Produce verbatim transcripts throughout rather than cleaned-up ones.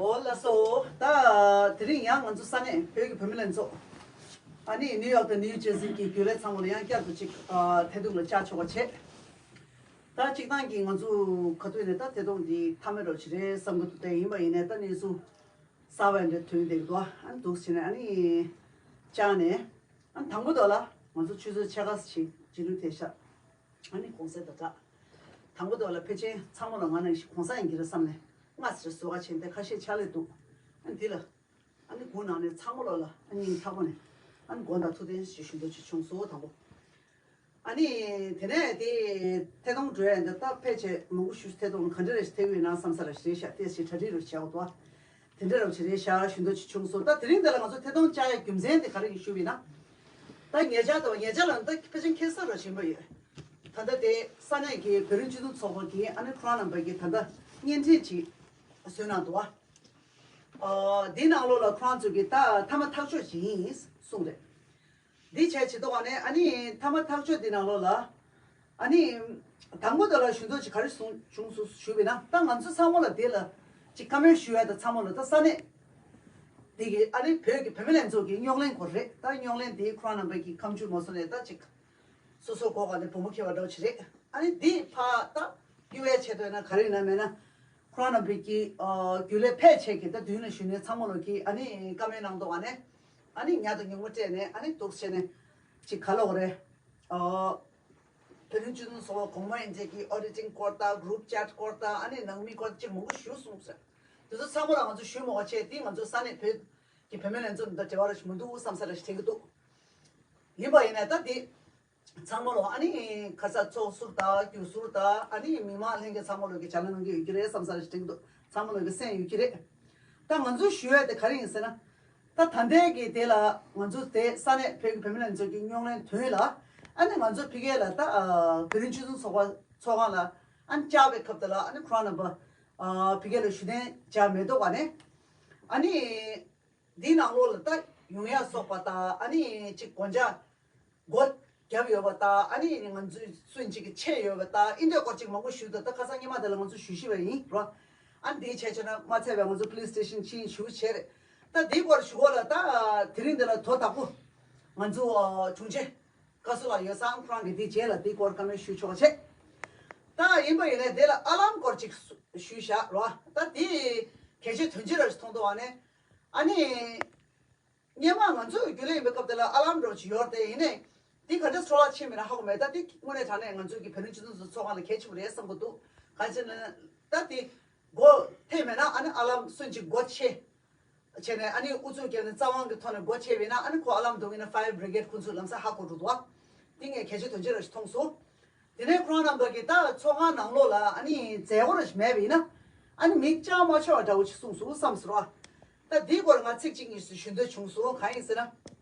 འོ་ལགས་སོ། ད་དེ་རིང་ཡང་ང་ཚོ་ས་གནས་བོད་ཀྱི་བུད་མེད་ལྷན་ཚོགས། ཨ་ནི་ནིའུ་ཡོག་དང་ནིའུ་ཇར་སི་གི་རྒྱུན་ལས་ཚང་མ་ལ་ཡང་བསྐྱར་དུ་ཅིག་ཨ་ཐད་གཏོང་ལ་བཅར་ཆོག་པ་བྱས། ད་སྤྱིར་བཏང་གི་ང་ཚོ་ག་དུས་ནས་ད་ཐད་གཏོང་འདི་མཐའ་མེད་འགྲོ་ཆེ་རེད་བསམ་གི་འདུག་དེ་ཡིན་པ་ཡིན་ནའི་ད་གནས་ཚུལ་གསར་པ་འདྲ་ཐོན་བསྡད་འདུག་ཨ་ནི་འདུག་བྱས་ནས་ཨ་ནི་བཅར་ནས། ཨ་ནི་དང་པོ་དེ་ལ་ང་ཚོ་ཆུ་ཚོད་ཕྱེད་ཀ་ཙམ་ཞིག་རྗེས་ལུས་ཐེབས་ཤག་ཨ་ནི་གུང་སེང་དང་སྦྲགས། དང་པོ་དེ་ལ་ཕལ་ཆེར་ཚང་མ་ལ་ང་ནང་བཞིན་གུང་སེང་ཡིན་གྱི་རེད་བསམ་ནས་སྔ་ཙམ་བཟོ་ག་ཕྱིན་ཏེ་ཁ་ཤས་ཕྱག་ལས་འདུག་ཨ་ནི་འདི་ལ། ཨ་ནི་སྒུག་གནང་ནས་ཚང་མ་ལོ་ལ་ཨ་ནི་སྙིང་ཐག་པ་ནས་ཨ་ནི་དགོངས་དག་ཐུགས་བདེན་ཞེས་ཞུ་འདོད་ཅིག་བྱུང་སོང་དང་པོ། ཨ་ནི་དེ་ནས་དེ་ཐད་གཏོང་འགྲོ་ཡ་འདི་ད་ཕལ་ཆེར་མང་པོ་ཞུ་ཐད་གཏོང་ག་འདྲ་རེ་ཞིག་ཐེབས་ཡོད་ན་བསམ་ས་ར་ཞིག་རེད་ཤག་ཏེ་ཞིག་གྲ་སྒྲིག་རུ་བྱས་འོ་དོ། དེ་འདྲ་རུ་བྱས་རེད་ཤག་ཞུ་འདོད་ཅིག་བྱུང་སོང་ད་དེ་རིང་འདི་ལ་ང་ཚོ་ཐད་གཏོང་བཅར་ཡ་རྒྱུ་མཚན་དེ་ག་རེ་ཡིན་ཞུས་པ་ཡིན་ན། ད་ཉེ་ཆར་དང་ཉེ་ཆར་ལ་ད་ཕལ་ཆེར་ཁྱེད་ས་ར་ཞིག་ཡིན་པ་ཡོད། ད་ལྟ་དེ་ས་གནས་ཀྱི་བོད་རིགས་སྤྱི་མཐུན་ཚོགས་པ་གིས་ཨ་ནི་ཁོ་རང་རྣམ་པ་གིས་ད་ལྟ་བརྙན་འཕྲིན་ཅིག་བཟོས་གནང་འདུག་བ། ཨ། འདི་ནང་ལོགས་ལ་ཁོ་རང་ཚོ་གིས་ད་མཐའ་མ་ཐག་གཅོད་བྱེད་ཡིན་གསུངས་རེད། འདི་བྱས་བྱེད་དོ་བ་ནས་ཨ་ནི་མཐའ་མ་ཐག་གཅོད་འདི་ནང་ལོགས་ལ་ཨ་ནི་དང་པོ་དེ་ལ་ཞུ་འདོད་ཅིག་ག་རེ་གསུངས་བྱུང་སོང་ཞུས་པ་ཡིན་ན་ད་ང་ཚོ་ཚང་མ་ལ་དེ་ལ་ཅིག་བཀའ་མོལ་ཞུ་ཡ་ད་ཚང་མ་ལ་ད་ས་གནས་དེ་གི་ཨ་ནི་བོད་ཀྱི་བུད་མེད་ལྷན་ཚོགས་ཀྱི་རྙོག་གླེང་སྐོར་རེད། ད་རྙོག་གླེང་དེ་ཁོ་རང་རྣམ་པ་གིས་ཁ་མཆུ་མ་བཟོ་ནས་ད་ཅིག་སོ་སོ་གོ་ག་ནས་བུ་མོ་ཁྱེར་བ་འདྲ་བོ་ཅིག་རེད། ཨ་ནི་འདི་ཕ་ད་གཡུག་ཡའི་ཆེད་དུ་ཡིན་ན་ག་རེ་ཡིན་ན་མེད་ན་ཁོ་རང་རྣམ་པའི་གི་ཨ་རྒྱུན་ལས་ཕལ་ཆེར་གྱི་ད་མདུན་ལ་ཞུ་ནས་ཚང་མ་ལོ་གི་ཨ་ནི་བཀའ་མོལ་གནང་འདུག་ཨ་ནི་ཨ་ནི་ཉ་དང་ཉུང་མ་སྤྲད་ནས་ཨ་ནི་འདུག་བྱས་ནས་ཅིག་ག་ལོག་རེད། ཨ་བོད་རིགས་སྤྱི་མཐུན་ཚོགས་པ་གོང་མ་ཡིན་ཚད་ཀྱི་ཨོ་ཌི་ཊིང་སྐོར་དང་གུ་རུབ་ཅེཊ་སྐོར་དང་ཨ་ནི་ནང་མི་སྐོར་ཅིག་མང་པོ་ཞུ་གསུངས་ཟེར། དེ་ཚོ་ཚང་མ་ལ་ང་ཚོ་ཞུ་མ་དགོས་བྱས་དེ་ང་ཚོ་ས་གནས་བོད་ཀྱི་བུད་མེད་ལྷན་ཚོགས་འདི་འབྲེལ་བ་ར་ཞིག་མི་འདུག་བསམ་ས་ར་ཞིག་དྲན་གྱི་འདུག་ཡིན་པ་ཡིན་ནའི་ད་དེ། ཚང་མ་ལོ་ཨ་ནི་ཁ་ས་ཚོགས་ཟུར་དང་རྒྱུ་ཟུར་དང་ཨ་ནི་མི་མང་ལྷན་རྒྱས་ཚང་མ་ལོ་གི་བྱ་ལ་གནང་གི་ཡོད་ཀྱི་རེད་བསམ་ས་རེ་དྲན་གྱི་འདུག་ཚང་མ་ལོ་གི་སེམས་ཡོད་ཀྱི་རེད། ད་ང་ཚོས་ཞུ་ཡ་དེ་ག་རེ་ཡིན་ཟེར་ན། ད་ད་ལྟའི་གི་དེ་ལ་ང་ཚོ་དེ་ས་གནས་བོད་ཀྱི་བུད་མེད་ལྷན་ཚོགས་ཀྱི་རྙོག་གླེང་དོན་ལ་ཨ་ནི་ང་ཚོ་ཕ་གི་ལ་ད་བོད་རིགས་སྤྱི་མཐུན་ཚོགས་པ་ཚོགས་ཁང་ལ་ཨ་ནི་བཅར་བའི་སྐབས་དེ་ལ་ཨ་ནི་ཁོ་རང་རྣམ་པ་ཕ་གི་ལ་ཞུ་གཏན་བཅར་མེད་འདུག་ག་ནས་ཨ་ནི། འདིའི་ནང་ལོགས་ལ་ད་ཡོང་ཡ་སོགས་པ་དང་ཨ་ནི་ཅིག་སྒོ་ལྕགས་སྒོ་བརྒྱབ་ཡོད་པ་དང་ཨ་ནི་ང་ཚོའི་སུན་ཅིག་གི་ཆད་ཡོད་པ་དང་ཨིན་འདྲའི་སྐོར་ཅིག་མང་པོ་ཞུས་འདུག་ད་ཁ་སང་སྔོན་མ་དེ་ལ་ང་ཚོ་ཞུ་ཤེས་པ་ཡིན་རོ། ཨ་ནི་དེའི་ཆད་ཆད་ན་མ་ཚད་པའི་ང་ཚོ་པུ་ལིས་སི་ཊེ་ཤན་ཕྱིན་ཞུ་བྱས་རེད། ད་དེའི་སྐོར་ཞུ་གོ་ལ་ད་དེ་རིང་འདི་ལ་དོ་བདག་པོ་ང་ཚོ་དྲུང་ཆེ་བཀའ་ཟུར་ལགས་ཡོད་ཙང་ཁོ་རང་གི་དེའི་རྗེས་ལ་དེའི་སྐོར་བཀའ་མོལ་ཞུ་ཆོག་བྱས། ད་ཡིན་པ་ཡིན་ནའི་དེ་ལ་ཨ་ལམ་སྐོར་ཅིག་ཞུས་བཞག་རོ། ད་དེ་གལ་ཆེ་དོན་ཆེ་ར་ཞིག་མཐོང་འདུག་བ་ནས། ཨ་ནི། སྔོན་མ་ང་ཚོ་རྒྱུན་ལས་ཡིན་པའི་སྐབས་དེ་ལ་ཨ་ལམ་འདྲ་བོ་ཅིག་ཡོད་རེད་དེ་ཡིན་ནའི། འདི་ག་འདྲ་འཕྲོ་བརླག་ཕྱིན་མེད་ན་ཧ་གོ་མེད། ད་འདི་དངོས་གནས་དྲང་གནས་ང་ཚོ་གི་བོད་རིགས་སྤྱི་མཐུན་ཚོགས་ཁང་ལ་གལ་ཆེན་པོ་རེད་བསམ་གྱི་འདུག་གང་ཅི་ན། ད་འདི་སྒོ་ཐེབས་མེད་ན་ཨ་ནི་ཨ་ལམ་སུན་ཅིག་སྒོ་ཕྱེ། བྱས་ནས་ཨ་ནི་ཨུ་ཚུགས་བརྒྱབ་ནས་རྩ་དབང་གི་ཐོག་ནས་སྒོ་ཕྱེ་བས་ན་ཨ་ནི་ཁོ་ཨ་ལམ་འདུག་ཡིན་ན་ཕ་ཡར་བྷི་རི་གེ་ཌི་ཁོ་ཚོས་ལམ་སང་ཧ་གོ་འགྲོ་འདུག་བ། འདི་ངས་གལ་ཆེ་དོན་ཆེ་ར་ཞིག་མཐོང་སོང་། དེ་ནས་ཁོ་རང་རྣམ་པ་གིས་ད་ཚོགས་ཁང་ནང་ལོགས་ལ་ཨ་ནི་མཛད་སྒོ་ར་ཞིག་མེད་པ་ཡིན་ན། ཨ་ནི་མིག་བཅར་མ་ཆོག་པ་འདྲ་བོ་ཞིག་གསུངས་སོང་བསམ་ཟེར་བ། ད་འདིའི་སྐོར་ང་ཚིག་གཅིག་གཉིས་ཤིག་ཞུ་འདོད་བྱུང་སོང་། གང་ཡིན་ཟེར་ན།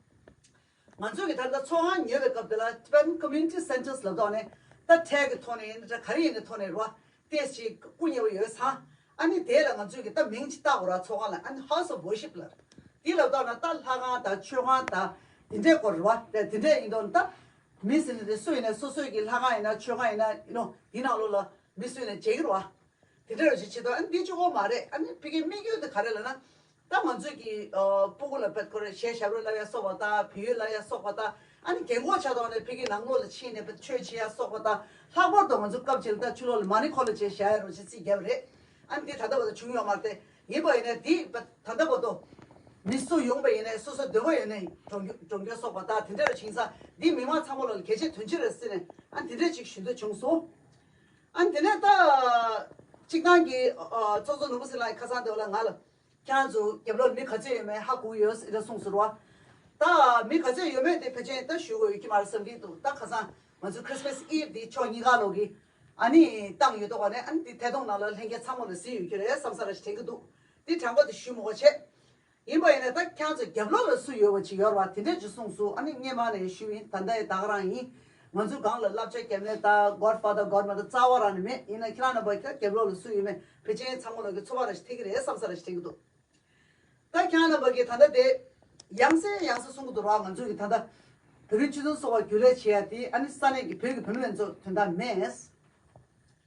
ང་ཚོ་གི་ད་ལྟ་ཚོགས་ཁང་ཉོས་པའི་སྐབས་དེ་ལ་Tibetan Community Centres་ལབ་ཐོག་ནས་ད་ཁྲལ་གི་ཐོག་ནས་ཡིན་ན་འདྲ་ག་རེ་ཡིན་ནའི་ཐོག་ནས་རེད་བ། ཏེས་ཅིག་སྐུ་ཉེ་བོ་ཡོད་ཙང་། ཨ་ནི་དེ་ལ་ང་ཚོས་ཀྱི་ད་མིང་ཅིག་བཏགས་དགོས་ར་ཚོགས་ཁང་ལ་ཨ་ནི་House of Worship་ལ། དེ་ལ་བཏགས་ན་ད་ལྷ་ཁང་དང་མཆོད་ཁང་དང་དེ་འདྲའི་སྐོར་རེད་བ། དེ་དེ་འདྲའི་ཡིན་དོན་ད། མི་ཟེར་ནི་དེ་སུ་ཡིན་ན་སོ་སོའི་གི་ལྷ་ཁང་ཡིན་ན་མཆོད་ཁང་ཡིན་ན་ཡིན་ནོ་དེ་ནང་ལོགས་ལ་མི་སུ་ཡིན་ན་བྱེད་ཀྱི་རེད་བ། དེ་འདྲ་རེ་ཞིག་བྱེད་དོ་ཨ་ནི་འདི་གཅིག་པོ་མ་རེད། ཨ་ནི་ཕ་གིའི་དམིགས་ཡུལ་དེ་ག་རེ་ལབ་ན། ད་ང་ཚོས་ཀྱི་ཨ་སྤུ་གུ་ལ་བེད་ཁོ་རེ་གཞས་ཞབས་བྲོ་བསླབ་ཡ་སོགས་པ་དང་བོད་ཡིག་བསླབ་ཡ་སོགས་པ་དང་ཨ་ནི་རྒན་གོག་ཆགས་དོགས་ནས་ཕ་གིའི་ནང་ལོགས་ལ་ཕྱིན་ནས་ཆོས་བྱེད་ཡ་སོགས་པ་དང་ལྷག་པར་དུ་ང་ཚོ་སྐབས་ཅིག་ལ་ད་ཕྱི་ལོགས་ལ་མ་ཎི་འཁོར་ལོ་བྱས་བཞག་ཡ་རོ་ཞེས་རྩིས་བརྒྱབ་རེད། ཨ་ནི་འདི་ད་ལྟ་བར་དུ་བྱུང་ཡོད་མ་རེད། ཡིན་པ་ཡིན་ནའི་འདི་ད་ལྟ་བར་དུ་མི་སུ་ཡོང་པ་ཡིན་ནའི་སོ་སོ་འདོད་པ་ཡོད་ནའི་གྲོང་གྲོང་ཁྱེར་སོགས་པ་དང་དེ་འདྲ་རུ་ཕྱིན་ཙང་འདི་མི་མང་ཚང་མ་ལོགས་ལ་གལ་ཆེ་དོན་ཆེ་རེད་ཟེར་ནས་ཨ་ནི་དེ་འདྲ་ཅིག་ཞུ་འདོད་བྱུང་སོང་། ཨ་ནི་དེ་ནས་ད་སྤྱིར་བཏང་གི་ཨ་ཚོགས་གཙོ་ནོར་བུ་སེང་ལགས་ཁ་སང་དེ་བ་ལ་ང་ལ་ཁྱེད་རང་ཚོ་རྒྱབ་ལོགས་མི་ག་ཚོད་ཡོད་མེད་ཧ་གོ་ཡོད་ཟེར་གསུངས་སོང་ར། ད་མི་ག་ཚོད་ཡོད་མེད་དེ་ཕལ་ཆེར་ད་ཞུ་དགོས་ཡོད་ཀྱི་མ་རེད་བསམ་གྱི་འདུག་ད་ཁ་སང་ང་ཚོ་Christmas Eve་དེ་ཕྱོགས་གཉིས་ཀ་ལོག་གི་ཨ་ནི་བཏང་ཡོད་དོ་ག་ནས་ཨ་ནི་དེ་ཐད་གཏོང་ནང་ལ་ལྷན་རྒྱས་ཚང་མ་ལ་གཟིགས་ཡོད་ཀྱི་རེད་བསམ་ས་ར་ཞིག་དྲན་གྱི་འདུག་དེ་དྲན་པ་དེ་ཞུ་མི་དགོས་བྱས། ཡིན་པ་ཡིན་ན་ད་ཁྱེད་ཚོ་རྒྱབ་ལོགས་ལ་སུ་ཡོད་པ་ཅིག་ཡོད་རེད་བ། དེ་འདྲས་ཅིག་གསུངས་སོང་། ཨ་ནི་སྔོན་མ་ནས་ཞུས་ཡིན། ད་ལྟ་ཡི་ད་ག་རང་ཡིན། ང་ཚོའི་སྒང་ལ་བསླབ་བྱ་རྒྱབ་ནས་ད་Godfather Godmother་རྩ་བ་རང་ནས་མེད། ཡིན་ན་ཁྱེད་རང་རྣམ་པ་ད་རྒྱབ་ལོགས་ལ་སུ་ཡོད་མེད་ཕལ་ཆེར་ཚང་མ་ལོག་གི་ཚོར་བ་ར་ཞིག་ཐེབས་ཀྱི་རེད་བསམ་ས་ར་ཞིག་དྲན་གྱི་འདུག་ད་ཁྱེད་རྣམ་པ་གིས་ད་ལྟ་དེ་ཡང་སེ་ཡང་སེ་གསུང་གི་འདུག་ར། ང་ཚོ་གི་ད་ལྟ་བོད་རིགས་སྤྱི་མཐུན་ཚོགས་པ་རྒྱུན་ལས་བྱེད་ཡ་དེ་ཨ་ནི་ས་གནས་ཀྱི་བོད་ཀྱི་བུད་མེད་ལྷན་ཚོགས་དོན་དག་མེད།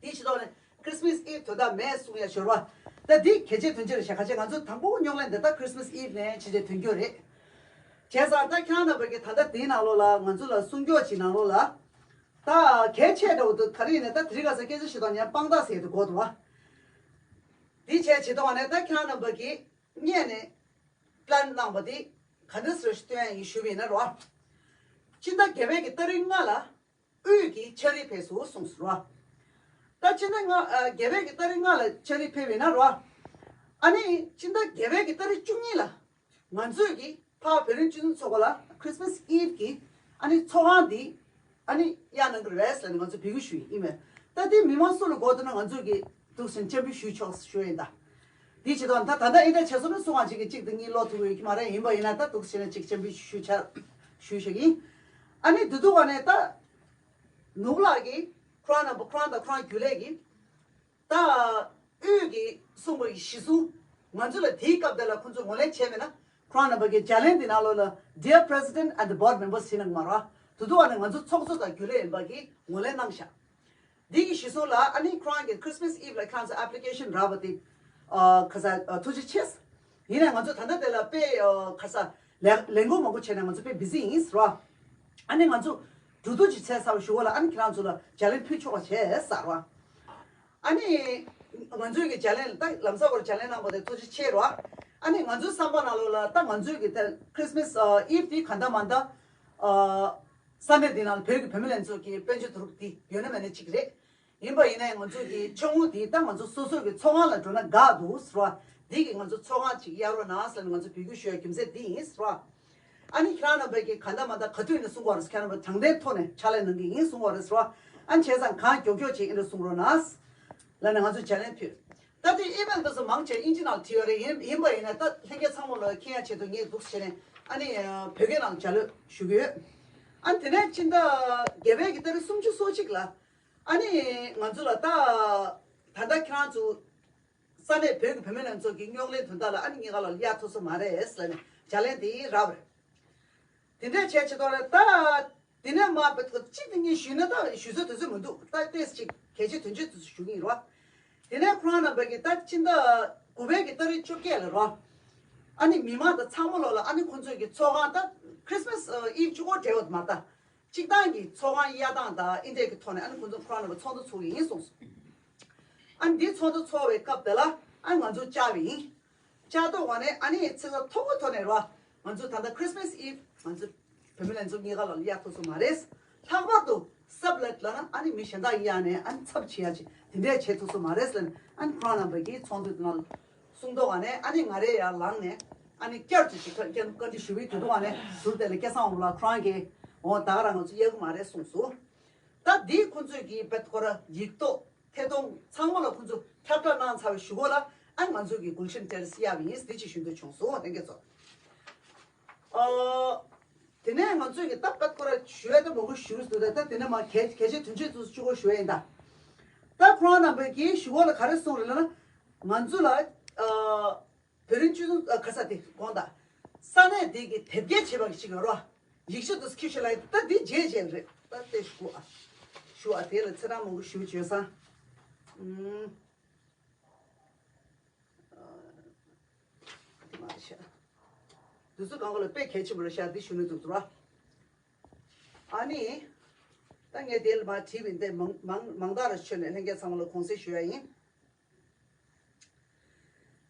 དེའི་ཕྱི་ལོགས་ནས་Christmas Eve་དོན་དག་མེད་གསུང་ཡ་ཞོར་བ། ད་འདི་གལ་ཆེ་དོན་ཆེ་རེད་ཤག་ཁ་ཆེ་ང་ཚོ་དང་པོ་རྙོག་གླེང་འདི་ད་Christmas Eve་ནས་ཕྱི་རྒྱལ་ཐོན་རྒྱུ་རེད། བྱས་ཙང་ད་ཁྱེད་རང་རྣམ་པ་གི་ད་ལྟ་དེའི་ནང་ལོགས་ལ་ང་ཚོ་ལ་སྲུང་སྐྱོབ་ཅིག་ནང་ལོགས་ལ། ད་གལ་ཆེ་འདྲ་བོ་འདུག་ག་རེ་ཡིན་ན་ད་དེ་རིང་ཁ་སང་སྐད་ཆ་བཤད་སྟངས་ཡང་དཔང་རྟགས་ཟེར་དུ་གོ་འདུག་བ། འདི་བྱས་བྱེད་སྟངས་བ་ནས་ད་ཁྱེད་རང་རྣམ་པ་གི་སྔས་ནས་པི་ལན་གནང་བ་དེ་ག་འདྲ་སེ་སྟོན་ཡ་ཡིན་ཞུས་པ་ཡིན་ན་རོ། སྤྱི་ཟླ་བརྒྱད་པའི་གི་ཏ་རིག་ལྔ་ལ་དབུས་ཀྱི་ཆ་རིགས་ཕེབས་སོང་གསུངས་སོང་རོ། ད་སྤྱི་ཟླ་ལྔ་ཨ་བརྒྱད་པའི་གི་ཏ་རིག་ལྔ་ལ་ཆ་རིགས་ཕེབས་པ་ཡིན་ན་རོ། ཨ་ནི་སྤྱི་ཟླ་བརྒྱད་པའི་གི་ཏ་རིག་བཅུ་གཉིས་ལ་ང་ཚོས་ཀྱི་ཕར་བོད་རིགས་སྤྱི་མཐུན་ཚོགས་པ་ལ་Christmas Eve་གི་ཨ་ནི་ཚོགས་ཁང་འདི་ཨ་ནི་གཡར་གནང་གི་རེད་ཟེར་ནས་ང་ཚོ་འབོད་སྐུལ་ཞུས་ཡིན་མེད། ད་དེ་མི་མང་སུ་ལ་དགོས་འདུག་ན་ང་ཚོས་ཀྱི་འདུག་ཟེར་ནས་སྤྱན་འབུལ་ཞུས་ཆོག་ཞུ་ཡིན་ད། འདི་བྱེད་དོན་ད་ད་ལྟ་ཨེ་འདྲ་བྱས་སོང་ན་སུ་གང་ཅིག་གིས་གཅིག་དང་གཉིས་ཀློག་ཐུབ་ཀྱི་ཡོད་ཀྱི་མ་རེད། ཡིན་པ་ཡིན་ན་ད་འདུག་བྱས་ན་གཅིག་སྤྱན་འབུལ་ཞུ་ཆ་ཞུ་ཞུ་ཡིན། ཨ་ནི་འདི་འདུག་བ་ནས་ད་ནུབ་ལགས་ཀྱིས་ཁོ་རང་རྣམ་པ་ཁོ་རང་དང་ཁོ་རང་རྒྱུན་ལས་ཀྱིས་ད་དབུས་ཀྱི་གསུངས་པ་ཡི་གཞི་བཟུང་ང་ཚོ་ལ་དེའི་སྐབས་དེ་ལ་ཁོ་ཚོས་ངོས་ལེན་བྱས་མེད་ན་ཁོ་རང་རྣམ་པ་གི་བརྒྱ་ལན་འདི་ནང་ལོགས་ལ་Dear President and the Board Members་ཞེས་ནང་མ་ར་འདི་འདུག་བ་ནས་ང་ཚོ་ཚོགས་གཙོ་དང་རྒྱུན་ལས་ཡིན་པ་གིས་ངོས་ལེན་གནང་ཤག་འདི་གི་གཞི་བཟུང་ལ་ཨ་ནི་ཁོ་རང་གི་Christmas Eve་ལ་ཁྱེད་རང་ཚོ་application་རག་པ་དེ་ཨ་ཁ་ས་ཨ་ཐུགས་རྗེ་ཆེ། ཡིན་ནའི་ང་ཚོ་ད་ལྟ་དེ་ལ་དཔེ་ཨ་ཁ་ས་ལས་ལས་འགུལ་མང་པོ་བྱས་ནས་ང་ཚོ་དཔེ་busy་ཡིན་ཟེར་བ། ཨ་ནི་ང་ཚོ་འགྲོ་འདུག་ཅིག་བྱས་ཚར་བ་ཞུ་བ་ལ་ཨ་ནི་ཁྱེད་རང་ཚོ་ལ་བརྒྱ་ལན་ཕུལ་ཆོག་པ་བྱས་ཟེར་བ། ཨ་ནི་ང་ཚོའི་གི་བརྒྱ་ལན་ད་ལམ་སང་བར་བརྒྱ་ལན་གནང་པ་དེ་ཐུགས་རྗེ་ཆེ་རོ། ཨ་ནི་ང་ཚོའི་བསམ་པ་ནང་ལོགས་ལ་ད་ང་ཚོའི་གི་ད་Christmas་ཨ་Eve་དེ་ག་འདྲ་མ་འདྲ་ཨ། ས་གནས་འདི་ནང་ལ་བོད་ཀྱི་བུད་མེད་ལྷན་ཚོགས་ཀྱི་དཔལ་འབྱོར་དུ་རུག་འདི་ཡོད་ན་མེད་ན་གཅིག་རེད། ཡིན་པ་ཡིན་ནའི་ང་ཚོ་གི་ཆུང་ངུ་འདི་ད་ང་ཚོ་སོ་སོ་གི་ཚོགས་ཁང་ལ་འགྲོ་ན་དགའ་འདུག་ཟེར་བ། འདི་གི་ང་ཚོ་ཚོགས་ཁང་ཅིག་གཡར་རོགས་གནང་ཟེར་ནས་ང་ཚོ་འབོད་སྐུལ་ཞུ་ཡ་རྒྱུ་མཚན་འདི་ཡིན་ཟེར་བ། ཨ་ནི་ཁྱེད་རང་རྣམ་པས་ཀྱི་ག་འདྲ་མ་འདྲ་ག་དུས་ནས་གསུང་གི་ཡོད་རེད། ཁྱེད་རྣམ་པ་དྲང་བདེན་ཐོག་ནས་ཕྱག་ལས་གནང་གི་ཡིན་གསུང་གི་ཡོད་རེད་ཟེར་བ། ཨ་ནི་བྱས་ཙང་གང་མགྱོགས་མགྱོགས་ཅིག་ཨེ་འདྲ་གསུང་རོགས་གནང་། ལབ་ནས་ང་ཚོས་བརྒྱ་ལན་ཕུལ། ད་དེ་ཨི་མེལ་དེ་ཚོ་མང་ཆེ་དབྱིན་ཇི་ནང་བྲིས་ཡོད་རེད། ཡིན་ཡིན་པ་ཡིན་ན་ད་ལྷན་རྒྱས་ཚང་མ་ལ་མཁྱེན་ཡ་ཆེད་དུ་ངས་འདུག་བྱས་ནས་ཨ་ནི་བོད་སྐད་ནང་ལྗགས་ཀློག་ཞུ་གི་ཡོད། ཨ་ནི་དེ་ནས་ཕྱི་ཟླ་བརྒྱད་པའི་གི་ཏ་རིག་སུམ་ཅུ་སོ་གཅིག་ལ་ཨ་ནི་ང་ཚོ་ལ་ད་ད་ལྟ་ཁྱེད་རང་ཚོ་ས་གནས་བོད་ཀྱི་བུད་མེད་ལྷན་ཚོགས་ཀྱི་རྙོག་གླེང་དོན་དག་ལ་ཨ་ནི་གཉིས་ཀ་ལ་གཡར་ཐུབ་ས་མ་རེད་ཟེར་ནས་བརྒྱ་ལན་དེ་རག་པ་རེད། དེ་འདྲས་བྱས་བྱེད་དོ་རེད་ད། དེ་ནས་མ་བེད་ཁོ་གཅིག་དེ་གཉིས་ཞུས་ན་ད་ཞུ་ས་དུས་ཚོད་མི་འདུག་ད་ཏོག་ཙམ་ཅིག་གལ་ཆེ་དོན་ཆེ་དུས་ཚོད་ཞུ་གི་ཡིན་རོ། དེ་ནས་ཁོ་རང་རྣམ་པ་གིས་ད་ཕྱི་ཟླ་དགུ་པའི་གི་ཏ་རིག་བཅོ་བརྒྱད་ལ་རོ། ཨ་ནི་མི་མང་དང་ཚང་མ་ལོག་ལ་ཨ་ནི་ཁོ་ཚོས་གི་ཚོགས་ཁང་ད་Christmas Eve་གཅིག་པོ་འབྲེལ་བ་མ་ད། སྤྱིར་བཏང་གི་ཚོགས་ཁང་གཡར་སྟངས་དང་ཨི་འདྲས་ཀྱི་ཐོག་ནས་ཨ་ནི་ཁོ་ཚོ་ཁོ་རང་རྣམ་པ་ཚོགས་འདུ་ཚོགས་ཀྱི་ཡིན་གསུངས་སོང་། ཨ་ནི་འདི་ཚོགས་འདུ་ཚོགས་པའི་སྐབས་དེ་ལ་ཨ་ནི་ང་ཚོ་བཅར་བ་ཡིན། བཅར་དུས་ནས་ཨ་ནི་ཚིག་ཚ་མཐོ་པོའི་ཐོག་ནས་རོ། ང་ཚོ་ད་ལྟ་Christmas Eve་ང་ཚོ་བུད་མེད་ལྷན་ཚོགས་གཉིས་ཀ་ལ་གཡར་ཐུབ་ས་མ་རེད། ལྷག་པར་དུ་སབ་ལེད་ལ་ཨ་ནི་མི་གཞན་དག་གཡར་ནས་ཨ་ནི་ཚབ་བྱེད་ཡ་ཅིག་དེ་འདྲས་བྱེད་ཐུབ་ས་མ་རེད་ཟེར་ནས་ཨ་ནི་ཁོ་རང་རྣམ་པ་གིས་ཚོགས་འདུ་དེ་ནང་གསུངས་དུས་ནས་ཨ་ནི་ང་རེ་ཡར་ལངས་ནས་ཨ་ནི་བསྐྱར་དུ་ཅིག་བཀའ་བཀའ་འདྲི་ཞུ་བའི་དུས་ཐོག་ནས་ཟུར་དེ་ལ་སྐལ་བཟང་དབང་མོ་ལགས་ཁོ་རང་གིས་འོ་ད་ག་རང་ང་ཚོ་གཡར་གི་མ་རེད་གསུངས་སོང་། ད་འདི་ཁོ་ཚོས་ཀྱིས་བེད་ཁོ་ར་ཡིག་ཐོག་ཐད་གཏོང་ཚང་མ་ལ་ཁོ་ཚོ་ཁྱབ་བསྒྲགས་གནང་ཚར་བའི་གཞུག་གུ་ལ་ཨ་ང་ཚོ་གི་གུལ་ཤན་ཊེ་རེ་སི་གཡར་བ་ཡིན་འདི་ཅིག་ཞུ་འདོད་བྱུང་སོང་ལྷན་རྒྱས་ཚོ། ཨ། དེ་ནས་ང་ཚོས་ཀྱི་ད་པད་ཁོ་ར་ཞུ་ཡ་ད་མང་པོ་ཞུ་རེད་འདུག་ད་ད་དེ་ནས་མ་གལ་གལ་ཆེ་དོན་ཆེ་ཚོ་གཅིག་པོ་ཞུ་ཡ་ཡིན་ད། ད་ཁོ་རང་རྣམ་པས་ཀྱིས་ཞུ་བ་ལ་ག་རེ་གསུངས་རེད་ལབ་ན། ང་ཚོ་ལ་ཨ། བོད་རིགས་སྤྱི་མཐུན་ཨ་ཁ་ས་དེ་དགོངས་དག་ས་གནས་དེ་གི་དེབ་སྐྱེལ་བྱེད་པ་གི་ཞིག་ཡོད་རོ། ཡིག་ཆ་དུ་ཁྱི་ཤི་ལ་ད་དེ་རྗེས་རྗེས་རེད་ད་དེ་ཞུ་ཨ། ཞུ་ཨ་དེ་ལ་ཚེ་རང་མང་པོ་ཞུ་བྱོས་སང་། ཨུམ། དེ་མ་ཤ། དུས་ཚོད་གང་ག་ལ་དཔེ་གལ་ཆེན་པོ་རེད་ཤག་འདི་ཞུ་ནས་འདུག་ཏུ་ར། ཨ་ནི། ད་ངས་དེ་ལ་མ་བྲིས་པའི་འདི་མང་མང་མང་དག་ར་ཆོད་ནས་ལྷན་རྒྱས་ཚང་མ་ལ་དགོངས་སེལ་ཞུ་ཡ་ཡིན།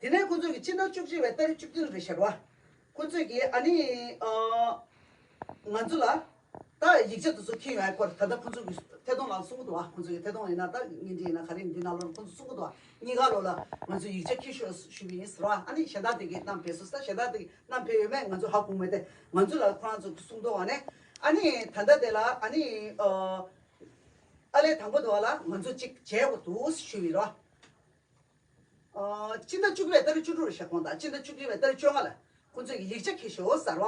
དེ་ནས་ཁོ་ཚོས་ཀྱི་སྤྱི་ཟླ་བཅུ་གཅིག་པའི་ཏ་རིག་བཅུ་བདུན་རེད་ཤག་ར། ཁོ་ཚོས་ཀྱི་ཨ་ནི། ཨ། ང་ཚོ་ལ། ད་ཡིག་ཆ་དེ་ཚོ་འཁྱེར་ཡོང་ཡ་སྐོར་ད་ལྟ་ཁོ་ཚོ་གི་ཐད་གཏོང་ནང་གསུང་གི་འདུག་བ། ཁོ་ཚོ་གི་ཐད་གཏོང་ཡིན་ན་ད་བརྙན་འཕྲིན་ཡིན་ན་ག་རེ་ཡིན་འདི་ནང་ལོགས་ཁོ་ཚོ་གསུང་གི་འདུག་བ། གཉིས་ཀ་ལོགས་ལ་ང་ཚོ་ཡིག་ཆ་འཁྱེར་ཤོག་ཞུས་པ་ཡིན་ཟེར་བ། ཨ་ནི་གཞན་དག་དེ་གིས་བསྣམས་ཕེབས་སོང་ས་གཞན་དག་དེ་གིས་བསྣམས་ཕེབས་ཡོད་མེད་ང་ཚོ་ཧ་གོ་མེད་དེ་ང་ཚོ་ལ་ཁོ་རང་ཚོ་གི་གསུང་གི་འདུག་བ་ནས་ཨ་ནི་ད་ལྟ་དེ་ལ་ཨ་ནི་ཨ་ཨ་ལས་དང་པོ་དེ་བ་ལ་ང་ཚོ་གཅིག་མཇལ་དགོས་འདུག་ཞུས་པ་ཡིན་རོ། ཨ། སྤྱི་ཟླ་བཅུ་དགུ་པའི་ཏ་རིག་བཅུ་དྲུག་རུ་བཞག་གོང་དང་སྤྱི་ཟླ་བཅུ་དགུ་པའི་ཏ་རིག་བཅོ་ལྔ་ལ་ཁོང་ཚོས་ཀྱི་ཡིག་ཆ་འཁྱེར་ཤོག་ཟེར་བ།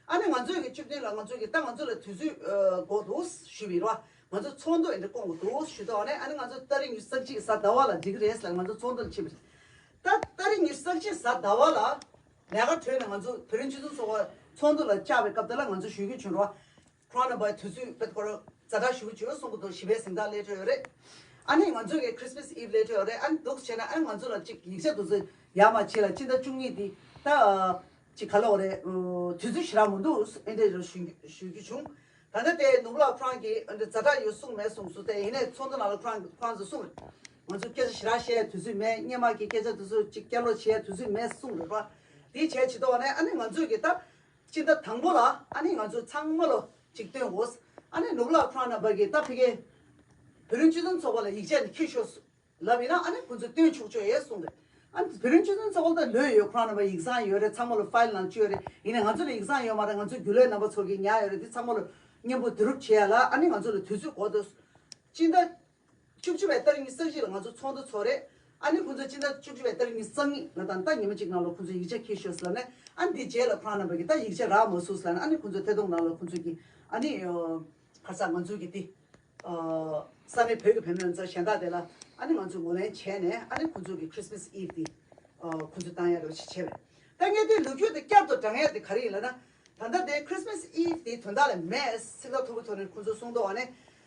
ཨ་ནི་ང་ཚོས་ཀྱི་བཅུ་བདུན་ལ་ང་ཚོས་ཀྱི་ད་ང་ཚོ་ལ་དུས་ཚོད་ཨ་དགོས་འདུག་ཞུས་པ་ཡིན་རོ། ང་ཚོ་ཚོགས་འདུ་ཨེ་འདྲ་བསྐོང་དགོས་འདུག་ཞུས་དོགས་ནས་ཨ་ནི་ང་ཚོ་ཏ་རིག་ཉི་ཤུ་རྩ་གཅིག་གཟའ་ཟླ་བ་ལ་འགྲིག་གི་རེད་ཟེར་ང་ཚོ་ཚོགས་འདུ་ལ་ཕྱིན་པ་རེད། ད་ཏ་རིག་ཉི་ཤུ་རྩ་གཅིག་གཟའ་ཟླ་བ་ལ་ལས་ཀ་གྲོལ་ནས་ང་ཚོ་བོད་རིགས་སྤྱི་མཐུན་ཚོགས་པ་ཚོགས་འདུ་ལ་བཅར་བའི་སྐབས་དེ་ལ་ང་ཚོ་ཞུ་རྒྱུ་བྱུང་རོ། ཁོ་རང་རྣམ་པའི་དུས་ཚོད་དཔེ་ཁོ་རང་ཛ་དྲག་ཞུ་གི་བྱོས་གསུང་གི་འདུག་བཞི་པའི་གཟེངས་རྟགས་སླེབས་འགྲོ་ཡོད་རེད། ཨ་ནི་ང་ཚོ་གི་Christmas Eve་ལས་འཕྲོས་རེད། ཨ་ནི་འདུག་བྱས་ན་ཨ་ནི་ང་ཚོ་ལ་ཅིག་ཡིག་ཆ་དེ་ཚོ་ཡར་མར་བྱས་ལ་སྤྱི་ཟླ་བཅུ་གཉིས་དེ་ད་ཅིག་ག་ལབ་དགོས་རེད། དུས་ཚོད་ཞེ་དྲག་མི་འདུག་ཨེ་འདྲས་རེད་ཞུ་ཞུ་རྒྱུ་བྱུང་། ད་ལྟ་དེ་ནུབ་ལ་ཁོ་རང་གིས་ཨ་འདྲས་ཛ་དྲག་ཡོད་གསུངས་མེད་གསུངས་སོང་། དེ་ཡིན་ནའི་ཚོགས་འདུ་ནང་ལ་ཁོ་རང་ཁོ་རང་ཚོ་གསུངས་རེད། ང་ཚོ་སྐད་ཆ་ཞེ་དྲག་བཤད་ཡ་དུས་ཚོད་མེད། སྔོན་མ་གི་སྐད་ཆ་དེ་ཚོ་ཅིག་བསྐྱར་ལོག་བྱེད་ཡ་དུས་ཚོད་མེད་གསུངས་རེད་པ། དེ་བྱས་བྱེད་དོགས་ནས་ཨ་ནི་ང་ཚོས་གི་ད་སྤྱི་ཟླ་དང་པོ་ལ་ཨ་ནི་ང་ཚོ་ཚང་མ་ལོ་ཅིག་སྟོན་དགོས། ཨ་ནི་ནུབ་ལ་ཁོ་རང་རྣམ་པ་གི་ད་ཕ་གི་བོད་རིགས་སྤྱི་མཐུན་ཚོགས་པ་ལ་ཡིག་ཆ་ནི་འཁྱེར་ཤོག་ལབ་ཡིན་ན་ཨ་ནི་ཁོང་ཚོས་སྟོན་ཆོག་ཆོག་ཡོད་གསུངས་རེད། ཨ་ནི་བོད་རིགས་སྤྱི་མཐུན་ཚོགས་པ་ལ་ལོས་ཡོད། ཁོ་རང་རྣམ་པ་ཡིག་ཚང་ཡོད་རེད། ཚང་མ་ལ་ཕའིལ་ནང་བཅུག་ཡོད་རེད། ཡིན་ནའི་ང་ཚོ་ལ་ཡིག་ཚང་ཡོད་མ་རེད། ང་ཚོ་རྒྱུན་ལས་རྣམ་པ་ཚོ་གིས་ཉར་ཡོད་རེད། དེ་ཚང་མ་ལ་མཉམ་པོ་བསྡུ་རུབ་བྱེད་ཡ་ལ་ཨ་ནི་ང་ཚོ་ལ་དུས་ཚོད་འགོར་འདུག་སྤྱི་ཟླ་བཅུ་བཅུ་པའི་ཏ་རིག་ཉི་ཤུ་རྩ་གཅིག་ལ་ང་ཚོ་ཚོགས་འདུ་ཚོགས་རེད། ཨ་ནི་ཁོང་ཚོ་སྤྱི་ཟླ་བཅུ་བཅུ་པའི་ཏ་རིག་ཉི་ཤུ་རྩ་གཉིས་ལ་དང་ད་ཉི་མ་གཅིག་ནང་ལ་ཁོང་ཚོ་ཡིག་ཆ་འཁྱེར་ཤོག་ཟེར་ལབ་ནས། ཨ་ནི་འདི་རྗེས་ལ་ཁོ་རང་རྣམ་པ་གིས་ད་ཡིག་ཆ་རག་མ་སོང་ཟེར་ལབ་ནས། ཨ་ནི་ཁོང་ཚོ་ཐད་གཏོང་ནང་ལ་ཁོང་ཚོ་གིས་ཨ་ནི་ཁ་སང་ང་ཚོ་གི་དེ་ས་གནས་བོད་ཀྱི་བུད་མེད་ཚོ་གཞན་དག་དེ་ལ་ཨ་ནི་ང་ཚོ་ངོས་ལེན་བྱས་ནས། ཨ་ནི་ཁོང་ཚོ་གི་Christmas Eve་དེ་ཁོང་ཚོ་བཏང་ཡ་རོགས་ཞིག་བྱས་པས། ད་ངས་དེ་ལོ་རྒྱུས་དེ་བསྐྱར་དུ་དྲང་ཡ་དེ་ག་རེ་ཡིན་ལབ་ན། ད་ལྟ་དེ་Christmas Eve་དེ་དོན་དག་ལ་མེད་ཟེར་ད་ཐུགས་ཁུར་ཐོག་ནས་ཁོང་ཚོ་གསུངས་འདུག་བ་ནི།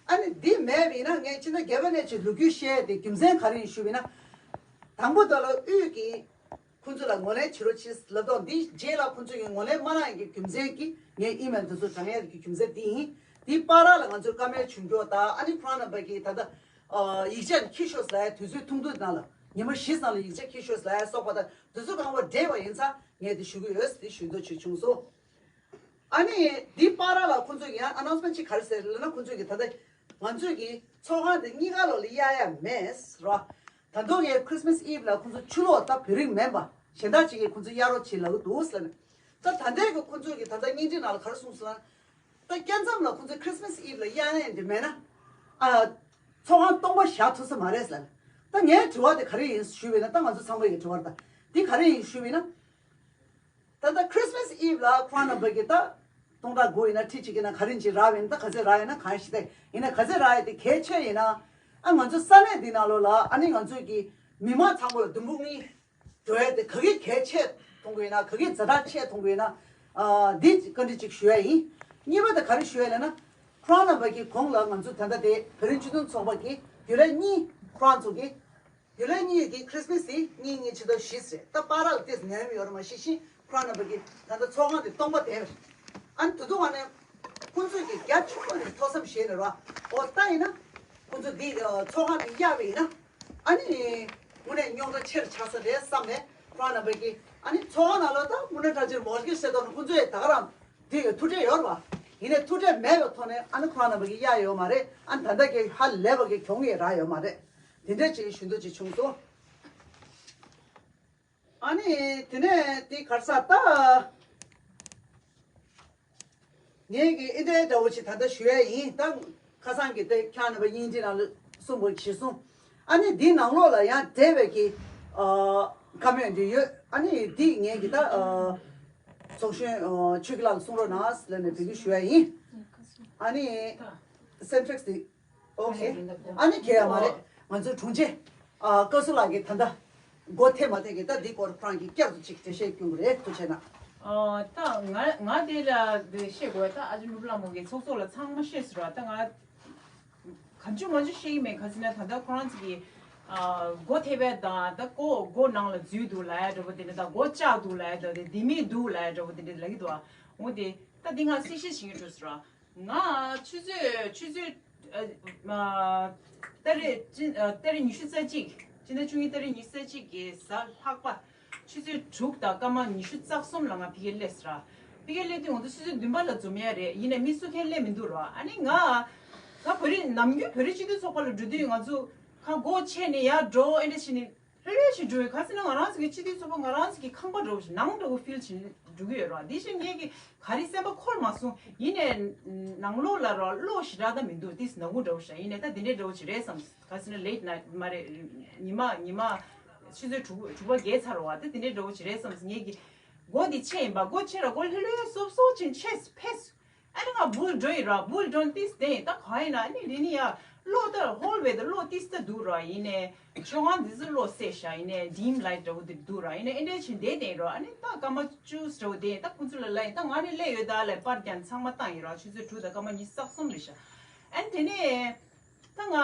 ཨ་ནི་འདི་མེད་པ་ཡིན་ན་ངས་ཕྱི་ཟླ་བརྒྱད་པ་ནས་ཅིག་ལོ་རྒྱུས་བཤད་དེ་རྒྱུ་མཚན་ག་རེ་ཡིན་ཞུས་པ་ཡིན་ན། དང་པོ་དེ་ལ་དབུས་ཀྱི་ཁོང་ཚོ་ལ་ངོས་ལེན་བྱེད་རོགས་བྱེད་ལབ་དོགས། འདི་རྗེས་ལ་ཁོང་ཚོ་ཡིས་ངོས་ལེན་མ་གནང་ཡག་གི་རྒྱུ་མཚན་གྱིས་ངས་ཨི་མེལ་དེ་ཚོ་དྲང་ཡག་གི་རྒྱུ་མཚན་འདི་ཡིན། འདི་བར་ལ་ང་ཚོར་བཀའ་མོལ་བྱུང་རྒྱུ་དང་། ཨ་ནི་ཁོ་རང་རྣམ་པ་གིས་ད་ལྟ་ཡིག་ཆ་འཁྱེར་ཤོག་ཟེར་ཡ་དུས་ཚོད་ཐུང་ཐུང་ནང་ལ་ཉི་མ་བཞི་ཙམ་ལ་ཡིག་ཆ་འཁྱེར་ཤོག་ཟེར་ཡ་སོགས་པ་དང་དུས་ཚོད་གང་བ་འདྲེས་པ་ཡིན་ཙང་ངས་འདི་ཞུ་གི་ཡོད་ཟེར་ཞུ་འདོད་ཅིག་བྱུང་སོང་། ཨ་ནི་འདི་བར་ལ་ཁོང་ཚོས་ཡང་ཨ་ནའུན་སི་མེན་ཊི་ཅིག་ག་རེ་ཟེར་ལབ་ན། ཁོང་ཚོས་ཀྱིས་ད་ལྟ་ང་ཚོས་ཀྱི་ཚོགས་ཁང་དེ་གཉིས་ཀ་ལོགས་ལ་གཡར་ཡ་མེད་ཟེར་བ། ད་དུང་ངས་Christmas Eve་ལ་ཁོང་ཚོ་ཕྱི་ལོགས་ད་བོད་རིགས་མིན་པ་གཞན་དག་ཅིག་གིས་ཁོང་ཚོ་གཡར་རོགས་བྱེད་ལབ་ཀྱི་འདུག་ཟེར་ནས། ད་ད་ལྟའི་གི་ཁོང་ཚོས་ཀྱིས་ད་ལྟ་བརྙན་འཕྲིན་ནང་ལ་ག་རེ་གསུངས་སོང་ན། ད་སྐྱེ་མཚམས་ལ་ཁོང་ཚོས་Christmas Eve་ལ་གཡར་ཡ་འདི་མེད་ན། ཨ། ཚོགས་ཁང་སྟོང་པ་བཞག་ཐུབ་ས་མ་རེད་ཟེར་ནས། ད་ངའི་དྲི་བ་དེ་ག་རེ་ཡིན་ཞུས་པ་ཡིན་ན། ད་ང་ཚོ་ཚང་མ་གི་དྲི་བ་རེད། ད་འདི་ག་རེ་ཡིན་ཞུས་པ་ཡིན་ན། ད་ལྟ་Christmas Eve་ལ་ཁོང་རྣམ་པ་གིས་ད་སྟོང་ཕྲག་དགུ་ཡིན་ན་ཁྲི་གཅིག་ཡིན་ན་ག་རེ་ཅིག་རག་པ་ཡིན་ན། ད་ག་ཚོད་རག་ཡོད་ན་གང་ཤེས། ད་ཡིན་ན་ག་ཚོད་རག་ཡོད་དེ་གལ་ཆེ་ཡིན་ན། ཨ། ང་ཚོ་ས་གནས་འདི་ནང་ལོགས་ལ་ཨ་ནི་ང་ཚོས་ཀྱི་མི་མང་ཚང་མ་ལ་དུམ་བུ་གཉིས་འགྲོ་ཡ་དེ་ག་གི་གལ་ཆེ་མཐོང་གི་ཡོད་ན། ག་གི་ཛ་དྲག་ཆེ་མཐོང་གི་ཡོད་ན། ཨ། འདི་བཀའ་འདྲི་ཅིག་ཞུ་ཡ་ཡིན། གཉིས་པ་དེ་ག་རེ་ཞུ་ཡ་ལབ་ན། ཁོ་རང་རྣམ་པ་གི་གོང་ལ་ང་ཚོ་ད་ལྟ་དེ་བོད་རིགས་སྤྱི་མཐུན་ཚོགས་པ་གི་རྒྱུན་ལས་གཉིས། ཁོ་རང་ཚོ་གི་རྒྱུན་ལས་གཉིས་ཀྱི་Christmas་དེ་གཉིས་གཉིས་ཕྱི་ཟླ་བཞི་རེད། ད་བར་ལ་ཏོག་ཙམ་ཉམས་ཡོད་རེད་མ་གཞི། ཤིང་ཁོ་རང་རྣམ་པ་གི་ད་ལྟ་ཚོགས་ཁང་དེ་སྟོང་པ་དེ་རེད། ཨ་ནི་དེ་ཚོ་བར་ནས་ཁོང་ཚོས་ཀྱི་རྒྱ་ཆེན་པོ་ནས་ཐོག་མཚམས་བཞེས་ནས་ར། འོ་ད་ཡིན་ན་ཁོང་ཚོ་འདི་ཚོགས་ཁང་དེ་གཡར་བ་ཡིན་ན། ཨ་ནི་དངོས་གནས་རྙོག་དྲ་ཆེ་རུ་ཆགས་ས་རེད་བསམ་ནས། ཁོ་རང་རྣམ་པ་གི་ཨ་ནི་ཚོགས་ཁང་ནང་ལ་ད་དངོས་གནས་དྲང་ཕྱིར་མོར་གེ་ཇི་བྱས་ཐོག་ནས་ཁོང་ཚོས་ད་ག་རང་དེ་ཡོད་ཐུག་འཕྲད་ཡོད་རེད་བ། ཡིན་ནའི་ཐུག་འཕྲད་མེད་པའི་ཐོག་ནས་ཨ་ནི་ཁོ་རང་རྣམ་པ་གིས་གཡར་ཡོད་མ་རེད། ཨ་ནི་ད་ལྟ་གི་ཧ་ལས་པ་གི་གྱོང་ཡང་རག་ཡོད་མ་རེད། དེ་འདྲ་ཅིག་ཞུ་འདོད་ཅིག་བྱུང་སོང་། ཨ་ནི་དེ་ནས་དེ་ག་རེ་ཟེར་ད། ངས་ཀྱི་ཨེ་འདྲའི་འདྲ་བོ་ཅིག་ད་ལྟ་ཞུ་ཡ་ཡིན། ད་ཁ་སང་གི་དེ་ཁྱེད་རྣམ་པ་བརྙན་འཕྲིན་ནང་ལ་གསུངས་པ་གཞིར་བཟུང་། ཨ་ནི་འདིའི་ནང་ལོགས་ལ་ཡང་འབྲེལ་བའི་གི་ཨ་བཀའ་མོལ་འདི་ཡོད། ཨ་ནི་འདི་ངས་ཀྱི་ད་ཨ་ཚོགས་གཞོན་ཨ་ཆོས་སྐྱིད་ལགས་གསུང་རོགས་གནང་ཟེར་ནས་འབོད་སྐུལ་ཞུ་ཡ་ཡིན། ཨ་ནི་སེམ་ཕྲེགས་འདི། ཨོ་ཁེ། ཨ་ནི་གལ་ཡོད་མ་རེད། ང་ཚོའི་དྲུང་ཆེ་ཨ་བཀའ་ཟུར་ལགས་ཀྱིས་ད་ལྟ་སྒོ་ཐེབས་མ་ཐེབས་ཀྱི་ད་འདི་སྐོར་ཁོ་རང་གིས་བསྐྱར་དུ་ཅིག་འགྲེལ་བཤད་སྐྱོན་དགོས་རེད། ཐུགས་རྗེ་གནང་། ཨ་ད་ང་ང་དེ་ལ་འགྲེལ་བཤད་དགོས། ད་ཨ་ཅེ་ནོར་བུ་ལྷ་མོ་གིས་ཚོགས་གཙོ་ལ་ཚང་མ་བཤད་ཟེར་བ། ད་ང་གང་བྱུང་མང་བྱུང་བཤད་ཀྱི་མེད། ག་ཟེར་ན་ད་ལྟ་ཁོ་རང་ཚོ་གིས་ཨ་སྒོ་ཐེབས་པ་དང་། ད་སྒོ་སྒོ་ནང་ལ་འཛུལ་འདུག་ལབ་ཡ་འདྲ་པོ་དེ་འདྲ་དང་། སྒོ་བཅག་འདུག་ལབ་ཡ་འདྲ་པོ་དེ་འདྲ། ལྡེ་མིག་འདུག་ལབ་ཡ་འདྲ་པོ་དེ་འདྲ་ལབ་ཀྱི་འདུག་ཨ། འོ་དེ་ད་འདི་ང་གསལ་བཤད་བྱེད་ཀྱི་འགྲོ་ཟེར་བ། ང་ཆུ་ཚོད་ཆུ་ཚོད་ཨ་མ་ཏ་རིག་ཅི་ཨ་ཏ་རིག་ཉི་ཤུ་རྩ་གཅིག་སྤྱི་ཟླ་བཅུ་གཉིས་ཏ་རིག་ཉི་ཤུ་རྩ་གཅིག་གི་གཟའ་ལྷག་པ་ཆུ་ཚོད་དྲུག་དང་སྐར་མ་ཉི་ཤུ་རྩ་གསུམ་ལ་ང་ཕ་གིར་སླེབས་ཟེར། ཕ་གིར་སླེབས་དུས་ང་ཚོ་ཆུ་ཚོད་བདུན་པ་ལ་འཛོམས་ཡ་རེད། ཡིན་ནའི་མི་སུ་གང་སླེབས་མི་འདུག་ར། ཨ་ནི་ང་ད་བོད་རིགས་ནམ་རྒྱུན་བོད་རིགས་སྤྱི་མཐུན་ཚོགས་པ་ལ་འགྲོ་དུས་ང་ཚོ་ཁ་སྒོ་ཕྱེ་ནས་ཡར་འགྲོ་ཨེ་འདྲ་བྱས་ནས། ལྷོད་ལྷོད་ཅིག་འགྲོ་ཡོད། ག་ཟེར་ན་ང་རང་ཚོ་གི་སྤྱི་འཐུས་ཚོགས་པ་ང་རང་ཚོ་གི་ཁང་པ་འདྲ་བོ་ཞིག་ནང་འདྲ་བོ་ཕིལ་བྱེད་འགྲོ་གི་ཡོད་ར། དེ་བཞིན་ངས་ཀྱི་ག་རེ་སེམས་པ་འཁོར་མ་སོང་། ཡིན་ནའི་ནང་ལོགས་ལ་ར་གློག་ཞེ་དྲག་ད་མི་འདུག་ཏིས་ནག་ཁུང་འདྲ་བོ་ཞིག་ཡིན་ནའི་ད་དེ་འདྲའི་འདྲ་བོ་ཅིག་རེད་བསམ། ག་ཟེར་ན་ལེ་ཊི་ནའི་ཊི་མ་རེད། ཉི་མ་ཉི་མ་ཆུ་ཚོད་དྲུག་དྲུག་པ་བརྒལ་ཚར་བ། ད་དེ་འདྲའི་འདྲ་བོ་ཅིག་རེད་བསམ། ངས་ཀྱི་སྒོ་འདི་ཕྱེ་ཡིན་པ། སྒོ་ཕྱེ་ར་སྒོ་ལྷོད་ལྷོད་སོབ་སོབ་ཅིག་ཕྱེ་ཕེ་སུ། ཨ་ནི་ང་བུལ་འགྲོ་ཡི་ར། བུལ་འགྲོ་ནི་ཏིས་དེ་ཡིན་ད་ག་ཡིན་ན། ཨ་ནི་རི་ནི་ཡ་གློག་ད་ཧོལ་ཝེ་ད་གློག་ཏིས་ད་འདུག་ར། ཡིན་ནའི་མཆོད་ཁང་འདི་ཚོ་གློག་བསད་ཤག་ཡིན་ནའི་ཌིམ་ལའིཊ་འདྲ་བོ་དེ་འདུག་ར། ཡིན་ནའི་ཨེ་འདྲ་ཆེན་དེ་དེ་ཡིན་ར། ཨ་ནི་ད་སྐར་མ་བཅུ་འདྲ་བོ་དེ་ཡིན་ད་ཁོང་ཚོ་ལ་ལབ་ཡིན། ད་ང་ནི་སླེབས་ཡོད་ད་ལབ་པར་ཀྱང་ཚང་མ་བཏང་ཡིན་ར། ཆུ་ཚོད་དྲུག་དང་སྐར་མ་ཉི་ཤུ་རྩ་གསུམ་རེད་ཤག་ཨ་ནི་དེ་ནས། ད་ང་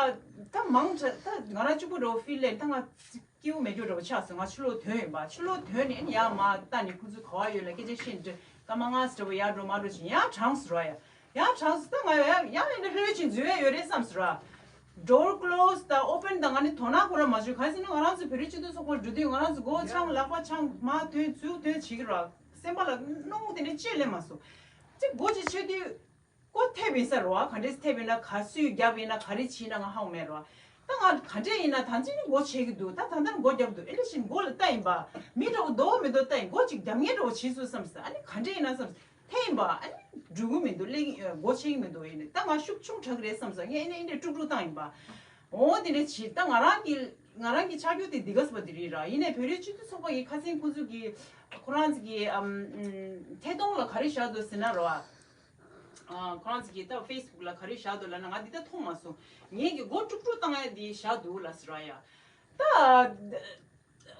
ད་མང་ཆེ་ད་ང་རང་གཅིག་པུ་འདྲ་བོ་ཕིལ་ལས། ད་ང་སྐྱིད་པོ་མེད་རྒྱུ་འདྲ་བོ་ཆགས་སོང་། ང་ཕྱི་ལོགས་ཐོན་ཡིན་པ། ཕྱི་ལོགས་ཐོན་ནས་ཨ་ནི་ཡར་མར་ལྟ་ནས་ཁོང་ཚོ་ག་བ་ཡོད་ལ་སྐད་ཆ་བཤད་ནས་སྐར་མ་ལྔ་ཙམ་འདྲ་བོ་ཡར་འགྲོ་མར་འགྲོ་བྱས་ཡར་གྲངས་སུ་ར་ཡ། ཡར་གྲངས་སུ་ད་ང་ཡང་ཡང་ཡིན་ན་ལྷོད་ལྷོད་ཅིག་འཛུལ་ཡས་ཡོད་རེད་བསམ་སོང་ར། Door close ད་open ད་ང་ནི་དོ་སྣང་ཁོ་རང་མ་བྱུང་། གང་ཟེར་ན་ང་རང་ཚོ་བོད་རིགས་སྤྱི་མཐུན་ཚོགས་པར་འགྲོ་དུས་ང་རང་ཚོ་མགོ་འཆང་ལག་པ་འཆང་མར་ཐོན་ཚུར་ཐོན་བྱེད་ཀྱི་ར། སེམས་པ་ལ་སྣང་དེ་འདྲ་ཅི་ཡང་སླེབས་མ་སོང་། ཅིག་སྒོ་ཅིག་ཕྱེ་དུས་སྒོ་ཐེབས་ཡིན་ས་རེད་བ། ག་འདྲས་ཐེབས་ཡིན་ན་ག་སུས་བརྒྱབ་ཡིན་ན་ག་རེ་བྱས་ན་ང་ཧ་གོ་མེད་རེད་བ། ད་ང་ག་འདྲས་ཡིན་ན་ད་ཅི་ནི་སྒོ་ཕྱེ་གི་འདུག་ད་ད་ལྟ་སྒོ་བརྒྱབ་འདུག་ཨེ་ལེ་བཞིན་སྒོ་ལ་ལྟ་ཡིན་པ། མི་འདྲ་བོ་འདུག་མི་འདུག་ལྟ་ཡིན། སྒོ་ཅིག་བརྒྱབ་མཁན་འདྲ་བོ་བྱས་སོང་བསམ་ས། ཨ་ནི་ག་འདྲས་ཡིན་ན་བསམ་ས། ཐེ་ཡིན་པ། ཨ་ནི་འགྲོ་གི་མི་འདུག་ལེགས་སྒོ་ཕྱེ་གི་མི་འདུག་ཡིན་ནི་ད་ང་ཤུགས་ཆུང་དྲགས་རེད་བསམ་ས། ངས་ཨེ་ནས་ཨེ་འདྲས་དཀྲུག་དཀྲུག་བཏང་ཡིན་པ། འོ་དེ་འདྲས་བྱས། ད་ང་རང་གི་ང་རང་གི་ཆ་རྒྱུས་དེ་འདི་ག་སོ་པ་དེ་རེད་ར། ཡིན་ནའི་བོད་རིགས་སྤྱི་མཐུན་ཚོགས་པ་ཡི་ཁ་སང་ཁོང་ཚོ་གི་ཁོ་རང་ཚོ་གི་ཨམ་ཐད་གཏོང་ལ་ག་རེ་བཞག་འདུག་ཟེར་ན་ར། ཨ་ཁོ་རང་ཚོ་གི་ད་ཕེ་སི་བུག་ལ་ག་རེ་བཞག་འདུག་ལབ་ན་ང་འདི་ད་མཐོང་མ་སོང་། ངས་གི་སྒོ་དཀྲུག་དཀྲུག་བཏང་ཡ་འདི་བཞག་འདུག་ལབ་ཟེར་ར་ཡ། ད།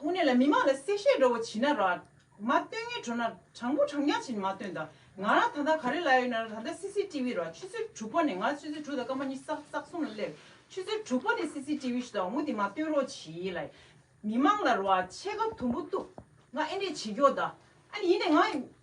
དངོས་གནས་ལ་མི་མང་ལ་གསལ་བཤད་འདྲ་བོ་བྱེད་ན་ར། མ་སྟོན་ངེས་འགྲོ་ན་དྲང་པོ་དྲང་རྐྱང་བྱས་ནས་མ་སྟོན་ད། ང་རང་ད་ལྟ་ག་རེ་ལབ་ཡོད་ན་ར། ད་ལྟ་སི་སི་ཊི་བི་ར་ཆུ་ཚོད་དྲུག་པ་ནས། ང་ཆུ་ཚོད་དྲུག་དང་སྐར་མ་ཉི་ཤུ་རྩ་རྩ་གསུམ་ལ་སླེབས། ཆུ་ཚོད་དྲུག་པ་ནས་སི་སི་ཊི་བི་ཞིག་དང་འོ་དེ་མ་སྟོན་རོགས་བྱེད་ལབ། མི་མང་ལ་ར་ཕྱེད་ཀ་དུམ་བུ་གཏུབ། ང་ཨེ་འདྲས་བྱེད་རྒྱུ་ད། ཨ་ནི་ཡིན་ནས་ང་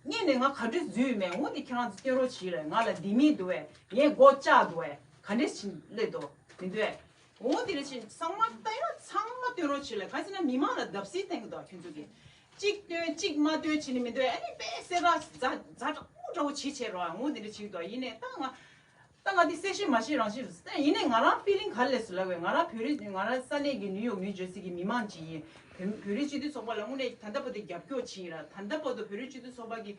སྔས་ནས་ང་ག་འདྲས་འཛུལ་ཡོད་མེད་འོ་དེ་ཁྱེད་རང་ཚོ་སྟོན་རོགས་བྱེད་ལབ། ང་ལ་ལྡེ་མིག་འདུག་བས། ངས་སྒོ་བཅག་འདུག་བས། ག་འདྲས་བྱེད་སླེབས་འདུག་མི་འདུག་བས། འོ་དེ་འདྲ་བྱས་ཚང་མ་ལྟ་ཡ་ཚང་མ་སྟོན་རོགས་བྱེད་ལ། ག་ཟེར་ན་མི་མང་ལ་བརྡབ་གསིག་བསྟན་གི་འདུག་ཁྱོད་ཚོ་གིས་གཅིག་སྟོན་གཅིག་མ་སྟོན་བྱེད་ནི་མི་འདུག་ཨ་ནི་དཔེ་གསལ་བསྒྲགས་ཛ་ཛ་དྲག་པོ་འདྲ་བོ་བྱེད་བྱེད་རོགས། འོ་དེ་འདྲ་བྱེད་གི་འདུག་ཡིན་ནའི་ད་ང་ད་ང་འདི་གསལ་བཤད་མ་བྱེད་རང་བྱེད་རེད། ད་ཡིན་ནའི་ང་རང་ཕི་ལིང་ག་རེ་སླེབས་སོང་ལབ་བས། ང་རང་བོད་རིགས་ང་རང་ས་གནས་ཀྱི་ནིའུ་ཡོག་ནིའུ་ཇར་སི་གི་མི་མང་ཅིག་ཡིན། བོད་བོད་རིགས་སྤྱི་མཐུན་ཚོགས་པ་ལ་དངོས་གནས་ད་ལྟ་བར་དུ་རྒྱབ་སྐྱོར་བྱེད་ཡིན་ར། ད་ལྟ་བར་དུ་བོད་རིགས་སྤྱི་མཐུན་ཚོགས་པ་གི་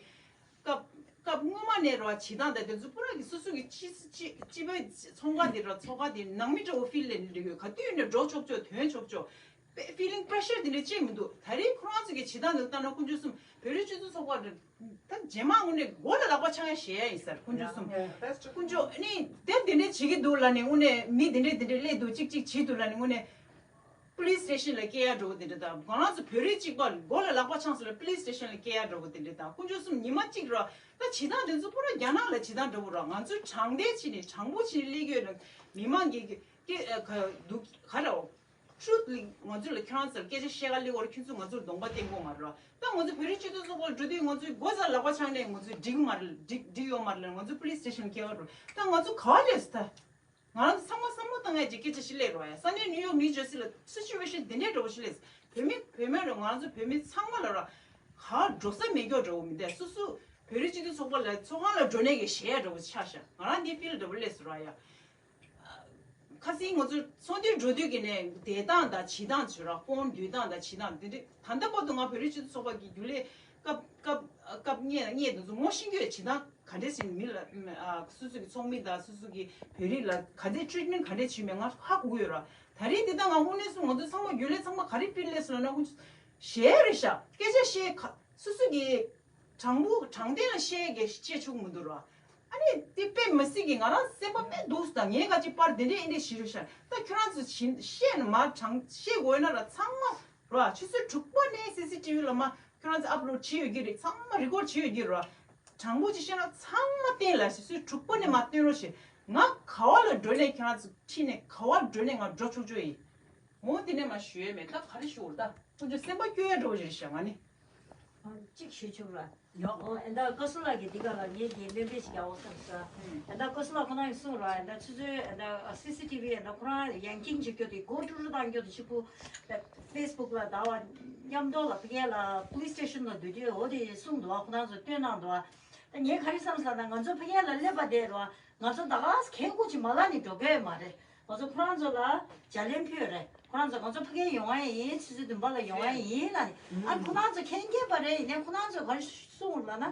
སྐབས་སྐབས་སྔོན་མ་ནས་ར་བྱེད་སྟངས་དང་དེ་ཚོ་པུ་ར་གི་སོ་སོ་གི་སྤྱི་སྤྱི་སྤྱི་པའི་ཚོང་ཁང་དེ་ར་ཚོགས་ཁང་དེ་ནང་མི་འདྲ་བོ་ཕིལ་ལས་འདྲ་གི་ག་དུས་ནས་འགྲོ་ཆོག་ཆོག་ཐོན་ཆོག་ཆོག་པེ་ཕི་ལིང་པེ་རེ་ཤར་དེ་འདྲ་ཅིག་མི་འདུག་ད་རེས་ཁོ་རང་ཚོ་གི་བྱེད་སྟངས་དེ་ལྟ་ན་དཀོན་མཆོག་གསུམ། བོད་རིགས་སྤྱི་མཐུན་ཚོགས་པ་རེད། ད་རྗེས་མ་དངོས་གནས་མགོ་ལ་ལག་པ་འཆང་ཡ་ཞེད་ཡ་ཡིན་ས་རེད་དཀོན་མཆོག་གསུམ། དཀོན་མཆོག་ནི་དེ་དེ་འདྲ་བྱེད་ཀྱི་འདུག་ལབ་ནས་དངོས་གནས་མི་དེ་འདྲ་དེ་འདྲ་སླེབས་འདུག་གཅིག་གཅིག་བྱེད་འདུག་ལབ་ནས་དངོས་གནས། པུ་ལིས་སི་ཊེ་ཤན་ལ་སྐྱེལ་ཡ་འགྲོ་བ་དེ་འདྲ་དང་། ང་རང་ཚོ་བོད་རིགས་གཅིག་པ་མགོ་ལ་ལག་པ་འཆང་ས་ལ་པུ་ལིས་སི་ཊེ་ཤན་ལ་སྐྱེལ་ཡ་འགྲོ་བ་དེ་འདྲ་དང་། དཀོན་མཆོག་གསུམ། ཉི་མ་གཅིག་ར་ད་བྱེད་སྟངས་དེ་ཚོ་པུ་ར་རྒྱ་ནག་ལ་བྱེད་སྟངས་འདྲ་བོ་ར། ང་ཚོས་དྲང་བདེན་བྱས་ནས་དྲང་པོ་བྱས་ནས་སླེབས་ཀྱི་ཡོད་ལ། མི་མང་གིས་ཀྱི་ཀྱི་ཨ་ག་འདུག་ག་ར་ཨོ་ཊུ་རུ་ཐི་ལི་ང་ཚོ་ལ་ཁྱེད་རང་ཚོར་སྐད་ཆ་བཤད་ག་སླེབས་པར་ཁྱོད་ཚོས་ང་ཚོར་གདོང་པ་བསྟན་དགོས་མ་རེད་ར། ད་ང་ཚོ་བོད་རིགས་སྤྱི་མཐུན་ཚོགས་པར་འགྲོ་དུས་ང་ཚོའི་མགོ་ས་ལག་པ་འཆང་ནས་ང་ཚོས་འགྲིག་མ་རེད། འགྲིག་འགྲིག་ཡོད་མ་རེད་ལ། ང་ཚོ་པུ་ལིས་སི་ཊེ་ཤན་སྐྱེལ་བ་འགྲོ། ད་ང་ཚོ་ག་བ་སླེབས་སོང་ད། ང་རང་ཚོ་ཚང་མ་བསམ་བློ་བཏང་ཡ་ཅིག་སྐད་ཆ་ཞིག་སླེབས་རོགས་ཡ། ས་གནས་ནིའུ་ཡོག་ནིའུ་ཇར་སི་ལ་སི་ཅུ་ཨེ་ཤན་དེ་འདྲའི་འདྲ་བོ་ཞིག་སླེབས་སོང་། བོད་མི་བོད་མི་རེད། ང་རང་ཚོ་བོད་མི་ཚང་མ་ལ་ར་ག་འགྲོ་ས་མེད་སྐྱོ་འདྲ་བོ་མི་འདུག་སོ་སོ་བོད་རིགས་སྤྱི་མཐུན་ཚོགས་པ་ལ་ཚོགས་ཁང་ལ་འགྲོ་ནས་ཀྱི་ཞེད་ཡ་འདྲ་བོ་ཆགས་ཤག་ང་རང་འདི་ཕིལ་འདྲ་བོ་སླེབས་སོང་ར་ཡ། ཁ་སང་ང་ཚོ་ཚོགས་འདུར་འགྲོ་དུས་ཀྱི་ནས་བསྡད་སྟངས་དང་བྱེད་སྟངས་བྱོས་ར། ཀོན་སྡོད་སྟངས་དང་བྱེད་སྟངས་དེ་འདྲ། ད་ལྟ་བར་དུ་ང་བོད་རིགས་སྤྱི་མཐུན་ཚོགས་པ་གི་རྒྱུན་ལས་སྐབས་སྐབས་སྐབས་ངས་ངས་དེ་ཚོ་ངོ་ཤེས་ཀྱི་ཡོད། བྱེད་སྟངས་ག་འདྲས་ཞིག་མི་ལ་ཨ་སོ་སོ་གི་ཚོགས་མི་དང་སོ་སོ་གི་བོད་རིགས་ལ་ག་ཚད་ཊི་རིཊ་མེན་ཊི་ག་འདྲས་བྱེད་མེད་ང་ཧ་གོ་གི་ཡོད་ར། ད་རེས་འདི་ལྟ་ང་དངོས་གནས་སུ་ང་ཚོ་ཚང་མ་རྒྱུན་ལས་ཚང་མ་ག་རེ་ཕིལ་ལས་སོང་ན་ཁོང་ཞེད་རེད་ཤག་སྐད་ཆ་བཤད་ག་སོ་སོ་གི་དྲང་པོ་དྲང་བདེན་ལ་བཤད་གི་བཤད་ཆོག་མི་འདུག་ར། ཨ་ནི་དེ་དཔེ་མི་སྲིད་གི་ང་རང་སེམས་པ་དཔེ་སྡུག་སོང་། ད་ངས་ག་ཅིག་པར་དེ་འདྲས་ཨེ་འདྲས་བྱེད་རེད་ཤག་ད་ཁྱོད་རང་ཚོ་བྱིན་བཤད་ན་མ་དྲང་བཤད་དགོས་ན་ར་ཚང་མ་ར་ཆུ་ཚོད་དྲུག་པ་ནས་སི་སི་ཊི་བི་ལ་མ་ཁྱོད་རང་ཚོ་ཨབ་ལོཌ་བྱེད་ཡོད་ཀྱི་རེད། ཚང་མ་རི་ཀོཌ་བྱེད་ཡོད་ཀྱི་རེད། དྲང་པོ་ཅིག་བཤད་ན་ཚང་མ་བསྟན་ལ་ཆུ་ཚོད་དྲུག་པ་ནས་མ་བསྟན་རོགས་བྱེད། ང་ག་བ་ལ་འགྲོ་ནས་ཁྱེད་རང་ཚོ་ཁྲིད་ནས་ག་བ་འགྲོ་ནས་ང་འགྲོ་ཆོག་ཆོག་ཡིན། འོ་དེ་ནས་མ་ཞུ་ཡས་མེད། ད་ག་རེ་ཞུ་དགོས་རེད། ད་ཁོང་ཚོ་སེམས་པ་སྐྱོ་ཡ་འགྲོ་བ་རེད་ཤག་ང་ནི། གཅིག་ཞུ་ཆོག་ར། ཡོང་། ཨོ་ཨེ་ད་བཀའ་ཟུར་ལགས་ཀྱིས་འདི་ག་ལ་ངས་ཀྱི་སྣོན་པ་ཞིག་རྒྱག་འོ་བསམ་ས། ཨེ་ད་བཀའ་ཟུར་ལགས་ཁོ་ན་ཡིས་གསུངས་ར། ཨེ་ད་ཆུ་ཚོད་ཨེ་ད་སི་སི་ཊི་བི་ཨེ་ད་ཁོ་རང་ཡང་ཀིང་བྱེད་རྒྱུ་དེ་སྒོ་ཀྲུག་ཀྲུག་བཏང་རྒྱུ་དེ་ཕྱི་པུ་ཕེ་སི་བུག་ལ་ད་བ་མཉམ་དུ་ལ་ཕ་གི་ལ་པུ་ལིས་སི་ཊེ་ཤན་ལ་སྡོད་དུས་འོ་དེ་གསུངས་འདུག་བ། ཁོ་རང་ཚོ་སྟོན་གནང་འདུག་བ། ད་ངས་ག་རེ་བསམ་ས་ན་ང་ཚོ་ཕ་གི་ལ་སླེབས་པ་དེ་ར་ང་ཚོ་ད་ག་གས་ཀུ་ཅིག་མ་ལ་ནི་འགྲོ་གི་མ་རེད། ང་ཚོ་ཁོ་རང་ཚོ་ལ་ལྗགས་ལན་ཕུལ་རེད། ཁོ་རང་ཚོ་ང་ཚོ་ཕ་གིར་ཡོང་བ་ཡིན། ཆུ་ཚོད་བདུན་པ་ལ་ཡོང་བ་ཡིན་ལབ་ནས། ཨ་ཁོ་རང་ཚོ་མཁྱེན་མཁྱེན་པ་རེད། ཡིན་ནའི་ཁོ་རང་ཚོས་ག་རེ་གསུངས་ལབ་ན།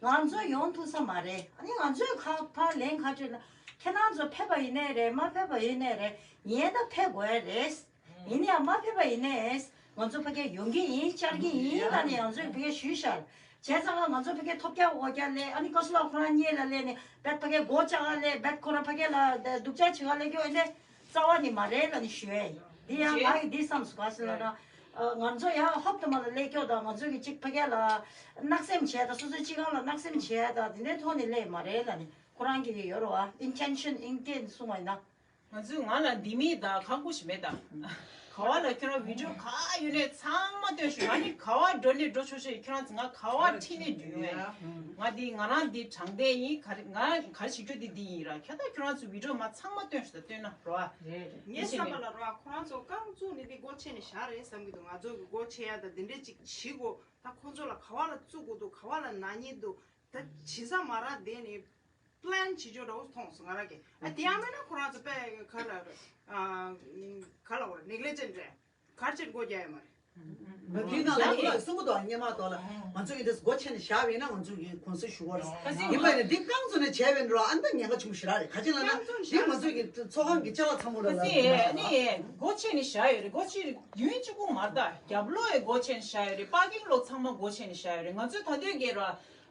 ང་ཚོ་ཡོང་ཐུབ་ས་མ་རེད། ཨ་ནི་ང་ཚོས་ཁ་ཕར་ལན་ཁ་བརྗོད་ན་ཁྱེད་རང་ཚོ་ཕེབས་པ་ཡིན་ནའི་རེད། མ་ཕེབས་པ་ཡིན་ནའི་རེད། ཡིན་ད་ཕེབས་དགོས་རེད། ཡིན་ནའི་མ་ཕེབས་པ་ཡིན་ནའི་ང་ཚོ་ཕ་གིར་ཡོང་གི་ཡིན། བཅར་གི་ཡིན་ལབ་ནས་ང་ཚོས་ཕ་གིར་ཞུས་ཤག་བྱས་ཙང་ང་ཚོ་ཕ་གིར་ཐོབ་རྒྱག་འོ་རྒྱག་ལས། ཨ་ནི་བཀའ་ཟུར་ལགས་ཁོ་རང་གཉིས་ལ་སླེབས་ནས་བེད་ཕ་གིར་སྒོ་བཅག་ག་སླེབས། བེད་ཁོ་རང་ཕ་གིར་ལ་སྡུག་ཅག་བྱེད་ག་སླེབས་རྒྱུ་ཨེ་ནས་རྩ་བ་ནས་མ་རེད་ལབ་ནས་ཞུ་ཡ་ཡིན། འདི་ཡང་ང་ཡི་འདི་བསམ་སོང་། ག་ཟེར་ལབ་ན་ང་ཚོ་ཡང་ཧོབ་ཏེ་མ་ལ་སླེབས་རྒྱུ་དང་ང་ཚོ་གི་གཅིག་ཕ་གིར་ལ་བརྣག་སེམས་བྱས་དང་སོ་སོའི་སྤྱི་ཁང་ལ་བརྣག་སེམས་བྱས་དང་དེ་འདྲའི་ཐོག་ནས་སླེབས་མ་རེད་ལབ་ནས་ཁོ་རང་གི་ཡོད་རེད་བ། ཨིན་ཊེན་ཤན་ཨིན་ཊེན་གསུང་བ་ཡིན་ན། ང་ཚོའི་ང་ལ་འདི་མེད་ད་ཁག་པོ་ཞིག་མེད་ད། ག་བ་ལ་ཁྱོད་རང་བི་ཌིའོ་ག་ཡོད་ནས་ཚང་མ་སྟོན་ཤོག་ང་ནི་ག་བ་འགྲོ་ནས་འགྲོ་ཆོག་ཤེས། ཁྱོད་རང་ང་ག་བ་ཁྲིད་ནས་འགྲོ་ཡོད། ང་འདི་ང་རང་འདི་དྲང་བདེན་ཡིན། ག་རེ་ང་ག་རེ་བྱེད་རྒྱུ་འདི་འདི་ཡིན་ར། ཁྱོད་ད་ཁྱོད་རང་ཚོའི་བི་ཌིའོ་མ་ཚང་མ་སྟོན་ཤོག་ད་སྟོན་ན་རོ། ངའི་བསམ་པ་ལ་རོ། ཁོ་རང་ཚོ་རྐང་བཙུགས་ནས་འདི་སྒོ་ཕྱེ་ནས་བཞག་རེད་བསམ་གྱི་འདུག་ང་ཚོ་གི་སྒོ་ཕྱེ་ཡ་ད་འདི་འདྲས་ཅིག་བྱེད་དགོས། ད་ཁོ་ཚོ་ལ་ག་བ་ལ་བཙུགས་དགོས་འདུག་ག་བ་ལ་ན་ཉེན་འདུག་ད་བྱེད་ས་མ་རག་བསྡད་ནས་པི་ལན་བྱེད་ཆོག་འདྲ་བོ་མཐོང་སོང་ང་རང་གིས། ཨ་དེ་ཡང་མིན་ན་ཁོ་རང་ཚོ་དཔེ་ག་ལ་རེད། ཨ་ག་ལ་བ་རེད། ནེག་ལི་ཇེན་ཊི་རེད། ག་རེ་བྱེད་སྒོ་རྒྱག་ཡོད་མ་རེད། ང་དེའི་ནང་ལ་ཁོ་ལ་གསུང་གི་འདུག་སྔོན་མ་དོ་ལ་ང་ཚོ་ཡིན་དེ་སྒོ་ཕྱེ་ནས་བཞག་པ་ཡིན་ན་ང་ཚོ་གི་གུང་སེང་ཞུ་བ་རེད། ཡིན་པ་ཡིན་ན་འདི་རྐང་བཙུགས་ནས་བྱས་པ་ཡིན་འགྲོ། ཨ་ནི་ད་ཉེན་ཁ་ཆེན་པོ་ཞེ་དྲག་རེད། ག་ཅི་ལབ་ན་འདི་ང་ཚོ་གི་ཚོགས་ཁང་གི་ཅ་ལག་ཚང་མ་ལ་ལ་ཨ་ནི་སྒོ་ཕྱེ་ནས་བཞག་ཡོད་རེད། སྒོ་ཕྱེ་རེད་ཡུན་གཅིག་པུ་མ་རེད་ད། རྒྱབ་ལོགས་ཡི་སྒོ་ཕྱེ་ནས་བཞག་ཡོད་རེད། པར་ཀིང་ལོག་ཚང་མ་སྒོ་ཕྱེ་ནས་བཞག་ཡོད་རེད། ང་ཚོས་ད་དུང་གི་ར་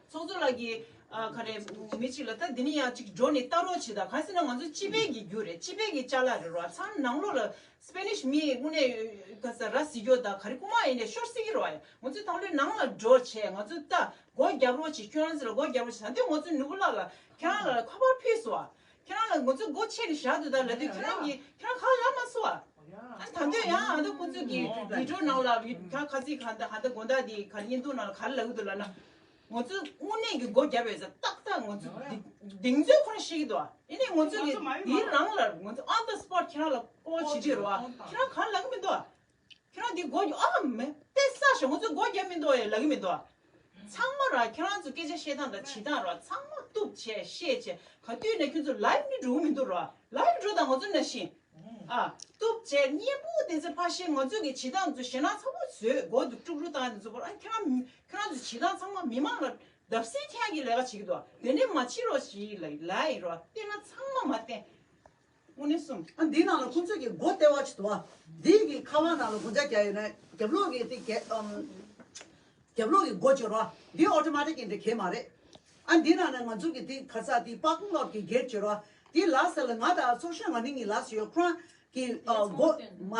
ཚོགས་གཙོ་ལགས་ཀྱིས་ཨ་ག་རེ་མི་གཅིག་ལ་ད་འདི་ནི་ཡང་གཅིག་འགྲོ་ནས་ལྟ་རོགས་བྱེད་ད། ག་ཟེར་ན་ང་ཚོ་སྤྱི་པའི་གི་རྒྱུ་རེད། སྤྱི་པའི་གི་ཅ་ལག་རེད་ར། ཚང་ནང་ལོགས་ལ་སི་པེ་ནིཤ་མི་དངོས་གནས་ག་ས་ར་སི་རྒྱོ་ད་ག་རེ་རྐུ་མ་ཡིན་ནས་ཤོར་སྲིད་ཀྱི་རེད་བ། ཡ་ང་ཚོས་ད་ལོའི་ནང་ལ་འགྲོ་བྱས་ང་ཚོས་ད་སྒོ་རྒྱབ་རོགས་བྱེད། ཁྱོད་རང་ཚོ་ལ་སྒོ་རྒྱབ་རོགས་བྱེད། ད་དུང་ང་ཚོས་ནོར་བུ་ལགས་ལ་ཁྱེད་རང་ལ་ཁ་པར་ཕུལ་སོང་བ། ཁྱེད་རང་ལ་ང་ཚོས་སྒོ་ཕྱེ་ནས་བཞག་འདུག་ད་ལབ་དུས་ཁྱེད་རང་གིས་ཁྱེད་རང་ཁ་ལབ་མ་སོང་བ། ཨ་ད་དུང་ཡང་ཨ་ད་ཁོ་ཚོས་ཀྱི་བི་ཌིའོ་ནང་ལ་ཁ་ཁ་ཚིག་ག་ད་ག་ད་དགོང་དག་དེ་ག་བརྙན་ཐུང་ནང་ལ་ག་རེ་ལབ་ཀྱི་འདུག་ལབ་ན། ང་ཚོ་དངོས་གནས་ཀྱི་སྒོ་བརྒྱབ་ཡོད་ས་ཏག་ཏག་ང་ཚོ་གདེང་ཚོད་ཁོ་རང་ཤེས་ཀྱི་འདུག་ཨ་ནི་ང་ཚོ་གི་དེའི་རང་ལ་ང་ཚོ་on the spot ཁྱེད་རང་ལ་ཀོལ་བྱེད་ཀྱི་རེད་བ། ཁྱེད་རང་ག་རེ་ལབ་ཀྱི་མི་འདུག་ཁྱེད་རང་འདི་སྒོ་རྒྱབ་ཨ་མེ་དཔེ་ས་ཞོག་ང་ཚོ་སྒོ་རྒྱབ་མི་འདུག་ཡ་ལབ་ཀྱི་མི་འདུག་ཚང་མ་ར་ཁྱེད་རང་ཚོ་སྐད་ཆ་བཤད་སྟངས་དང་བྱེད་སྟངས་ར་ཚང་མ་གཏུབ་བྱས་བཤད་བྱས་ག་དུས་ནས་ཁྱོད་ཚོ་ལའིབ་ནི་འགྲོ་གི་མི་འདུག་ར། ལའིབ་འགྲོ་དང་ང་ཚོ་ན་ཤི། ཨ། གཏུབ་བྱས་སྙན་པོ་དེ་ཚོ་ཕར་བཤད། ང་ཚོ་གི་བྱེད་སྟངས་ཚོ་ཞེད་སྣང་ཚ་པོ་བཟོས་སྒོ་དུ་དཀྲུག་དཀྲུག་བཏང་དེ་ཚོ་བར་ཨ་ཁྱེད་རང་ཁྱེད་རང་ཚོ་བྱེད་སྟངས་ཚང་མ་མི་མང་ལ་བརྡབ་གསིག་ཐེབས་ཀྱི་ལས་ཀ་བྱེད་ཀྱི་འདུག་དེ་འདྲས་མ་བྱེད་རོགས་ཞེས་ལ་ལ་ཡིན་རོགས་བལྟས་ན་ཚང་མ་མ་བལྟས། དངོས་གནས་གསུམ། ཨ་འདིའི་ནང་ལ་ཁོང་ཚོས་ཀྱི་སྒོ་ལྟེ་བ་ཅིག་འདུག་ཨ། འདིའི་གི་ཁ་པར་ནང་ལ་སྒོ་ལྕགས་བརྒྱབ་ཡོད་ན་རྒྱབ་ལོགས་ཀྱི་དེ་བརྒྱབ་ཨམ། རྒྱབ་ལོགས་ཀྱི་སྒོ་འབྱོར་བ་འདི་ཨོ་ཊོ་མ་ཊིག་ཡིན་འདྲ་གས་མ་རེད། ཨ་འདི་ནང་ན་ང་ཚོ་གི་དེ་ག་ས་དེ་པར་ཀིང་ལོཊ་ཀྱི་གེ་ཊི་འབྱོར་བ་འདི་ལ་ས་ལ་ང་དང་ཚོགས་གཞོན་ང་ནི་གཉིས་ལ་ས་ཡོད་ཁོ་རང་གི་ཨ་སྒོ་མ་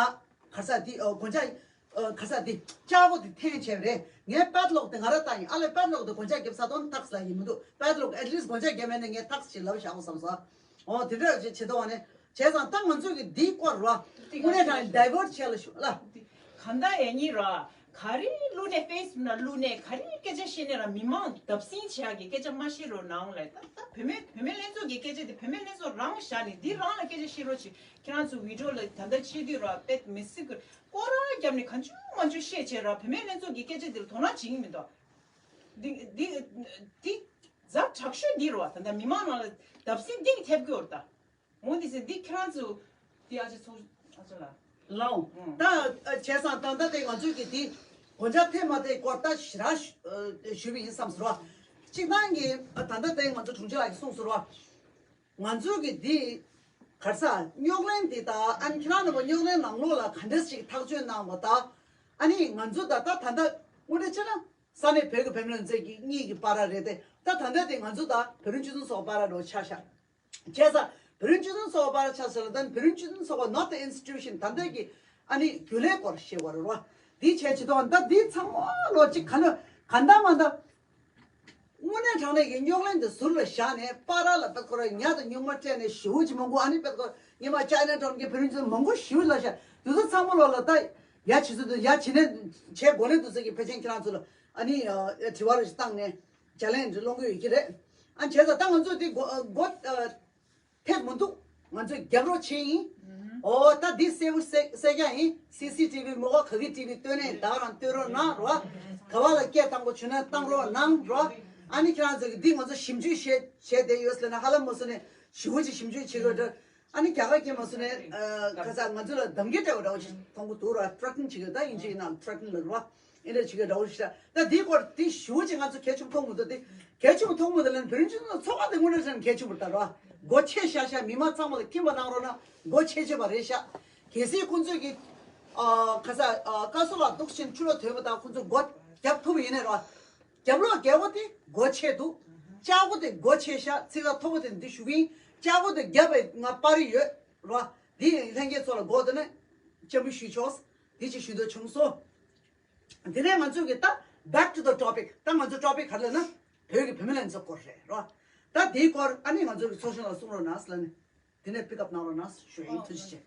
ག་ས་དེ་ཨ་སྒོ་ལྕགས་ཨ་ག་ས་དེ་ལྕགས་སྒོ་དེ་འཐེན་བྱས་པ་རེད། ངས་པེ་ཌི་ལོག་དེ་ང་ར་བཏང་ཡིན། ཨ་ལས་པེ་ཌི་ལོག་དེ་སྒོ་ལྕགས་རྒྱབ་ས་དོན་ཐག་ས་ཡིན་མི་འདུག་པེ་ཌི་ལོག་ཨེཊ་ལིསཊ་སྒོ་ལྕགས་རྒྱབ་མེད་ན་ངས་ཐག་ཅིག་ལབ་བཞག་གོ་བསམ་སོང་། ཨོ་དེ་འདྲ་བྱེད་བྱེད་དོ་བ་ནི་བྱས་ཙང་ད་ང་ཚོས་ཀྱི་འདིའི་སྐོར་ར་དངོས་གནས་དྲང་ཌའི་ཝར་ཊི་བྱས་ལ་ཞུ་ལ། གང་ལྟར་ཡང་ཡིན་ར། ག་རེ་བླུགས་ནས་ཕེ་སི་བུག་ནང་བླུགས་ནས་ག་རེ་སྐད་ཆ་བཤད་ནས་ར་མི་མང་བརྡབ་གསིག་བྱེད་ཡག་གི་སྐད་ཆ་མ་བཤད་རོགས་གནང་ལ། ད་ད་བུད་མེད་བུད་མེད་ལྷན་ཚོགས་ཀྱི་སྐད་ཆ་དེ་བུད་མེད་ལྷན་ཚོགས་རང་བཞག་ནས་འདི་རང་ལ་སྐད་ཆ་བཤད་རོགས་བྱེད། ཁྱེད་རང་ཚོ་བི་ཌིའོ་ལ་ད་ལྟ་བཤད་དུས་ར་དཔེ་མི་སྲིད་ཀི་སྐོར་ར་བརྒྱབ་ནས་གང་བྱུང་མང་བྱུང་བཤད་བྱས་ར་བུད་མེད་ལྷན་ཚོགས་ཀྱི་སྐད་ཆ་དེ་ལ་དོ་སྣང་བྱེད་ཀྱི་མི་འདུག་འདི་འདི་འདི་ཛ་དྲག་ཤོས་འདི་རེད་བ། ད་ལྟ་མི་མང་ནང་ལ་བརྡབ་གསིག་གཏིང་ཐེབས་ཀྱི་ཡོད་རེད་ད། འོ་འདི་ཟེར་འདི་ཁྱེད་རང་ཚོ་འདི་ཨ་ཅེ་ཚོ་ཨ་ཅེ་ལ། ལའོ། ཨང་། ད་བྱས་ཙང་ད་ལྟ་དེ་ང་ཚོས་ཀྱི་འདི་སྒོ་ལྕགས་ཐེབས་མ་ཐེབས་སྐོར་ད་ཞེ་དྲག་ཞུ་ཞུས་པ་ཡིན་བསམ་ཟེར་བ། གཅིག་ནང་གི་ད་ལྟ་དེ་ང་ཚོ་དྲུང་ཆེ་ལགས་ཀྱིས་གསུངས་ཟེར་བ། ང་ཚོས་ཀྱི་འདི་ག་རེ་ཟ་རྙོག་གླེང་འདི་དང་ཨ་ནི་ཁྱེད་རང་རྣམ་པ་རྙོག་གླེང་ནང་ལོགས་ལ་ག་འདྲ་ཞིག་ཐག་གཅོད་གནང་བ་དང་། ཨ་ནི་ང་ཚོ་ད་ད་ད་ལྟ་དངོས་གནས་བྱས་ན་ས་གནས་བོད་ཀྱི་བུད་མེད་ལྷན་ཚོགས་ཀྱི་གཉིས་ཀྱི་བར་ར་རེད་དེ། ད་ད་ལྟ་དེ་ང་ཚོ་ད་བོད་རིགས་སྤྱི་མཐུན་ཚོགས་པ་བར་ར་འགྲོ་ཆགས་ཤག་བྱས་ཙང་བོད་རིགས་སྤྱི་མཐུན་ཚོགས་པ་བར་ཆགས་ཟེར་ལ་ད་བོད་རིགས་སྤྱི་མཐུན་ཚོགས་པ་not the institution ད་ལྟ་གི་ཨ་ནི་རྒྱུན་ལས་སྐོར་བཤད་པ་རེད་བ། འདི་བྱས་ཅི་ཐོག་ད་འདི་ཚང་མ་ལོ་གཅིག་ག་ནོ་ག་འདའ་མ་འདའ། དངོས་གནས་དྲང་གནས་ཀྱི་རྙོག་གླེང་དེ་ཟུར་ལ་བཞག་ནས་པ་ར་ལ་པད་ཁོ་ར་ཉ་དང་སྨྱུག་མ་སྤྲད་ནས་ཞེ་པོ་ཅིག་མང་པོ་ཨ་ནི་པད་ཁོ་ར་ཉི་མ་ཅའི་ན་ཊའུན་གྱི་བོད་རིགས་ཚོ་མང་པོ་ཞེ་པོ་ལ་བཞག་དུས་ཚོད་ཚང་མ་ལོ་ལ་ད་ཡ་བྱེད་ཚོད་དུ་ཡ་བྱེད་ནས་བྱེད་དགོས་ནས་དུས་ཚོད་ཀྱི་ཕལ་ཆེར་ཁྱེད་རང་ཚོ་ལ་ཨ་ནི་དྲི་བ་རེ་ཞིག་བཏང་ནས་ལྗགས་ལན་རེ་སློང་གི་ཡོད་ཀྱི་རེད། ཨ་བྱས་ཙང་ད་ང་ཚོ་དེ་འགོ་འགོ་ཐེབས་མི་འདུག་ང་ཚོས་རྒྱབ་རོགས་བྱེད་ཡིན། ཨོ་ད་འདི་གསལ་པོ་གསལ་གསལ་རྐྱང་ཡིན། སི་སི་ཊི་བི་མོ་ག་ག་གི་ཊི་བི་སྟོན་ནས་ད་རང་སྟོན་རོགས་གནང་རོགས། ག་བ་ལ་སྐད་བཏང་དགོས་བྱུང་ན་བཏང་རོགས་གནང་རོགས། ཨ་ནི་ཁྱེད་རང་ཚོ་གི་འདི་ང་ཚོ་ཞིབ་འཇུག་བྱས་བྱས་བསྡད་ཡོད་ཟེར་ན་ཧ་ལམ་མ་སོང་ནས་ཞེ་པོ་ཅིག་ཞིབ་འཇུག་བྱེད་དགོས་འདྲ། ཨ་ནི་རྒྱ་གར་སྐད་མ་སོང་ནས་ཁ་ས་ང་ཚོ་ལ་གདམ་ག་སྤྲད་པ་འདྲ་བོ་ཞིག་མཐོང་གི་འདུག་ར། ཐི་རེ་ཊིན་བྱེད་ཀྱི་ད་དབྱིན་ཇི་ཡིན་ན་ཐི་རེ་ཊིན་ལབ་ར། ཨེ་འདྲ་བྱེད་ཀྱི་འདྲ་བོ་ཞིག་ད་འདིའི་སྐོར་འདི་ཞུ་ཅིག་ང་ཚོ་གལ་ཆེན་པོ་མཐོང་མི་འདུག་འདི་གལ་ཆེན་པོ་མཐོང་མི་འདུག་ལན་བོད་རིགས་སྤྱི་མཐུན་ཚོགས་པ་འདི་དངོས་གནས་བྱས་ན་གལ་ཆེན་པོ་རེད་ད་ར། སྒོ་ཕྱེ་ཤ་ཤ་མི་མང་ཚང་མ་ལ་མཁྱེན་པ་གནང་རོགས་གནང་། སྒོ་ཕྱེ་ཆོད་པ་རེད་ཤག་གལ་སྲིད་ཁོང་ཚོས་ཀྱི་ཨ་ཁ་ས་ཨ་བཀའ་ཟུར་ལགས་འདུག་ཕྱིན་ཆུ་ལོག་ཐོན་པ་དང་ཁོང་ཚོ་སྒོ་རྒྱབ་ཐུབ་པ་ཡིན་ནའི་ར། རྒྱབ་ལོགས་རྒྱབ་པོ་དེ་སྒོ་ཕྱེ་འདུག་ལྕགས་སྒོ་དེ་སྒོ་ཕྱེ་ཤག་ཚིག་ཁ་མཐོ་པོ་དེ་འདི་ཞུ་གི་ཡིན། ལྕགས་སྒོ་དེ་རྒྱབ་པའི་ང་པར་རིས་ཡོད་ར། འདི་ལྷན་རྒྱས་ཚོ་ལ་སྒོ་དེ་ནས་ཅམ་པུ་ཞུས་ཆོག་འདི་ཅིག་ཞུ་འདོད་བྱུང་སོང་། དེ་ནས་ང་ཚོ་གི་ད་back to the topic ད་ང་ཚོ་ཊོ་པིག་ག་རེ་ལབ་ན་བོད་ཀྱི་བུད་མེད་ལྷན་ཚོགས་སྐོར་རེད་རོ། ད་དེའི་སྐོར་ཨ་ནི་ང་ཚོ་གི་ཚོགས་གཞོན་ལ་གསུང་རོགས་གནང་ཟེར་ལབ་ནས། དེ་ནས་པིག་ཨབ་གནང་རོགས་གནང་ཞུ་ཡིན། ཐུགས་རྗེ་ཆེ།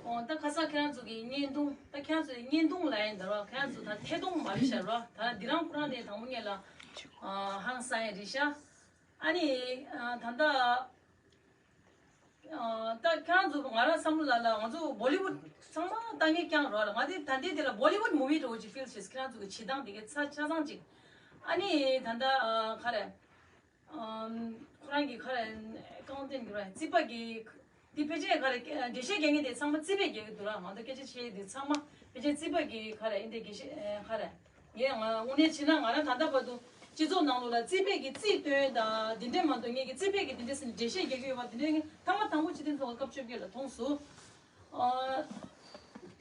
ཨོ་ད་ཁ་སང་ཁྱེད་རང་ཚོ་གི་བརྙན་ཐུང་ད་ཁྱེད་རང་ཚོ་བརྙན་ཐུང་ལ་ཡིན་ད་རོགས། ཁྱེད་རང་ཚོ་ད་ཐད་གཏོང་མ་རེད་ཤག་རོགས། ད་འདི་རང་ཁོ་རང་དེ་དང་པོ་ཉིད་ལ་ཧང་སང་ཡ་རེད་ཤག་ཨ་ནི་ད་ལྟ་ད་ཁྱེད་རང་ཚོ་ང་རང་བསམ་བློ་ལ་ལ་ང་ཚོ་བོ་ལི་ཝུད་ཚང་མ་ལྟ་མཁན་རྐྱང་རོགས་ལ། ང་དེ་ད་ལྟའི་དེ་ལ་བོ་ལི་ཝུད་མུ་ཝི་འདྲ་བོ་ཅིག་ཕིལ་བྱེད། ཁྱེད་རང་ཚོ་གི་བྱེད་སྟངས་དེ་གའི་ཆ་ཆ་ཚང་ཅིག་ཨ་ནི་ད་ལྟ་ག་རེ། ཁོ་རང་གི་ཁ་རེ་རྐང་སྟེང་གི་ར་རྩིས་པ་གི་འདི་ཕལ་ཆེར་ག་རེ་འགྲེལ་བཤད་རྒྱག་མཁན་དེ་ཚང་མ་རྩིས་པས་རྒྱག་གི་འདུག་ར། ང་ཚོ་སྐད་ཆ་བཤད་ཡས་དེ་ཚང་མ་ཕལ་ཆེར་རྩིས་པ་གི་ག་རེ་ཨིན་དེ་རྒྱག་ཤེས་ག་རེ། ངས་ང་དངོས་གནས་བྱས་ན་ང་རང་ད་ལྟ་བར་དུ་སྤྱི་ཚོགས་ནང་ལོགས་ལ་རྩིས་པས་ཀྱི་རྩིས་སྟོན་དང་དེ་འདྲས་མ་གཏོགས་ངས་ཀྱི་རྩིས་པས་ཀྱི་དེ་འདྲས་ཟེར་ནས་འགྲེལ་བཤད་རྒྱག་གི་ཡོད་པ་དེ་འདྲས་ངས་ཐེངས་མ་དང་པོ་སྤྱི་འཐུས་ཚོགས་པ་སྐབས་བཅོ་བརྒྱད་ལ་མཐོང་སོང་། ཨ།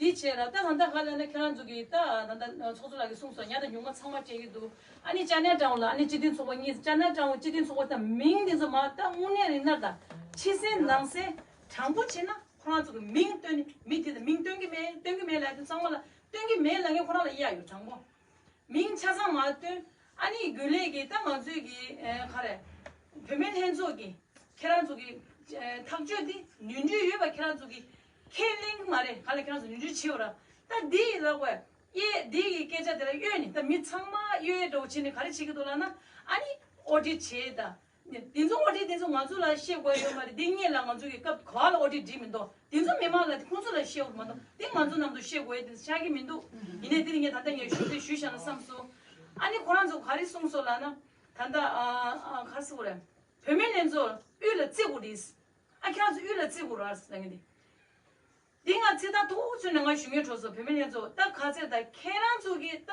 འདི་བྱས་ར་ད་ད་ལྟ་ག་ལ་ན་ཁྱེད་རང་ཚོ་གིས་ད་ད་ལྟ་ཚོགས་གཙོ་ལགས་ཀྱིས་གསུངས་སོང་། ཉག་དང་ཉུང་མ་ཚང་མ་སྤྲད་ཀྱི་འདུག་ཨ་ནི་ཅ་ནལ་ཀྲང་ལ་ཨ་ནི་སྤྱི་འཐུས་ཚོགས་པ་གཉིས། ཅ་ནལ་ཀྲང་སྤྱི་འཐུས་ཚོགས་པ་དང་མིང་འདི་ཚོ་མ་ད་དངོས་གནས་རིག་གནས་དང་ཕྱི་གསལ་ནང་གསལ་དྲང་པོ་བྱས་ན་ཁོ་རང་ཚོ་གི་མིང་བཏོན་ནས་མི་དེ་དང་མིང་སྟོན་གྱི་མེད་སྟོན་གྱི་མེད་ལབ་དུས་ཚང་མ་ལ་སྟོན་གྱི་མེད་ལབ་མཁན་ཁོ་རང་ལ་གཡར་ཡོད་དྲང་པོ། མིང་ཆ་ཚང་མ་བཏོན། ཨ་ནི་རྒྱུན་ལས་ཀྱི་ད་ང་ཚོའི་གི་ཨེ་ག་རེ། བུད་མེད་ལྷན་ཚོགས་ཀྱི་ཁྱེད་རང་ཚོ་གི་ཨེ་ཐག་གཅོད་འདི་ནོར་འཁྲུལ་ཡོད་པ་ཁྱེད་རང་ཚོ་གི་ཁས་ལེན་གྱི་མ་རེད། ག་ལ་ཁྱེད་རང་ཚོ་ནོར་འཁྲུལ་བྱེད་འོ་ར། ད་འདི་ཡི་ལ་བས་གཡས་འདི་གི་སྐད་ཆ་དེ་ལ་གཡོལ་ནས་ད་མི་ཚང་མ་གཡོལ་འགྲོ་བྱས་ནས་ག་རེ་བྱེད་ཀྱི་འདུག་ལབ་ན། ཨ་ནི་ཨོ་ཌི་བྱེད་ད། དེ་ཚོ་ཨོ་ཌི་དེ་ཚོ་ང་ཚོ་ལ་བཤད་དགོས་ཡོད་མ་རེད། དེ་སྔོན་ལ་ང་ཚོ་གི་སྐབས་ག་བ་ལ་ཨོ་ཌི་བྲིས་མི་འདུག་དེ་ཚོ་མི་མང་ལ་དེ་ཁོང་ཚོ་ལ་བཤད་དགོས་མ་གཏོགས་དེ་ང་ཚོ་ནང་དུ་བཤད་དགོས་ཡ་དེ་ཆགས་ཀྱི་མི་འདུག་ཡིན་ནའི་དེ་རིང་ངས་ད་ལྟ་ངས་ཞུ་དེ་ཞུས་བཞག་ན་བསམ་སོང་། ཨ་ནི་ཁོ་རང་ཚོ་ག་རེ་གསུངས་སོང་ལབ་ན། ད་ལྟ་ཨ་ཨ་ག་རེ་ཟེར་དགོས་རེད། བུད་མེད་ལྷན་ཚོགས་དབུས་ལ་བརྩི་དགོས་རེད། ཨ་ཁྱེད་རང་ཚོ་དབུས་ལ་བརྩི་དགོས་རེད་ཟེར་ལབ་མཁན་དེ། འདི་ང་ཚེ་ཐང་ཐོག་ཚུན་ནས་ང་ཞུ་ངེས་འགྲོ་སོང་། བུད་མེད་ལྷན་ཚོགས་ད་ག་ཚད་ད་ཁྱེད་རང་ཚོ་གིས་ད་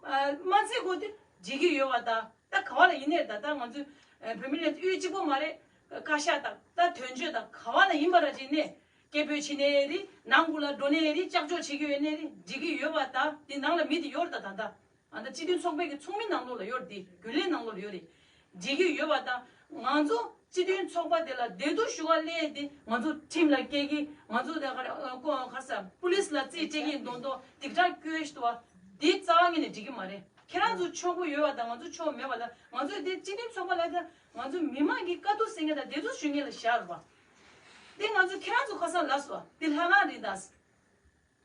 མ་བརྩི་དགོས་དུས་འགྲིག་གི་ཡོད་པ། ད་ད་ག་བ་ལ་ཡིན་ནའི་ད་ད་ང་ཚོ་བུད་མེད་ལྷན་ཚོགས་དབུས་གཅིག་པོ་མ་རེད། བཀའ་ཤག་དང་ད་དོན་གཅོད་དང་ག་བ་ལ་ཡིན་པ་ར་ཅིག་ནས་སྐད་འབོད་བྱེད་ནའི་རེད། ནང་ཁུལ་ལ་འགྲོ་ནའི་རེད། ལྕགས་འཇོག་བྱེད་ཀྱི་ཡོད་ནའི་རེད། འགྲིག་གི་ཡོད་པ། ད་འདི་ནང་ལ་མི་དེ་ཡོད་རེད། ད་ད་ད་ཨ་ད་སྤྱི་འཐུས་ཚོགས་པའི་གི་ཚོགས་མི་ནང་ལོགས་ལ་ཡོད་རེད། དེ་རྒྱུན་ལས་ནང་ལོགས་ལ་ཡོད་རེད། འགྲིག་གི་ཡོད་པ་དང་། ང་ཚོ་སྤྱི་མཐུན་ཚོགས་པ་དེ་ལ་བདེ་སྡུག་ཞུ་ག་སླེབས་ཏེ་ང་ཚོ་ཁྲིམས་ལ་སྐྱེལ་གྱི། ང་ཚོ་དེ་ག་རེ་ཨ་ཁོ་ག་ས་པུ་ལིས་ལ་རྩིས་སྤྲད་མཁན་མདོག་མདོག་སྡིགས་དྲག་སྐྱོན་ཞིག་འདུག་བ། དེ་རྩ་བ་ཉིད་ནས་འགྲིག་གི་མ་རེད། ཁྱེད་རང་ཚོ་ཆོག་གི་ཡོད་པ་དང་ང་ཚོ་ཆོག་མེད་པ་དང་། ང་ཚོ་དེ་སྤྱི་མཐུན་ཚོགས་པ་ལ་དང་ང་ཚོ་མི་མང་གི་དཀའ་སྡུག་སེལ་མཁན་དང་བདེ་སྡུག་ཞུ་མཁན་ལ་བཞག་རོགས། དེ་ང་ཚོ་ཁྱེད་རང་ཚོ་ཁ་སང་ལབ་སོང་བ། དེ་ལྷ་ཁང་རེད་ད།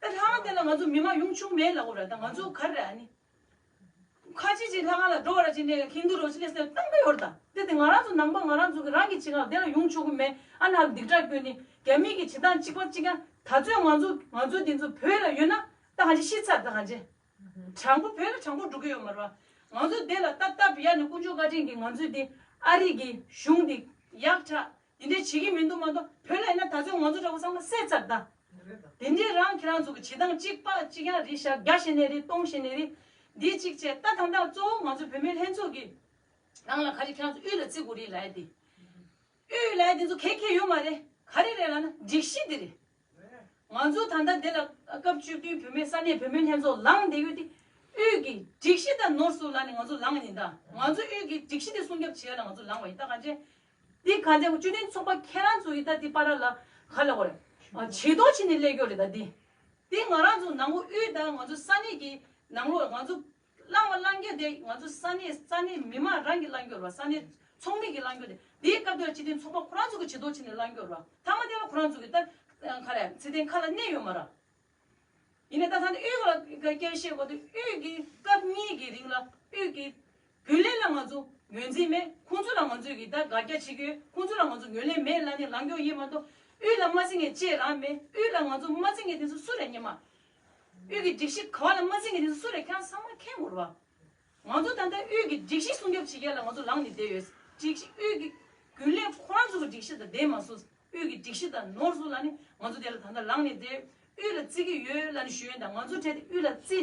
ད་ལྷ་ཁང་དེ་ལ་ང་ཚོ་མི་མང་ཡོང་ཆོག་མེད་ལབ་དགོས་ར། ད་ང་ཚོ་ག་རེ་ཨ་ནི། ཁ་ཅིག་ཅིག་ལྷ་ཁང་ལ་འགྲོ་བ་ར་ཅིག་ནས་ཧིན་དུ་རོ་ཅིག་ནས་སེ་བཏང་གི་ཡོད་རེད་ད། དེ་དེ་ང་རང་ཚོ་ནང་པ་ང་རང་ཚོ་གི་རང་གི་ཆེད་ཁང་དེ་ལ་ཡོང་ཆོག་གི་མེད། ཨ་ནི་ཧ་ལ་སྡིགས་དྲག་སྐྱོན་ནི་རྒྱ་མི་གི་བྱེད་སྟངས་གཅིག་པ་གཅིག་རྐྱང་། ད་ཚོད་ང་ཚོ་ང་ཚོ་དེ་ཚོ་བོད་ལ་ཡོད་ན་ད་གང་ཅི་ཤི་ཚར། ད་གང་ཅི་དྲང་པོ་བོད་ལ་དྲང་པོ་འགྲོ་གི་ཡོད་མ་རེད་བ། ང་ཚོ་དེ་ལ་ད་སྟབས་ཡག་ནས་དཀོན་མཆོག་བཀའ་དྲིན་གྱིས་ང་ཚོས་དེ་ཨ་རི་གི་གཞུང་དེ་ཡག་དྲག་དེ་འདྲས་བྱེད་ཀྱི་མི་འདུག་མ་གཏོགས་བོད་ལ་ཡིན་ན་ད་ཚོད་ང་ཚོ་འདྲ་པོ་ཚང་མ་བསད་ཚར་ད། དེ་འདྲས་རང་ཁྱེད་རང་ཚོ་གི་བྱེད་སྟངས་གཅིག་པ་གཅིག་རྐྱང་རེད་ཤག་བརྒྱ་བྱས་ནའི་རེད། སྟོང་བྱས་ནའི་རེད། འདི་གཅིག་བྱས། ད་ད་ལྟ་གཙོ་བོ་ང་ཚོ་བུད་མེད་ལྷན་ཚོགས་ཀྱི་ནང་ལ་ག་རེ་ཁྱེད་རང་ཚོ་དབུས་ལ་བརྩི་དགོས་རེད་ལབ་ཡ་དེ། དབུས་ལབ་ཡ་དེ་ཚོ་གལ་གལ་ཡོད་མ་རེད། ག་རེ་རེད་ལབ་ན་སྒྲིག་གཞི་དེ་རེད། ང་ཚོ་ད་ལྟ་འདི་ལ་སྐབས་བཅུ་བདུན་བུད་མེད་ས་གནས་བུད་མེད་ལྷན་ཚོགས་ལངས་བསྡད་ཡོད་དེ། དབུས་ཀྱི་སྒྲིག་གཞི་དང་ནོར་སོང་ལབ་ནས་ང་ཚོ་ལངས་ཡིན་ད། ང་ཚོ་དབུས་ཀྱི་སྒྲིག་གཞི་དེ་སྲུང་སྐྱོབ་བྱེད་ཡ་ལ་ང་ཚོ་ལངས་པ་ཡིན། ད་གང་བྱས། འདི་གང་ལྟར་སྤྱི་མཐུན་ཚོགས་པ་ཁྱེད་རང་ཚོ་ཡིས་ད་འདི་བར་ལ་ག་ལ་གོ་རེད། ཨ་བྱེད་དོ་བྱེད་ནས་སླེབས་ཡོད་རེད་ད་འདི། འདི་ང་རང་ཚོ་ནང་ཁུལ་དབུས་དང་ང་ཚོ་ས་གནས་ཀྱི་ནང་ལོགས་ང་ཚོ་བླང་བ་བླང་རྒྱུ་དེ་ང་ཚོ་ས་གནས་ས་གནས་མི་མང་རང་གིས་བླང་རྒྱུ་རེད་བ། ས་གནས་ཚོགས་མི་གིས་བླང་རྒྱུ་དེ། འདིའི་སྐབས་དེར་སྤྱི་མཐུན་ཚོགས་པ་ཁོ་རང་ཚོ་གིས་བྱེད་དོ་བྱེད་ནས་བླང་རྒྱུ་རེད་བ། མཐའ་མ་དེ་ལ་ཁོ་རང་ཚོ་གིས་ད་ག་རེ་ཚེ་བརྟན་ཁ་ལ་གནས་ཡོད་མ་རེད། ཡིན་ནའི་ད་ལྟ་དབུས་ལ་སྐད་བཤད་དགོས་དུས་དབུས་ཀྱི་སྐབས་གཉིས་ཀྱི་རིང་ལ་དབུས་ཀྱི་རྒྱུན་ལས་ལ་ང་ཚོ་ངོས་འཛིན་མེད། ཁོང་ཚོ་ལ་ང་ཚོས་ཀྱི་ད་དགག་རྒྱག་བྱེད་ཀྱི་ཡོད། ཁོང་ཚོ་ལ་ང་ཚོ་ངོས་ལེན་མེད་ལབ་ནས་ལངས་རྒྱུ་ཡིན་མ་གཏོགས། དབུས་ལ་མ་བརྩི་མཁན་ཅིག་རང་མེད། དབུས་ལ་ང་ཚོ་མ་བརྩི་མཁན་དེ་ཚོ་སུ་རེད་སྙམ་མ། དབུས་ཀྱི་སྒྲིག་གཞི་ག་བ་ལ་མ་བརྩི་མཁན་དེ་ཚོ་སུ་རེད། ཁྱེད་རང་ཚང་མ་མཁྱེན་དགོས་རེད་བ། ང་ཚོ་ད་ལྟ་དབུས་ཀྱི་སྒྲིག་གཞི་སྲུང་སྐྱོབ་བྱེད་མཁན་ལ་ང་ཚོ་ལངས་ནས་བསྡད་ཡོད། སྒྲིག་གཞི་དབུས་ཀྱི་རྒྱུན་ལས་ཁོ་རང་ཚོ་གི་སྒྲིག་གཞི་དང་ལྡན་མ་སོང་། དབུས་ཀྱི་སྒྲིག་གཞི་དང་ནོར་སོང་ལབ་ནས་ང་ཚོ་དེ་ལ་ད་ལྟ་ལངས་ནས་བསྡད། དབུས་ལ་བརྩི་གི་ཡོད་ལབ་ནས་ཞུ་ཡོད། ད་ང་ཚོ་གྲས་དེ་དབུས་ལ་བརྩི་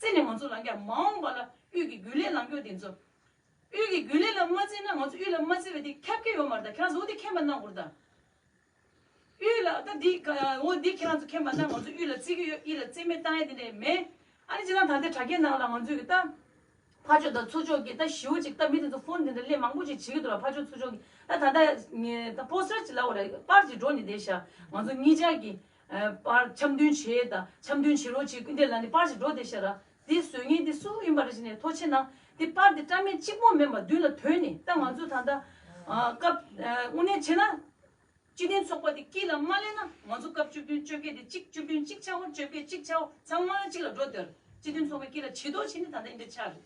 བརྩི་ནས་ང་ཚོ་ལངས་ཀྱང་མ་འོངས་པ་ལ་དབུས་ཀྱི་རྒྱུན་ལས་ལངས་རྒྱུ་དེ་ཚོ། དབུས་ཀྱི་རྒྱུན་ལས་ལ་མ་བརྩི་ན་ང་ཚོ་དབུས་ལ་མ་བརྩི་བས་དེ་ཁྱབ་ཀྱི་ཡོད་མ་རེད། ད་ཁྱེད་རང་ཚོ་འོ་དེ་མཁྱེན་པ་གནང་དགོས་རེད་ད། དབུས་ལ་ད་འདི་ག་འོ་འདི་ཁྱེད་རང་ཚོ་མཁྱེན་པ་ན་ང་ཚོ་དབུས་ལ་བརྩི་གི་ཡོད། དབུས་ལ་བརྩི་མེད་བཏང་ཡ་དེ་འདྲས་མེད། ཨ་ནི་སྤྱིར་བཏང་ད་ལྟའི་དྲ་རྒྱའི་ནང་ལ་ང་ཚོས་ཀྱི་ད་ཕར་ཕྱོགས་དང་ཚུར་ཕྱོགས་ཀྱི་ད་ཞེ་པོ་ཅིག་ད་མི་དེ་ཚོ་ཕོན་དེ་འདྲ་སླེབས་མང་པོ་ཅིག་བྱེད་ཀྱི་འདུག་ལ། ཕར་ཕྱོགས་ཚུར་ཕྱོགས་ཀྱི་ད་ད་ལྟ་ངས་ད་པོ་སི་ཊར་ཅིག་ལབ་དགོས་རེད། པར་ཅིག་འགྲོ་ནས་བསྡད་ཤག་ང་ཚོ་གཉིས་ཆར་གྱི་པར་འཆམ་མཐུན་བྱེད་ད་འཆམ་མཐུན་བྱེད་རོགས་བྱེད་སྐུལ་འདེད་ལབ་ནས་པར་ཅིག་འགྲོ་བསྡད་ཤག་ར། དེ་བཟོ་མཁན་དེ་སུ་ཡིན་པ་རེད་ཟེར་ནས་ཐུགས་རྗེ་གནང་། དེ་པར་དེ་སྐྲ་མེད་གཅིག་པོ་མིན་པ་མདུན་ལ་དོན་ནས་ད་ང་ཚོ་ད་ལྟ་སྐབས་དངོས་གནས་བྱས་ན། སྤྱི་མཐུན་ཚོགས་པ་དེ་དཀྱིལ་ལ་མ་སླེབས་ན་ང་ཚོ་སྐབས་བཅུ་བདུན་བཅོ་བརྒྱད་དེ་གཅིག་བཅུ་བདུན་གཅིག་ཆགས་འོ། བཅོ་བརྒྱད་གཅིག་ཆགས་འོ། ཚང་མ་གཅིག་ལ་འགྲོ་སྡོད། སྤྱི་མཐུན་ཚོགས་པའི་དཀྱིལ་ལ་བྱེ་རྡོ་ཕྱིན་ནས་ད་ལྟ་འདི་འདྲ་ཆགས་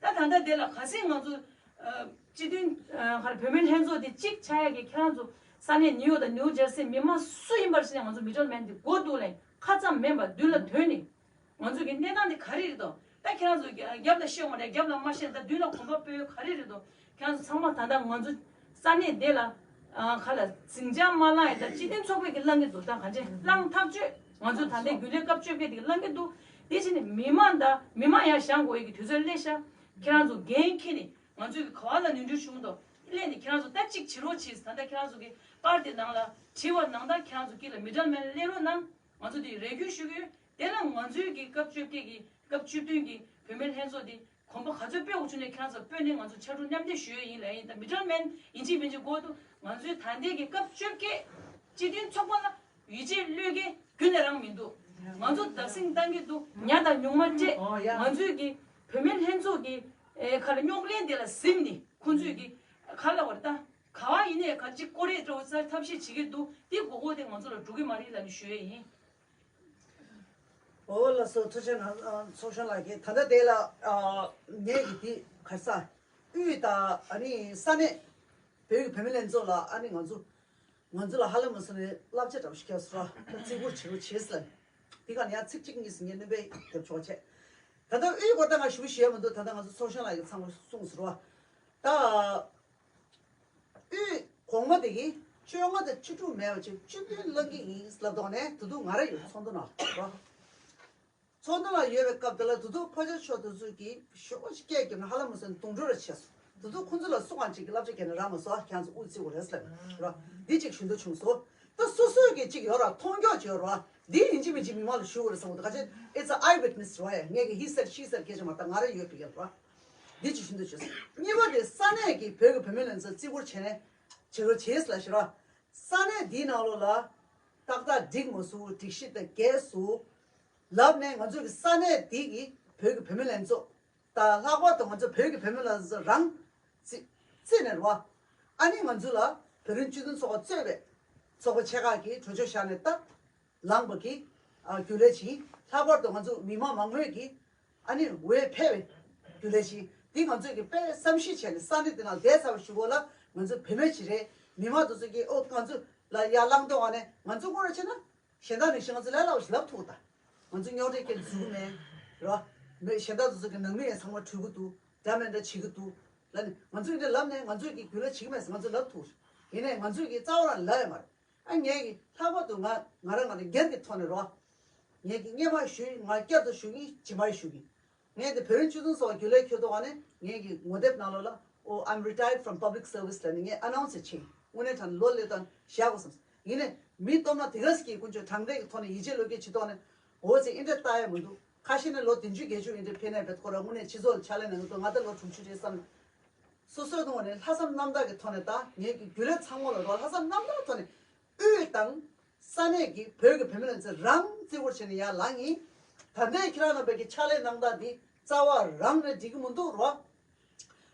རེད། ད་ད་ལྟ་དེ་ལ་ག་ཚད་ང་ཚོ་ཨ་སྤྱི་མཐུན་ཨ་ག་རེ་བུད་མེད་ལྷན་ཚོགས་དེ་གཅིག་ཆགས་ཡ་གི་ཁྱེད་རང་ཚོ་ས་གནས་ནིའུ་ཡོག་དང་ནིའུ་ཇར་སི་མི་མང་སུ་ཡིན་པར་བྱས་ནས་ང་ཚོ་མི་ཌལ་མེན་དེ་མགོ་གཏུག་ལ་ཁ་ཙམ་མིན་པར་མདུན་ལ་ཐོན་ནས། ང་ཚོ་གི་གནས་སྟངས་དེ་ག་རེ་རེད་དོ། ད་ཁྱེད་རང་ཚོ་རྒྱབ་ལ་ཤོད་མ་རེད། རྒྱབ་ལ་མ་ཤོད། ད་མདུན་ལ་གོམ་པ་སྤོས་ག་རེ་རེད་དོ། ཁྱེད་རང་ཚོ་ཚང་མ་ད་ལྟ་ང་ཚོ་ས་གནས་དེ་ལ་ཨ་ག་ལ་ཟིང་ཆ་མ་ལངས་ཡ། ད་སྤྱི་མཐུན་ཚོགས་པའི་གི་ལངས་ཀྱི་འདུག་ད་ག་ཅེ་ལངས་ཐག་ཆོད། ང་ཚོ་ད་ལྟའི་རྒྱུན་ལས་སྐབས་བཅོ་བརྒྱད་དེ་གི་ལངས་ཀྱི་འདུག་དེ་བྱས་ནས་མི་མང་ད་མི་མང་ཡར་བཞེངས་དགོས་ཡ་གི་དུས་ཚོད་སླེབས་ཤག་ཁྱེད་རང་ཚོ་འགན་འཁྱེར་ནས་ང་ཚོ་གི་ག་བ་ལ་ནོར་འཁྲུལ་བྱུང་འདུག་སླེབས་ནས་ཁྱེད་རང་ཚོ་ད་གཅིག་བྱེད་རོགས་བྱེད། ད་ལྟ་ཁྱེད་རང་ཚོ་གི་པར་དེ་ནང་ལ་བྲིས་པ་ནང་ལྟར་ཁྱེད་རང་ཚོ་དཀྱིལ་ལ་མི་ཌལ་མེན་སླེབས་རོགས་གནང་། ང་ཚོ་དེ་རེ་སྐུལ་ཞུ་གི་ཡོད། དེ་ལ་ང་ཚོའི་གི་སྐབས་བཅོ་བརྒྱད་ཀྱི་སྐབས་བཅུ་བདུན་གྱི་བུད་མེད་ལྷན་ཚོགས་དེ་གོམ་པ་ག་ཚོད་སྤོས་དགོས་བྱུང་ནས་ཁྱེད་རང་ཚོ་སྤོས་ནས་ང་ཚོ་ཕྱར་གྲུ་མཉམ་འདེགས་ཞུ་ཡས་ཡིན་ལབ་ཡིན། ད་མི་ཌལ་མེན་ཡིན་གཅིག་མིན་གཅིག་དགོས་འདུག་ང་ཚོའི་ད་ལྟའི་གི་སྐབས་བཅོ་བརྒྱད་སྤྱི་མཐུན་ཚོགས་པ་ལ་ཡིད་ཆེས་བློས་འགེལ་རྒྱུན་ནས་རང་མི་འདུག་ང་ཚོ་བརྡབ་གསིག་བཏང་གི་འདུག་ཉ་དང་ཉུང་མ་སྤྲད། ང་ཚོའི་གི་བུད་མེད་ལྷན་ཚོགས་ཀྱི་ཨེ་ཁ་ལ་རྙོག་གླེང་དེ་ལ་གཟིམ་ནས་ཁོང་ཚོས་གི་ཁ་ལ་བར་ད་ག་བ་ཡིན་ནས་ག་ཅིག་ཀོ་རེ་འགྲོ་ས་ཐབས་ཤེས་བྱེད་ཀྱི་འདུག་དེ་མགོ་སྐོར་དེ་ང་ཚོ་ལ་འགྲོ་གི་མ་རེད་ལབ་ནས་ཞུ་ཡས་ཡིན། འོ་ལགས་སོ། ཐུགས་རྗེ་གནང་། ཚོགས་གཞོན་ལགས་ཀྱིས་ད་ལྟ་དེ་ལ་ངས་ཀྱི་དེ་ག་ས་དབུས་དང་ཨ་ནི་ས་གནས་བོད་ཀྱི་བུད་མེད་ལྷན་ཚོགས་ལ་ཨ་ནི་ང་ཚོ་ང་ཚོ་ལ་ཧ་ལམ་མ་སོང་ནས་བསླབ་བྱ་འདྲ་པོ་ཞིག་ཁྱེར་སོང་ར། བརྩི་བཀུར་བྱེད་རོགས་བྱེད་ཟེར་ལ། དེ་ག་ནས་ཡང་ཚིག་གཅིག་གཉིས་སུ་ངས་སྣོན་པ་རྒྱབ་ཆོག་བྱས། ད་ལྟ་དབུས་སྐོར་ད་ང་ཞུ་ཞུ་ཡ་མི་འདུག་ད་ལྟ་ང་ཚོ་ཚོགས་གཞོན་ལགས་ཀྱིས་ཚང་མ་གསུངས་སོང་ར། ད་དབུས་གོང་མ་དེ་གིས་བཅོ་ལྔ་དང་བཅུ་དྲུག་མེད་པ་བྱས་བཅུ་བདུན་བླང་གི་ཡིན་ལབ་དོགས་ནས་དུ་དུ་ང་ར་ཡོད་ཚོགས་འདུ་ནང་ལ་ར། ཚོགས་འདུ་ལ་ཡོད་པའི་སྐབས་དེ་ལ་དུ་དུ་ཕོ་བྱ་ཆོ་དུ་ཚོད་ཀྱིས་ཞོགས་ཤིག་སྐད་རྒྱབ་ནས་ཧ་ལམ་མ་སོང་རྡུང་འགྲོ་ར་བྱས་སོང་། དུ་དུ་ཁོང་ཚོ་ལ་སུ་གང་ཅིག་གིས་བསླབ་བྱ་བརྒྱབ་ནས་ར་མ་སོང་ཁྱེད་ཚོ་དབུ་བརྩི་དགོས་རེད་ཟེར་ལབ་ར། འདི་གཅིག་ཞུ་འདོད་བྱུང་སོང་། ད་སོ་སོའི་གི་གཅིག་ཡོད་ར་མཐོང་རྒྱུ་ཅིག་ཡོད་ར། འདི་ཡིན་གཅིག་མིན་གཅིག་མི་མང་ལ་ཞུ་དགོས་རེད་བསམ་གི་འདུག་ག་ཅི་it's a eyewitness ར། ཡ་ངས་གི་he said she said སྐད་ཆ་མ་ད་ང་ར་ཡོད་པའི་ཡོད་ར། འདི་གཅིག་ཞུ་འདོད་བྱུང་སོང་། གཉིས་པ་དེ་ས་གནས་ཀྱི་བོད་ཀྱི་བུད་མེད་ལྷན་ཚོགས་བརྩི་བཀུར་བྱས་ནས་བྱེད་རོགས་བྱས་ལ་ཞུ་ར། ས་གནས་འདིའི་ནང་ལོགས་ལ་ཏག་ཏག་འགྲིག་མ་སོང་སྒྲིག་གཞི་དང་འགལ་སོང་ལབ་ནས་ང་ཚོ་གི་ས་གནས་འདི་གི་བོད་ཀྱི་བུད་མེད་ལྷན་ཚོགས་དང་ལྷག་པར་དུ་ང་ཚོ་བོད་ཀྱི་བུད་མེད་ལྷན་ཚོགས་རང་རྩིས་རྩིས་ནས་རེད་བ། ཨ་ནི་ང་ཚོ་ལ་བོད་རིགས་སྤྱི་མཐུན་ཚོགས་པ་གཙོས་པའི་ཚོགས་པ་ཆེ་ཁག་གིས་གྲོས་ཆོད་བཞག་ནས་ད་ལངས་པ་གི་ཨ་རྒྱུན་ལས་བྱིན། ལྷག་པར་དུ་ང་ཚོ་མི་མང་མང་མོས་ཀྱིས་ཨ་ནི་འོས་འཕེན་པའི་རྒྱུན་ལས་བྱིན། འདི་ང་ཚོས་ཀྱི་དཔེ་བསམ་ཤེས་བྱས་ནས་ས་གནས་འདི་ནང་བསྡད་ཚར་བ་ཞུ་དགོས་ལ། ང་ཚོ་བུད་མེད་ཅིག་རེད། མི་མང་དེ་ཚོ་གིས་ཨོ་ང་ཚོ་ལ་ཡར་ལངས་དོགས་ཨ་ནི་ང་ཚོ་སྔོན་ར་བྱས་ན་གཞན་དག་ནས་ཤི་ང་ཚོ་ལས་སླ་བ་ཞིག་ལབ་ཐུབ་ད། ང་ཚོ་རྙོག་དྲའི་རྐྱེན་བཟོ་གི་མེད་ར། མེད་གཞན་དག་དེ་ཚོ་གི་ནང་མི་ཡང་ཚང་མ་གྲོལ་གི་འདུག་འདྲ་མི་འདྲ་བྱེད་ཀྱི་འདུག་ལབ་ནས་ང་ཚོས་འདི་ལབ་ནས་ང་ཚོས་ཀྱི་རྒྱུན་ལས་བྱེད་ཀྱི་མེད་ཟེར་ང་ཚོས་ལབ་ཐུབ། ཡིན་ནའི་ང་ཚོས་ཀྱི་རྩ་བ་རང་ལབ་ཡ་མ་རེད། ཨ་ངས་ཀྱི་ལྷག་པར་དུ་ང་ང་རང་ང་རང་སྒེར་གྱི་ཐོག་ནས་རོ། ངས་ཀྱི་སྔོན་མ་ཞུས་ང་བསྐྱར་དུ་ཞུ་གི་ཇི་མ་ཞུ་གི་ངས་འདི་བོད་རིགས་སྤྱི་མཐུན་ཚོགས་རྒྱུན་ལས་འཁྱུར་ཐོག་ནས་ངས་ཀྱི་ངོ་དེབ་ནང་ལོགས་ལ་ཨོ་I'm retired from public service ལབ་ནས་ངས་ཨ་ནའུན་སི་བྱས། དངོས་གནས་དྲང་གནས་ལོ་ལེ་དང་བཞག་དགོས་བསམ། ཡིན་ནའི་མི་སྟོབས་ན་དེ་ག་ཟིག་གི་ཀུན་སྤྱོད་དྲང་བདེན་གྱི་ཐོག་ནས་ཡིད་ཆེས་བློས་འགེལ་བྱེད་ཐོག་ནས་འོ་ཙི་ཨིན་འདྲ་ལྟ་ཡ་མི་འདུག་ཁ་ཤས་ནས་ལོ་བདུན་ཅུ་བརྒྱད་ཅུ་ཨིན་འདྲ་ཕེབས་ནས་བེད་ཁོ་ར་དངོས་གནས་སྤྱི་ཚོགས་ལ་ཕྱག་ལས་གནང་གི་འདུག་ང་ད་ལོ་དྲུག་ཅུ་རེད་བསམ། སོ་སོའི་ངོས་ནས་ལྷག་བསམ་རྣམ་དག་གི་ཐོག་ནས་ད་ངས་ཀྱི་རྒྱུན་ལས་ཚང་མ་ལ་རོགས་ལྷག་བསམ་རྣམ་དག་གི་ཐོག་ནས་དབུས་དང་ས་གནས་ཀྱི་བོད་ཀྱི་བུད་མེད་ལ་ཚེ་རང་བརྩི་བཀུར་བྱས་ནས་ཡར་ལངས་ཡིན། ད་ལྟའི་ཁྱེད་རང་རྣམ་པའི་གི་ཕྱག་ལས་གནང་སྟངས་འདི་རྩ་བ་རང་ནས་འགྲིག་གི་མི་འདུག་རོགས།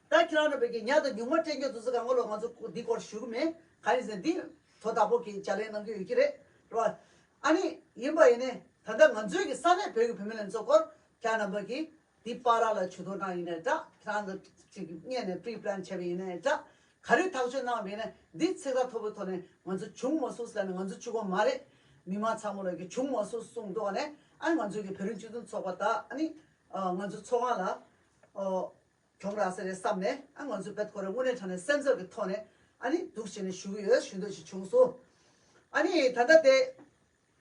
ད་ཁྱེད་རང་རྣམ་པའི་གི་ཉ་དང་ཉུང་མ་སྤྲད་མཁན་དེ་ཚོ་གང་ག་ལོ་ང་ཚོ་འདི་སྐོར་ཞུ་གི་མེད། གང་ཡིན་ཟེར་ན་འདི་དོ་བདག་པོ་གི་ལྗགས་ལན་གནང་གི་ཡོད་ཀྱི་རེད་རོགས། ཨ་ནི་ཡིན་པ་ཡིན་ནའི་ད་ལྟ་ང་ཚོའི་གི་ས་གནས་བོད་ཀྱི་བུད་མེད་ལྷན་ཚོགས་སྐོར་ཁྱེད་རྣམ་པ་གིས་འདི་པ་ར་ལ་ཇུས་གཏོགས་གནང་ཡིན་ནའི་འདྲ། ཁྱེད་རང་ཚོ་ཅིག་གི་སྔོན་ནས་པི་རི་པི་ལན་བྱས་པ་ཡིན་ནའི་འདྲ། ག་རེ་ཐག་གཅོད་གནང་བ་ཡིན་ནའི་འདི་ཚིག་ཐག་ཐོག་པའི་ཐོག་ནས་ང་ཚོ་བྱུང་མ་སོང་ཟེར་ནས་ང་ཚོ་གཅིག་པོ་མ་རེད། མི་མང་ཚང་མ་ལ་གི་བྱུང་མ་སོང་གསུངས་འདུག་ནས་ཨ་ནི་ང་ཚོའི་གི་བོད་རིགས་སྤྱི་མཐུན་ཚོགས་པ་དང་ཨ་ནི་ང་ཚོ་ཚོགས་ཁང་ལ་གྱོང་རག་ས་རེད་བསམ་ནས་ཨ་ང་ཚོ་བེད་ཁོ་རེ་དངོས་གནས་དྲང་གནས་སེམས་ཚོར་གི་ཐོག་ནས་ཨ་ནི་འདུག་བྱས་ནས་ཞུ་གི་ཡོད་ཞུ་འདོད་ཞིག་བྱུང་སོང་། ཨ་ནི་ད་ལྟ་དེ།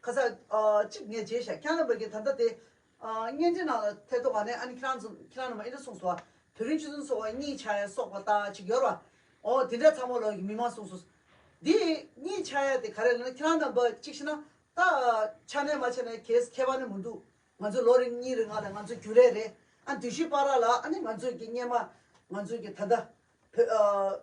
ཁ་ས་ཨ་གཅིག་ངས་བརྗེད་ཤག་ཁྱེད་རྣམ་པ་གིས་ད་ལྟ་དེ་ཨ་བརྙན་འཕྲིན་ནང་ལ་ཐད་གཏོང་བ་ནས་ཨ་ནི་ཁྱེད་རང་ཚོ་ཁྱེད་རང་རྣམ་པ་ཨེ་འདྲ་གསུངས་སོང་བ། བོད་རིགས་སྤྱི་མཐུན་ཚོགས་པ་གཉིས་ཆགས་ཡ་སོགས་པ་ད་ཅིག་ཡོད་ར། ཨོ་དེ་འདྲ་ཚང་མ་ལོག་གི་མི་མང་གསུངས་སོང་། འདི་གཉིས་ཆགས་ཡ་དེ་ག་རེ་ལབ་ན་ཁྱེད་རང་རྣམ་པ་གཅིག་བྱས་ན་ད་ཆ་ནས་མ་ཆ་ནས་གལ་ཁྱད་པར་ནི་མི་འདུག་ང་ཚོ་ལོ་རིམ་གཉིས་རིང་ལ་ང་ཚོ་རྒྱུན་ལས་རེད། ཨ་དུས་ཤིག་བར་ལ་ཨ་ནི་ང་ཚོ་གི་སྔོན་མ་ང་ཚོ་གི་ད་ལྟ་བོད་ཨ།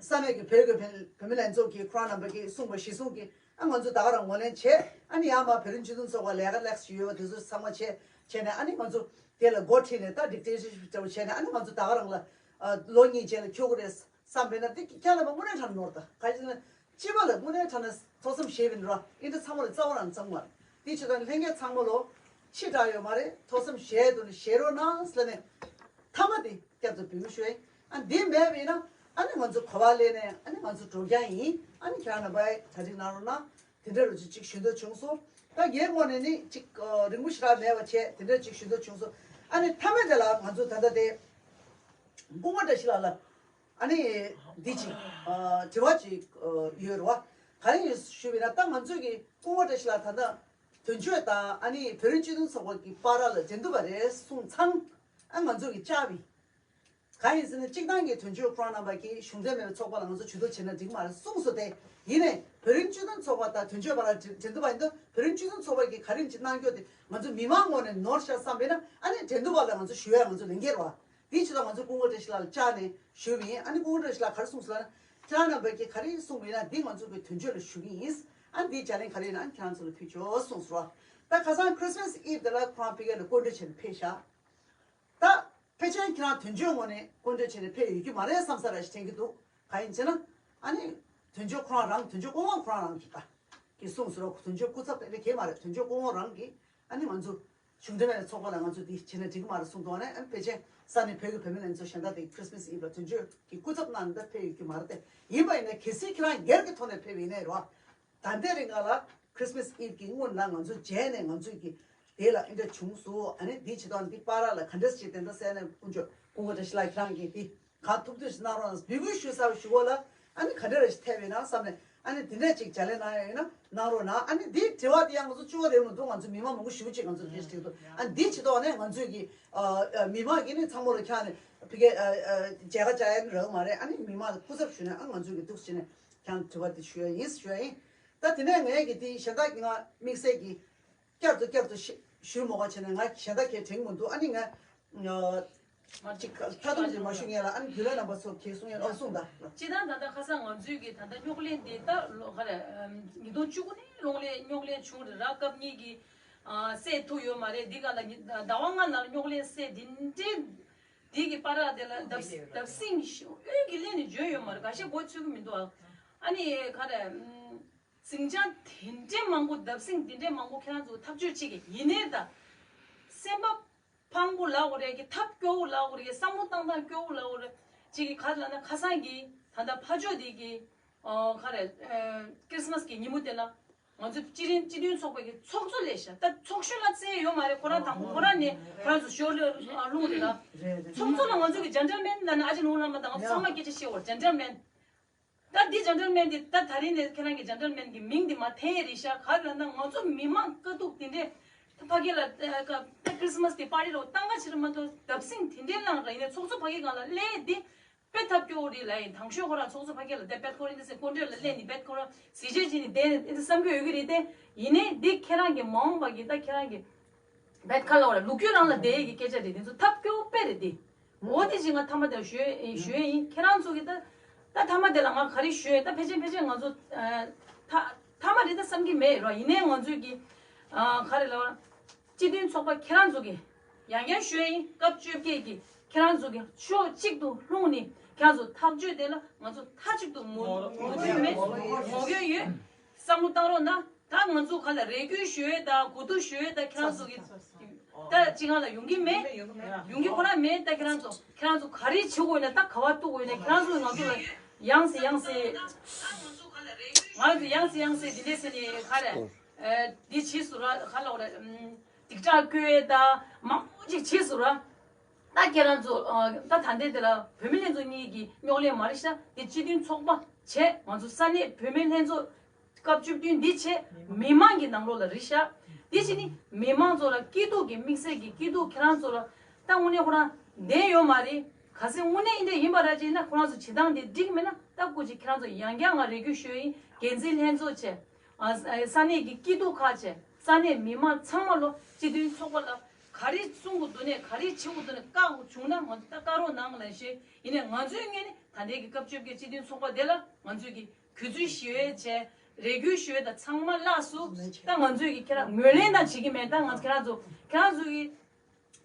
ས་གནས་ཀྱི་བོད་ཀྱི་བོད་བོད་མི་ལྷན་ཚོགས་ཀྱི་ཁོ་རང་རྣམ་པ་གིས་གསུངས་པ་གཞིར་བཟུང་གིས་ཨ་ང་ཚོ་ད་ག་རང་ངོས་ལེན་བྱས། ཨ་ནི་ཡང་མ་བོད་རིགས་སྤྱི་མཐུན་ཚོགས་པ་ལས་ཀ་ལེགས་ཤིག་ཡོད་པ་དེ་ཚོ་ཚང་མ་བྱས་བྱས་ནས་ཨ་ནི་ང་ཚོ་དེ་ལ་འགོ་ཁྲིད་ནས་ད་ཌིག་ཊེ་ཊར་ཤིབ་འདྲ་བོ་བྱས་ནས་ཨ་ནི་ང་ཚོ་ད་ག་རང་ལ་ཨ་ལོ་གཉིས་རྗེས་ལ་འཁྱོལ་གི་རེད་བསམ་པས་ན་དེ་ཁྱེད་རྣམ་པ་དངོས་གནས་དྲང་ནོར་ད་ག་ཅི་ན་ སྤྱི་པ་ལ་དངོས་གནས་དྲང་གནས་ཐུགས་བསམ་བཞེས་པ་ཡིན་ར། ཨིན་དྲ་ཚང་མ་ལ་རྩ་བ་རང་བཙང་བ་རེད། དེ་བྱེད་དུས་ལྷན་རྒྱས་ཚང་མ་ལོ་ཕྱི་དྲག་ཡོད་མ་རེད། ཐུགས་བསམ་བཞེས་དུ་ནས་བཞེས་རོགས་གནང་ཟེར་ནས་མཐའ་མ་དེ་སྐྱབས་སུ་འབུལ་ཞུ་ཡིན། ཨ་འདི་མེད་པ་ཡིན་ན་ཨ་ནི་ང་ཚོ་ག་བ་ལས་ནས་ཨ་ནི་ང་ཚོ་འགྲོ་རྐྱང་ཡིན། ཨ་ནི་ཁྱེད་རང་རྣམ་པས་གྲ་སྒྲིག་གནང་རོགས་གནང་། དེ་འདྲ་རུ་ཅིག་ཅིག་ཞུ་འདོད་བྱུང་སོང་། ད་ངའི་ངོས་ནས་ནི་ཅིག་རིང་པོ་ཞེ་དྲག་མེད་པ་བྱས་དེ་འདྲ་ཅིག་ཞུ་འདོད་བྱུང་སོང་། ཨ་ནི་མཐའ་མའི་དེ་ལ་ང་ཚོ་ད་ལྟ་དེ་སྐུ་ངོ་བཀྲ་ཤིས་ལགས་ལ་ཨ་ནི་འདི་ཅིག་དྲི་བ་ཅིག་ཡོད་རེད་བ། ག་རེ་ཡིན་ཞུས་པ་ཡིན་ན་ད་ང་ཚོས་ཀྱི་སྐུ་ངོ་བཀྲ་ཤིས་ལགས་ད་ལྟ་དོན་གཅོད་དང་ཨ་ནི་བོད་རིགས་སྤྱི་མཐུན་ཚོགས་པ་གི་བར་ལ་འབྲེལ་འདུག་པ་རེད་གསུངས་ཚང་། ཨ་ང་ཚོས་ཀྱི་བཅར་བ་ཡིན། གང་ཡིན་ཟེར་ན་སྤྱིར་བཏང་གི་དོན་གཅོད་ཁོ་རང་རྣམ་པ་གིས་གཞུང་འབྲེལ་མེད་པའི་ཚོགས་པ་ལ་ང་ཚོ་ཇུས་གཏོགས་བྱེད་ན་འགྲིག་མ་རེད་གསུངས་སོང་སྟེ། ཡིན་ནའི་བོད་རིགས་སྤྱི་མཐུན་ཚོགས་པ་དང་དོན་གཅོད་བར་ལ་འབྲེལ་འབྲེལ་འདུག་པ་ཡིན་ན་བོད་རིགས་སྤྱི་མཐུན་ཚོགས་པ་གིས་ག་རེ་ཅིག་གནང་རྒྱུ་དེ་ང་ཚོ་མི་མང་ངོས་ནས་ནོར་ཤག་བསམ་པས་ན་ཨ་ནི་འབྲེལ་འདུག་པ་ལ་ང་ཚོ་ཞུ་ཡ་ང་ཚོ་ལས་འགན་རེད་བ། དེའི་ཕྱིར་ང་ཚོ་སྐུ་ངོ་བཀྲ་ཤིས་ལགས་ལ་བཅར་ནས་ཞུས་པ་ཡིན། ཨ་ནི་སྐུ་ངོ་བཀྲ་ཤིས་ལགས་ག་རེ་གསུངས་སོང་ལབ་ན་ཁྱེད་རང་རྣམ་པ་གིས་ག་རེ་གསུངས་པ་ཡིན་ན་འདི་ང་ཚོ་གི་དོན་གཅོད་ལ་ཞུ་གི་ཡིན། ཨ་ནི་འདིའི་བརྒྱ་ལན་ག་རེ་ཡིན་ན་ཨ་ནི་ཁྱེད་རང་ཚོ་ལ་ཕུལ་ཆོག་གསུངས་སོང་བ། ད་ཁ་སང་Christmas Eve་དེ་ལ་ཁོ་རང་ཕ་གི་ལ་སྐུ་མགྲོན་བྱས་ནས་ཕེབས་ཤག་ད་ཕལ་ཆེར་ཁྱེད་རང་དོན་གཅོད་ངོས་ནས་སྐུ་མགྲོན་བྱས་ནས་ཕེབས་ཡོད་ཀྱི་མ་རེད་བསམ་ས་ར་ཞིག་དྲན་གྱི་འདུག་གང་ཡིན་ཟེར་ན། ཨ་ནི་དོན་གཅོད་ཁོ་རང་རང་དོན་གཅོད་སྐུ་ངོ་ཁོ་རང་རང་གིས་ད་གིས་གསུངས་སོང་ར། དོན་གཅོད་སྐུ་ཚབ་དེ་འདྲ་གས་མ་རེད། དོན་གཅོད་སྐུ་ངོ་རང་གིས་ཨ་ནི་ང་ཚོ་གཞུང་འབྲེལ་མེད་ཚོགས་པ་ལ་ང་ཚོ་འདི་བྱས་ན་འགྲིག་གི་མ་རེད་གསུངས་འདུག་ཨ་ནི་ཨ་ནི་ཕལ་ཆེར་ས་གནས་བོད་ཀྱི་བུད་མེད་ལྷན་ཚོགས་གཞན་དག་དེ་Christmas Eve་ལ་དོན་གཅོད་ཀྱི་སྐུ་ཚབ་གནང་ནས་ད་ཕེབས་ཡོད་ཀྱི་མ་རེད་དེ། ཡིན་པ་ཡིན་ན་གལ་སྲིད་ཁྱེད་རང་སྒེར་གྱི་ཐོག་ནས་ཕེབས་ཡིན་ནའི་རོ། ད་ལྟའི་རིང་ག་ལ་Christmas Eve་གི་སྔོན་ལ་ང་ཚོ་མཇལ་ནས་ང་ཚོས་ཀྱི་དེ་ལ་ཨེ་འདྲ་བྱུང་སོང་། ཨ་ནི་འདི་བྱེད་སྟངས་འདི་བར་ལ་ག་འདྲ་ཞིག་དེ་འདྲ་ཟེར་ནས་དཀོན་མཆོག་སྐུ་ངོ་བཀྲ་ཤིས་ལགས་ཁྱེད་རང་གིས་འདི་གང་ཐུབ་ཐུབ་ཞིག་གནང་རོགས་གནང་འབོད་སྐུལ་ཞུ་ས་ཞུ་གོ་ལ། ཨ་ནི་ག་འདྲ་རེ་ཞིག་ཐེབས་ཡོད་ན་བསམ་ནས་ཨ་ནི་འདི་འདྲ་ཅིག་བྱ་ལས་གནང་ཡ་ཡོད་ན་གནང་རོགས་གནང་། ཨ་ནི་འདི་དྲི་བ་དེ་ཡང་ང་ཚོ་བཅུ་པ་རེད་མི་འདུག་ང་ཚོ་མི་མང་མང་པོ་ཞེ་པོ་ཅིག་ང་ཚོ་དེ་ཞིག་འདུག་ཨ་ནི་འདི་བྱེད་དོགས་ནས་ང་ཚོས་ཀྱི་མི་མང་གིས་ནི་ཚང་མ་ལ་ཁྱེད་ནས་ཕ་གི་མཇལ་ཁ་བཅར་ཡ་ནི་རག་མ་རེད། ཨ་ནི་མི་མང་ལ་སྐུ་ཚབ་ཞུས་ནས་ཨ་ང་ཚོས་ཀྱི་འདུག་བྱས་ནས་ཁྱེད་དྲི་བ་དེ་ཞུ་ཡ་ཡིན་ཞུ་ཡ་ཡིན། ད་དེ་ནས་ངས་ཀྱི་དེ་གཞན་དག་གི་ང་དམིགས་བསལ་གྱི་བསྐྱར་དུ་བསྐྱར་དུ་ཞུ་ཞུ་མོ་ག་བྱས་ནས་ང་གཞན་དག་གས་དྲན་མི་འདུག་ཨ་ནི་ང་ཅིག་ཐ་དོམ་ཅིག་མ་ཞུ་ངེས་ལ། ཨ་ནི་རྒྱུན་ལས་རྣམ་པ་ཚོ་གས་གསུང་ཡ་ཨ་གསུང་ད། སྤྱིར་བཏང་ད་ལྟ་ཁ་སང་ང་ཚོས་ཀྱི་ད་ལྟ་རྙོག་གླེང་འདི་ད་ལོ་ག་རེ་ཉིས་སྟོང་བཅུ་དགུ་ནས་རྙོག་གླེང་རྙོག་གླེང་བྱུང་རེད་ར། སྐབས་གཉིས་ཀྱི་སྲས་ཐུག་ཡོད་མ་རེད། འདི་ག་ལ་ཟླ་བ་ལྔ་ནང་རྙོག་གླེང་སྲས་འདི་འདྲའི་འདི་གི་པར་ར་དེ་ལ་བརྡབ་བརྡབ་གསིག་དབུས་ཀྱི་གླེང་ནས་བརྗོད་ཡོད་མ་རེད། ཁ་ཤས་མགོ་ཚོད་ཀྱི་མི་འདུག་ཨ་ནི་ག་རེ། ཟིང་ཆ་དེ་འདྲའི་མང་པོ་བརྡབ་གསིག་དེ་འདྲའི་མང་པོ་ཁྱེད་རང་ཚོ་ཐག་གཅོད་བྱེད་ཀྱི་ཡིན་ནའི་ད། སེམས་པ་ཕངས་པོ་ལབ་དགོས་རེད་ཀྱི་ཐབས་སྐྱོ་བོ་ལབ་དགོས་རེད་ཀྱི་བསམ་བློ་བཏང་སྟངས་སྐྱོ་བོ་ལབ་དགོས་རེད། ཅིག་གི་ག་ལབ་ན་ཁ་སང་གི་ད་ལྟ་ཕ་ཕྱོགས་དེ་གི་ཨ་ག་རེ་ཨ་ཁྲི་སི་མ་སི་གི་ཉིན་མོ་དེ་ལ་ང་ཚོ་སྤྱི་མཐུན་སྤྱི་མཐུན་ཚོགས་པ་གི་ཚོགས་གཙོ་སླེབས་ཤག་ད་ཚོགས་གཞོན་ལ་བཙལ་ཡོད་མ་རེད། ཁོ་རང་དང་པོ་ཁོ་རང་ནས་ཁོ་རང་ཚོ་ཞོར་ལ་ལྷུང་རེད་ལ། ཚོགས་གཙོ་ལ་ང་ཚོ་གི་ཇེན་ཊལ་མེན་ལབ་ན་ཨ་ཅེ་ནོར་བུ་བླ་མ་དང་ང་ཚོ་ཚང་མ་སྐད་ཆ་བཤད་དགོས་རེད་ཇེན་ཊལ་མེན། ད་འདི་ཇེན་ཊལ་མེན་འདི་ད་ད་རིང་ནས་ཁྱེད་རང་གི་ཇེན་ཊལ་མེན་གི་མིང་འདི་མ་འཐེན་ཡས་རེད་ཤག་ག་རེ་ལབ་ན་ང་ཚོ་མི་མང་དཀའ་སྡུག་དེ་འདྲས་ད་ཕ་གི་ལ་ད་ཁྲི་སི་མ་སི་དེ་པར་ཊི་ལ་བཏང་ག་ཕྱིར་མ་གཏོགས་བརྡབ་གསིག་དེ་འདྲས་བསླངས་ར། ཡིན་ནའི་ཚོགས་གཙོ་ཕ་གི་སྒང་ལ་སླེབས་འདི་དཔེ་ཐབས་སྐྱོ་བོ་རེད་ལབ་ཡིན། དང་ཤོས་ཁོ་རང་ཚོགས་གཙོ་ཕ་གི་ལ་དེ་པད་ཁོ་རང་འདི་སེ་སྐུ་མགྲོན་ལ་སླེབས་ནི་པད་ཁོ་རང་གཟི་བརྗིད་བྱེད་ནི་དེ་འདི་བསམ་གྱི་ཡོད་ཀྱི་རེད་དེ། ཡིན་ནའི་འདི་ཁྱེད་རང་གི་མ་འོངས་པ་གི་ད་ཁྱེད་རང་གི་བད་ཁ་ལ་བ་ལ་ལུག་ཁྱུ་རང་ལ་བསྡད་ཡས་ཀྱི་སྐད་ཆ་རེད། དེ་ཚོ་ཐབས་སྐྱོ་བོ་དཔེ་རེད་དེ། འོ་དེ་ཅིག་ང་ཐ་མ་དེ་ལ་ཞུ་ཡས་ཞུ་ཡས་ཡིན། ཁྱེད་རང་ཚོ་གི་ད་ད་ཐ་མ་དེ་ལ་ང་ག་རེ་ཞུ་ཡས། ད་ཕལ་ཆེར་ཕལ་ཆེར་ང་ཚོ་ཨ་ཐ་ཐ་མ་རེད་ད་བསམ་གྱི་མེད་རོ། ཡིན་ནའི་ང་ཚོས་ཀྱི་ཨ་ག་རེ་ལབ་ན་སྤྱི་མཐུན་ཚོགས་པ་ཁྱེད་རང་ཚོ་གི་ཡང་ཡང་ཞུ་ཡས་ཡིན། སྐབས་བཅོ་བརྒྱད་ཀྱི་ཁྱེད་རང་ཚོ་གི་ཕྱོགས་གཅིག་ཏུ་ལྷུང་ནས་ཁྱེད་རང་ཚོ་ཐག་གཅོད་དེ་ལ་ང་ཚོ་མཐའ་གཅིག་ཏུ་ངོ་ངོ་རྒོལ་མེད་ངོ་རྒོལ་ཡོད། བསམ་བློ་བཏང་རོགས་གནང་། ད་ང་ཚོ་ག་ལ་རེ་སྐུལ་ཞུ་ཡས་དང་གོ་བསྡུར་ཞུ་ཡས་དང་ཁྱེད་རང་ཚོ་གི་ད་ཅི་གང་ལ་ཡོང་གི་མེད། ཡོང་གི་ཁོ་ན་མེད། ད་ཁྱེད་རང་ཚོ་ཁྱེད་རང་ཚོ་ག་རེ་བྱེད་དགོས་ན་ད་ག་བ་གཏུག་དགོས་ན་ཁྱེད་རང་ཚོ་ང་ཚོ་ལ་ཡང་སེ་ཡང་སེ་ང་ཚོ་ཡང་སེ་ཡང་སེ་འདི་འདྲས་ཟེར་ནས་ག་རེ་འདི་བྱས་སུ་ར་ག་ལ་འོ་ར་སྡིག་གྲགས་བསྐུལ་ཡས་དང་མང་པོ་ཅིག་བྱས་སུ་ར། ད་ཁྱེད་རང་ཚོ་ད་ད་ལྟའི་དེ་ལ་བུད་མེད་ལྷན་ཚོགས་གཉིས་ཀྱི་རྙོག་གླེང་མ་རེད་ཤག་འདི་སྤྱི་མཐུན་ཚོགས་པ་བྱས་ང་ཚོ་ས་གནས་བུད་མེད་ལྷན་ཚོགས་སྐབས་བཅུ་བདུན་འདི་བྱས་མི་མང་གི་ནང་ལོགས་ལ་རེད་ཤག་འདི་བྱས་ནི་མི་མང་ཚོ་ལ་སྐྱིད་སྡུག་གི་དམིགས་བསལ་གྱི་སྐྱིད་སྡུག་ཁྱེད་རང་ཚོ་ལ་ད་དངོས་གནས་ཁོ་རང་བདེན་ཡོད་མ་རེད། གལ་སྲིད་དངོས་གནས་ཨིན་འདྲ་ཡིན་པ་ར་ཅིག་ན་ཁོ་རང་ཚོ་བྱེད་སྟངས་འདི་འགྲིག་མེད་ན་ད་སྐུ་མཁྱེན་ཁྱེད་རང་ཚོ་ཡང་བསྐྱར་ང་རེ་སྐུལ་ཞུ་ཡིན། འགན་འཛིན་ལྷན་ཚོགས་བྱས། ཨ་ས་ས་གནས་ཀྱི་སྐྱིད་སྡུག་ཁག་བྱས་ས་གནས་མི་མང་ཚང་མ་ལོ་སྤྱི་མཐུན་ཚོགས་པ་ལ་ག་རེ་གསུང་དགོས་འདུག་ནས་ག་རེ་བྱེད་དགོས་འདུག་ནས་བཀག་དགོས་བྱུང་ན་ང་ཚོ་ད་བཀག་རོགས་གནང་ལབ་ཤེས་ཡིན་ནས་ང་ཚོའི་ངོས་ནས་ད་ལྟའི་གི་སྐབས་བཅོ་བརྒྱད་སྤྱི་མཐུན་ཚོགས་པ་དེ་ལ་ང་ཚོས་ཀྱི་གུས་བརྩི་ཞུ་ཡས་བྱས་རེ་སྐུལ་ཞུ་ཡས་དང་ཚང་མ་ལགས་སུ་ད་ང་ཚོས་ཀྱི་ཁྱེད་རང་ངོས་ལེན་དང་བྱེད་ཀྱི་མེད། ད་ང་ཚོ་ཁྱེད་རང་ཚོ་ཁྱེད་རང་ཚོ་གི་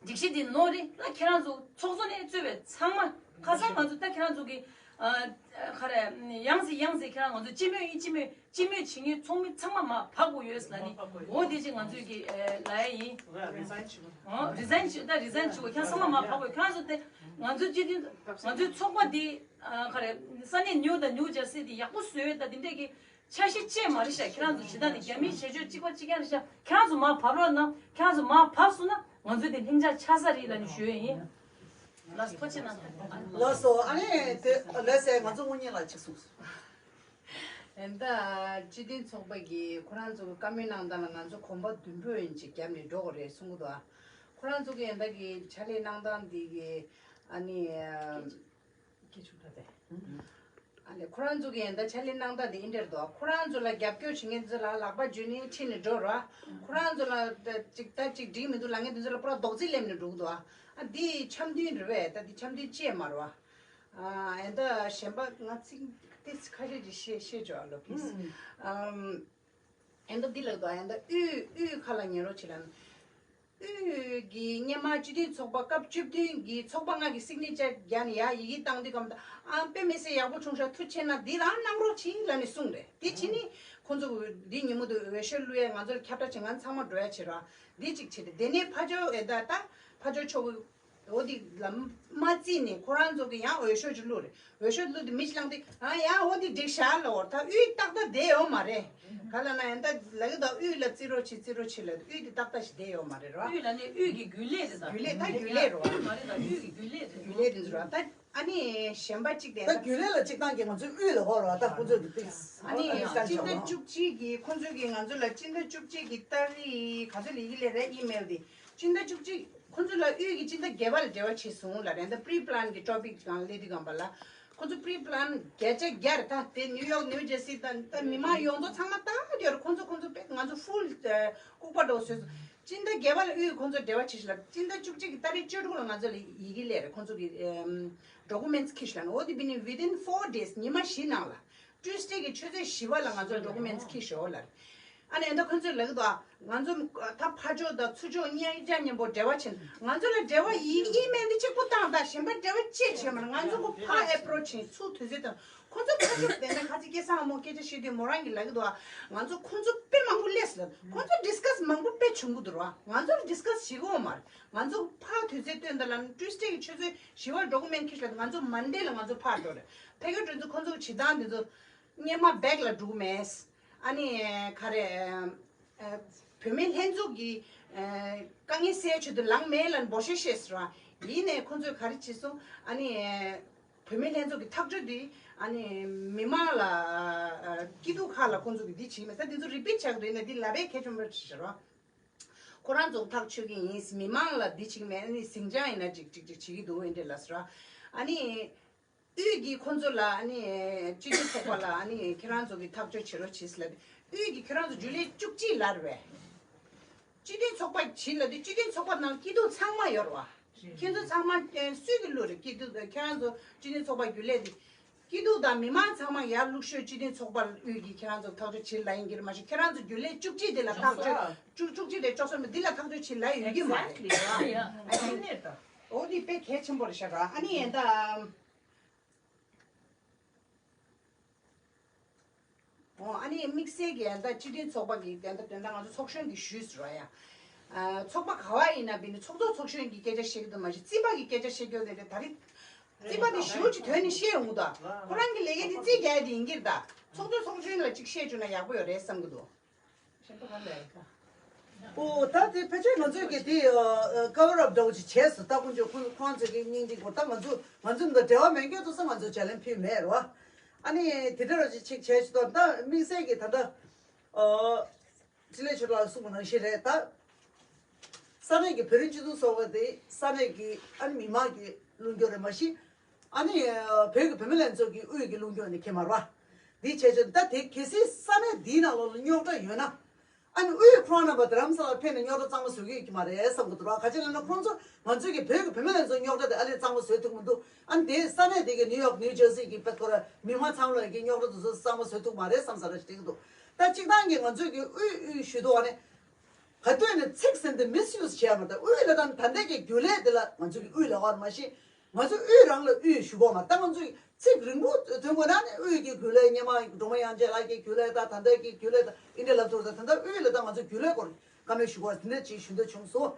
སྒྲིག་གཞི་འདི་ནོར་རེད་ལ་ཁྱེད་རང་ཚོ་ཚོགས་གཙོ་ནས་གཙོས་པའི་ཚང་མ་ཁ་སང་ང་ཚོ་ད་ཁྱེད་རང་ཚོ་གི་ ཨ་ག་རེ་ཡང་སེ་ཡང་སེ་ཁྱེད་རང་ང་ཚོ་སྤྱི་མོས་ཡིན། སྤྱི་མོས་སྤྱི་མོས་བྱེད་མཁན་ཚོགས་མི་ཚང་མ་མར་བབས་དགོས་ཡོད་ཟེར་ལབ་ནི། འོ་དེ་ཅིག་ང་ཚོས་ཀྱི་ཨ་ལབ་ཡ་ཡིན། རི་ཛའིན་བྱེད་དགོས། ཨོ་རི་ཛའིན་བྱེད་དགོས། ད་རི་ཛའིན་བྱེད་དགོས། ཁྱེད་རང་ཚང་མ་མར་བབས་དགོས། ཁྱེད་རང་ཚོ་དེ་ང་ཚོ་སྤྱི་མཐུན་ང་ཚོའི་ཚོགས་པ་འདི་ཨ་ག་རེ་ས་གནས་ནིའུ་དང་ནིའུ་ཇར་སི་དེ་ཡག་པོ་བཟོས་ཡོད། ད་དེ་འདྲས་ཀྱི་འཆར་གཞི་ཅིག་མ་རེད་ཤག་ཁྱེད་རང་ཚོ་བྱེད་སྟངས་དེ་རྒྱ་མིའི་བྱེད་སྤྱོད་གཅིག་པ་གཅིག་རྐྱང་རེད་ཤག་ཁྱེད་རང་ཚོ་མར་བབས་རོགས་གནང་། ཁྱེད་རང་ཚོ་མར་བབས་སོང་ན་ང་ཚོའི་དེ་ལྷིང་འཇགས་ཆགས་ས་རེད་ལབ་ནས་ཞུ་ཡས་ཡིན། ལགས་སོ། ཐུགས་རྗེ་གནང་། ལགས་སོ། ཨ་ནི་དེ་ལགས་སེ་ང་ཚོ་དངོས་གཉེན་ལགས་གཅིག་གསུངས་སོང་། ཨེ་ད་སྤྱི་མཐུན་ཚོགས་པ་གིས་ཁོ་རང་ཚོ་གི་བཀའ་མོལ་གནང་སྟངས་ལ་ང་ཚོ་གོམ་པ་མདུན་སྤོས་ཡིན་ཅིག་བརྒྱབ་ནས་འགྲོ་དགོས་རེད་གསུང་གི་འདུག་ཨ་ཁོ་རང་ཚོ་གི་ཨེ་ད་གི་ཕྱག་ལས་གནང་སྟངས་འདི་གི་ཨ་ནི། སྐད་ཆུང་དྲགས་ཏེ། ཨ་ནི་ཁོ་རང་ཚོ་གི་ཡན་ད་ཕྱག་ལས་གནང་སྟངས་དེ་འདི་འདྲ་རེད་དོ། ཁོ་རང་ཚོ་ལ་རྒྱབ་སྐྱོར་བྱེད་མཁན་ཚོ་ལ་ལག་པ་འཇུས་ནས་ཁྲིད་ནས་འགྲོ་ར། ཁོ་རང་ཚོ་ལ་ད་ཅིག་ད་ཅིག་འགྲིག་མི་འདུག་ལབ་མཁན་དེ་ཚོ་ལ་པུ་ར་རྡོག་རྫིས་སླེབས་ནས་འགྲོ་གི་འདུག་ཨ་འདི་འཆམ་མཐུན་རེད་པས། ད་འདི་འཆམ་མཐུན་ཅིག་མ་རེད་བ། ཨ་ཡན་ད་གཞན་པ་ང་ཚིག་དེ་ཁ་ཤས་ཅིག་བཤད་བཤད་ཆོག་ཨ་ལོ་པི་ལིས། ཨམ། ཡན་ད་འདི་ལ་དོ་ཡན་ད་དབུས་དབུས་ཁ་ལ་ཉན་རོགས་བྱེད་ལ། དབུས་ཀྱི་སྔོན་མ་སྤྱི་མཐུན་ཚོགས་པ་སྐབས་བཅུ་བདུན་གྱི་ཚོགས་པ་ལྔ་གི་སིག་ནེ་ཅར་རྒྱག་ནས་ཡ་ཡི་གེ་བཏང་དུས་སྒང་ད་ཨ་དཔེ་མི་སྲིད་ཡག་པོ་བྱུང་ཤག་ཐུགས་རྗེ་ཆེ་གནང་། འདི་རང་གནང་རོགས་གྱིས་ལབ་ནས་གསུངས་རེད། དེ་བྱས་ནས་ཁོང་ཚོ་འདི་ཉིན་མོ་དུ་འོས་ཤོག་བླུག་ཡས་ང་ཚོར་ཁྱབ་བསྒྲགས་བྱེད། ང་ཚང་མ་འགྲོ་ཡ་བྱེད་ར། འདི་གཅིག་བྱེད་དེ་དེ་ནས་ཕ་ཇོ་ཨེ་ད་ད་ཕ་ཇོ་མཆོག་གི་འོ་དེ་ལ་མ་བརྩིས་ནས་ཁོ་རང་ཚོ་གི་ཡང་འོས་ཤོག་ཅིག་བླུགས་རེད། འོས་ཤོག་བླུགས་དེ་མི་ཞིག་ལངས་ཏེ་ཨ་ཡང་འོ་དེ་འགྲིག་ཤག་ལབ་པ་རེད། ད་དབུས་ཏག་ཏག་བསྡད་ཡོད་མ་རེད། ག་ལབ་ན་ཡང་ད་ལབ་གི་འདུག་དབུས་ལ་བརྩི་རོགས་བྱེད་བརྩི་རོགས་བྱེད་ལབ་དབུས་དེ་ཏག་ཏག་ཞིག་བསྡད་ཡོད་མ་རེད་ར། དབུས་ལ་ནི་དབུས་ཀྱི་རྒྱུན་ལས་རེད་ད། རྒྱུན་ལས་ད་རྒྱུན་ལས་རེད་བ། དབུས་མ་རེད་ད། དབུས་ཀྱི་རྒྱུན་ལས་རེད། རྒྱུན་ལས་དེ་ཚོ་ར། ད་ཨ་ནི་གཞན་པ་གཅིག་དེ་ད་རྒྱུན་ལས་ལ་གཅིག་བཏང་གི་ང་ཚོའི་དབུས་ལ་ཧོར་བ་ད་ཁོང་ཚོས་དེ་ཕིགས་ཨ་ནི་ཨ་ནི་སྤྱི་ཟླ་བཅུ་གཅིག་གི་ཁོང་ཚོས་ཀྱི་ང་ཚོ་ལ་སྤྱི་ཟླ་བཅུ་གཅིག་གི་ཏ་རིག་ག་ཚོད་ལ་ཡི་གེ་སླེབས་རེད་ཨི་མེལ་དེ། སྤྱི་ཟླ་བཅུ་གཅིག་ཁོང་ཚོ་ལ་དབུས་ཀྱི་སྤྱི་ཟླ་བརྒྱད་པ་ལ་འབྲེལ་བ་བྱས་སོང་ལབ་རེད། ད་པི་རི་པི་ལན་གྱི་ཊོ་པིག་སྒང་སླེབས་དུས་སྒང་པ་ལ་ཁོང་ཚོ་པི་རི་པི་ལན་བརྒྱ་ཆ་བརྒྱ་རེད། ད་དེ་ནིའུ་ཡོག་ནིའུ་ཇར་སི་དང་ད་མི་མང་ཡོངས་རྫོགས་ཚང་མ་ད་ཡོད་རེད། ཁོང་ཚོ་ཁོང་ཚོ་དཔེ་ང་ཚོ་ཧྥུལ་ལྐུགས་པ་འདྲ་བོ་བཟོས་སོང་། སྤྱི་ཟླ་བརྒྱད་པ་ལ་དབུས་ཁོང་ཚོ་འབྲེལ་བ་བྱས་ཤག་ལབ། སྤྱི་ཟླ་བཅུ་གཅིག་གི་ཏ་རིག་བཅུ་དྲུག་ལ་ང་ཚོ་ལ་ཡི་གེ་སླེབས་རེད། ཁོང་ཚོ་གི་ཌོ་ཀུ་མེན་ཊི་ཁྱེར་ཤག་ལབ། འོ་དེ་བི་ནི་within four days ཉི་མ་བཞི་ནང་ལ། ཊུས་ཌེ་གི་ཆུ་ཚོད་བཞི་པ་ལ་ང་ཚོ་ཌོ་ཀུ་མེན་ཊི་ཁྱེར་ཤོག་ལབ། ཨ་ནི་ཨེ་འདྲ་ཁོང་ཚོས་ལབ་གི་འདུག་ཨ་ང་ཚོ་ད་ཕར་ཕྱོགས་དང་ཚུར་ཕྱོགས་མཉམ་རྒྱ་མཉམ་པོ་འབྲེལ་བ་བྱེད། ང་ཚོ་ལ་འབྲེལ་བ་ཡི་ཨི་མེལ་འདི་གཅིག་པོ་བཏང་དང་། གཞན་པ་འབྲེལ་བ་ཅི་བྱེད་མ་རེད། ང་ཚོ་གི་ཕར་ཨེ་པོ་རོ་ཆི་བྱེད་ཚུར་དུས་ཚོད་དང་། ཁོང་ཚོ་ཕར་ཕྱོགས་དེ་འདྲ་ཁ་ཅིག་སྐལ་བཟང་མོ་སྐད་ཆ་བཤད་དུས་མོ་རང་གིས་ལབ་གི་འདུག་ཨ་ང་ཚོ་ཁོང་ཚོ་དཔེ་མང་པོ་སླེབས་སོང་། ཁོང་ཚོ་ཌིས་ཀ་སི་མང་པོ་དཔེ་བྱུང་གི་འདུག་ར། ང་ཚོ་ལ་ཌིས་ཀ་སི་བྱེད་གི་ཡོད་མ་རེད། ང་ཚོ་ཕར་དུས་ཚོད་སྟོན་དང་ལབ་ན་ཊུས་ཌེ་གི་ཆུ་ཚོད་བཞི་པ་ཌོ་ཀུ་མེན་ཊི་ཁྱེར་ཤག་ང་ཚོ་མན་ཌེ་ལ་ང་ཚོ་ཕར་འགྲོ་རེད། ཕ་གི་དེ་ཚོ་ཁོང་ཚོ་གི་བྱེད་སྟངས་དེ་ཚོ་སྔོན་མ་བེག་ལ་འགྲོ་གི་མེད། ཨ་ནི་ག་རེ་ཨ་བུད་མེད་ལྷན་ཚོགས་ཀྱི་ཨ་དཀའ་ངལ་སེལ་ཆེད་དུ་ལངས་མེད་ལབ་འབོད་ཤེས་ཤེས་ར། ཡིན་ནའི་ཁོང་ཚོས་ག་རེ་བྱེད་སོང་། ཨ་ནི་བུད་མེད་ལྷན་ཚོགས་ཀྱི་ཐག་གཅོད་དེ་ཨ་ནི་མི་མང་ལ་ཨ་སྐྱིད་སྡུག་ཁག་ལ་ཁོང་ཚོ་གིས་འདི་བྱེད་མེད་ས། འདི་ཚོ་རི་པིཊ་བྱ་གི་འདུག་ཡིན་ན་འདི་ལབ་པའི་གལ་ཆེན་པོ་ཞིག་རེད་བ། ཁོ་རང་ཚོ་ཐག་ཆོད་ཀྱི་ཡིན། མི་མང་ལ་འདི་བྱེད་ཀྱི་མེད། ཨ་ནི་ཟིང་ཆ་ཡིན་ན་ཅིག་ཅིག་ཅིག་བྱེད་ཀྱི་འདུག་ཨེ་འདྲ་ལབ་སོང་ར། ཨ་ནི། དབུས་ཀྱི་ཁོང་ཚོ་ལ་ཨ་ནི་སྤྱི་མཐུན་ཚོགས་པ་ལ་ཨ་ནི་ཁྱེད་རང་ཚོ་གི་ཐག་གཅོད་བྱེད་རོགས་བྱེད་ཟེར་ལབ་དུས། དབུས་ཀྱི་ཁྱེད་རང་ཚོ་རྒྱུན་ལས་བཅུ་གཅིག་ལབ་རེད་པས། སྤྱི་མཐུན་ཚོགས་པ་བྱེད་ལབ་དུས་སྤྱི་མཐུན་ཚོགས་པ་ནང་སྐྱིད་སྡུག་ཚང་མ་ཡོད་རེད་བ། ཁྱེད་ཚོ་ཚང་མ་ཨེ་སུས་ཀྱི་བླུགས་རེད། སྐྱིད་སྡུག་ཁྱེད་རང་ཚོ་སྤྱི་མཐུན་ཚོགས་པ་རྒྱུན་ལས་དེ། སྐྱིད་སྡུག་དང་མི་མང་ཚང་མ་ཡར་བླུགས་ཤོག་སྤྱི་མཐུན་ཚོགས་པ་དབུས་ཀྱི་ཁྱེད་རང་ཚོ་ཐག་གཅོད་བྱེད་ལབ་ཡིན་གྱི་རེད། མ་གཞི་ཁྱེད་རང་ཚོ་རྒྱུན་ལས་བཅུ་གཅིག་དེ་ལ་ཐག་གཅོད་བཅུ་བཅུ་གཅིག་དེ་བཅུ་གསུམ་དེ་ལ་ཐག་གཅོད་བྱེད་ལབ་ཡོད་ཀྱི་མ་རེད། ཨ་ནི་ད། འོ་འདི་དཔེ་གལ་ཆེན་པོ་རེད་ཤག་ར། ཨ་ནི་ཡིན་ད། འོ་ཨ་ནི་དམིགས་བསལ་གྱི་ཡིན་ད་སྤྱི་མཐུན་ཚོགས་པ་གི་ཡིན་ད་དོན་དག་ང་ཚོ་ཚོགས་གཞོན་གྱི་ཞུས་སུ་ར་ཡ། ཨ་ཚོགས་པ་ག་བ་ཡིན་ན་བི་ནི་ཚོགས་གཙོ་ཚོགས་གཞོན་གྱི་སྐད་ཆ་བཤད་ཀྱི་འདུག་མ་གཞི་རྩིས་པ་གི་སྐད་ཆ་བཤད་ཀྱི་ཡོད་རེད། ད་རེས་རྩིས་པ་དེ་ཞེ་པོ་ཅིག་དོན་ནི་བཤད་ཡོང་གི་འདུག་ཁོ་རང་གི་ལས་ཀ་དེ་རྩིས་རྒྱག་ཡ་དེ་ཡིན་གྱི་རེད། ད་ཚོགས་གཙོ་ཚོགས་གཞོན་ལ་ཅིག་བཤད་བཅུག་ན་ཡག་པོ་ཡོད་རེད་བསམ་གྱི་འདུག་ཨོ་ད་དེ་ཕལ་ཆེར་ང་ཚོས་ཀྱི་དེ་ཨ་ཀ་བར་ཨབ་འདྲ་བོ་ཅིག་བྱས་སོང་། ད་དཀོན་མཆོག་ཁོང་ཁོང་ཚོས་ཀྱི་སྙིང་རྗེ་སྐོར་ད་ང་ཚོ་ང་ཚོ་འདི་འབྲེལ་བ་མེད་མཁན་ཚོ་ས་ང་ཚོས་ཇ་ལན་ཕུལ་མེད་རེད་བ། ཨ་ནི་དེ་འདྲ་བ་ཅིག་ཅིག་བྱས་སོང་། ད་དམིགས་བསལ་གྱི་ད་ལྟ་ཨ་འཕྲིན་ལས་ཆོས་ལགས་གསུངས་པ་ནང་བཞིན་རེད། ད་ས་གནས་ཀྱི་བོད་རིགས་སྤྱི་མཐུན་ཚོགས་པ་དེ་ས་གནས་ཀྱི་ཨ་ནི་མི་མང་གི་བློ་འགྱོད་རེད། མ་གཞི་ཨ་ནི་བོད་ཀྱི་བུད་མེད་ལྷན་ཚོགས་ཀྱི་དབུས་ཀྱི་བློ་འགྱོད་ནི་ཁེལ་མ་རེད་བ། འདི་བྱས་ཙང་ད་དེ་གལ་སྲིད་ས་གནས་འདིའི་ནང་ལོགས་ལ་རྙོག་དྲ་ཡོད་ན། ཨ་ནི་དབུས་ཁོ་རང་རྣམ་པ་རྡ་རམ་ས་ལར་ཕེབས་ནས་རྙོག་དྲ་གཙང་མ་བཟོ་གི་ཡོད་ཀྱི་མ་རེད་བསམ་གྱི་འདུག་ར། ག་ཅི་ལབ་ན་ཁོང་ཚོ་ང་ཚོའི་གི་བོད་ཀྱི་བུད་མེད་ལྷན་ཚོགས་རྙོག་དྲ་དེ་ཨ་ལས་གཙང་མ་བཟོ་ཐུབ་མི་འདུག་ཨ་ནི་དེ་ས་གནས་དེ་གི་ནིའུ་ཡོག་ནིའུ་ཇར་སི་གི་པེ་ཁོ་ར་མི་མང་ཚང་མ་ལ་གི་རྙོག་དྲ་དེ་ཚོ་གཙང་མ་བཟོ་ཐུབ་མ་རེད་བསམ་ས་ར་ཞིག་འདུག་ད་གཅིག་ཐང་གི་ང་ཚོའི་གི་དབུས་དབུས་ཞུ་དོ་ཨ་ནི་ག་དུས་ནས་ཚིག་ཟིན་ཏེ་མིས་ཡུ་སི་བྱས་མ་ད་དབུས་ལ་ད་ད་ལྟ་གི་རྒྱུན་ལས་དེ་ལ་ང་ཚོའི་གི་དབུས་ལ་བར་མ་ཤེས། ང་ཚོ་དབུས་རང་ལ་དབུས་ཞུ་གོ་མ། ད་ང་ཚོས་ཚིག་རིང་པོ་ཐོན་དགོས་ན་ནི་དབུས་ཀྱི་རྒྱུན་ལས། སྔོན་མ་སྒྲོལ་མ་དབྱངས་ཅན་ལགས་ཀྱི་རྒྱུན་ལས་དང་། ད་ལྟ་གི་རྒྱུན་ལས་དང་། ཨིན་དྲ་ལབ་ཐུབ། ད་ད་ལྟ་དབུས་ལ་ད་ང་ཚོ་རྒྱུན་ལས་སྐོར་བཀའ་མོལ་ཞུ་དགོས་པ་དེ་འདྲ་ཅིག་ཞུ་འདོད་བྱུང་སོང་།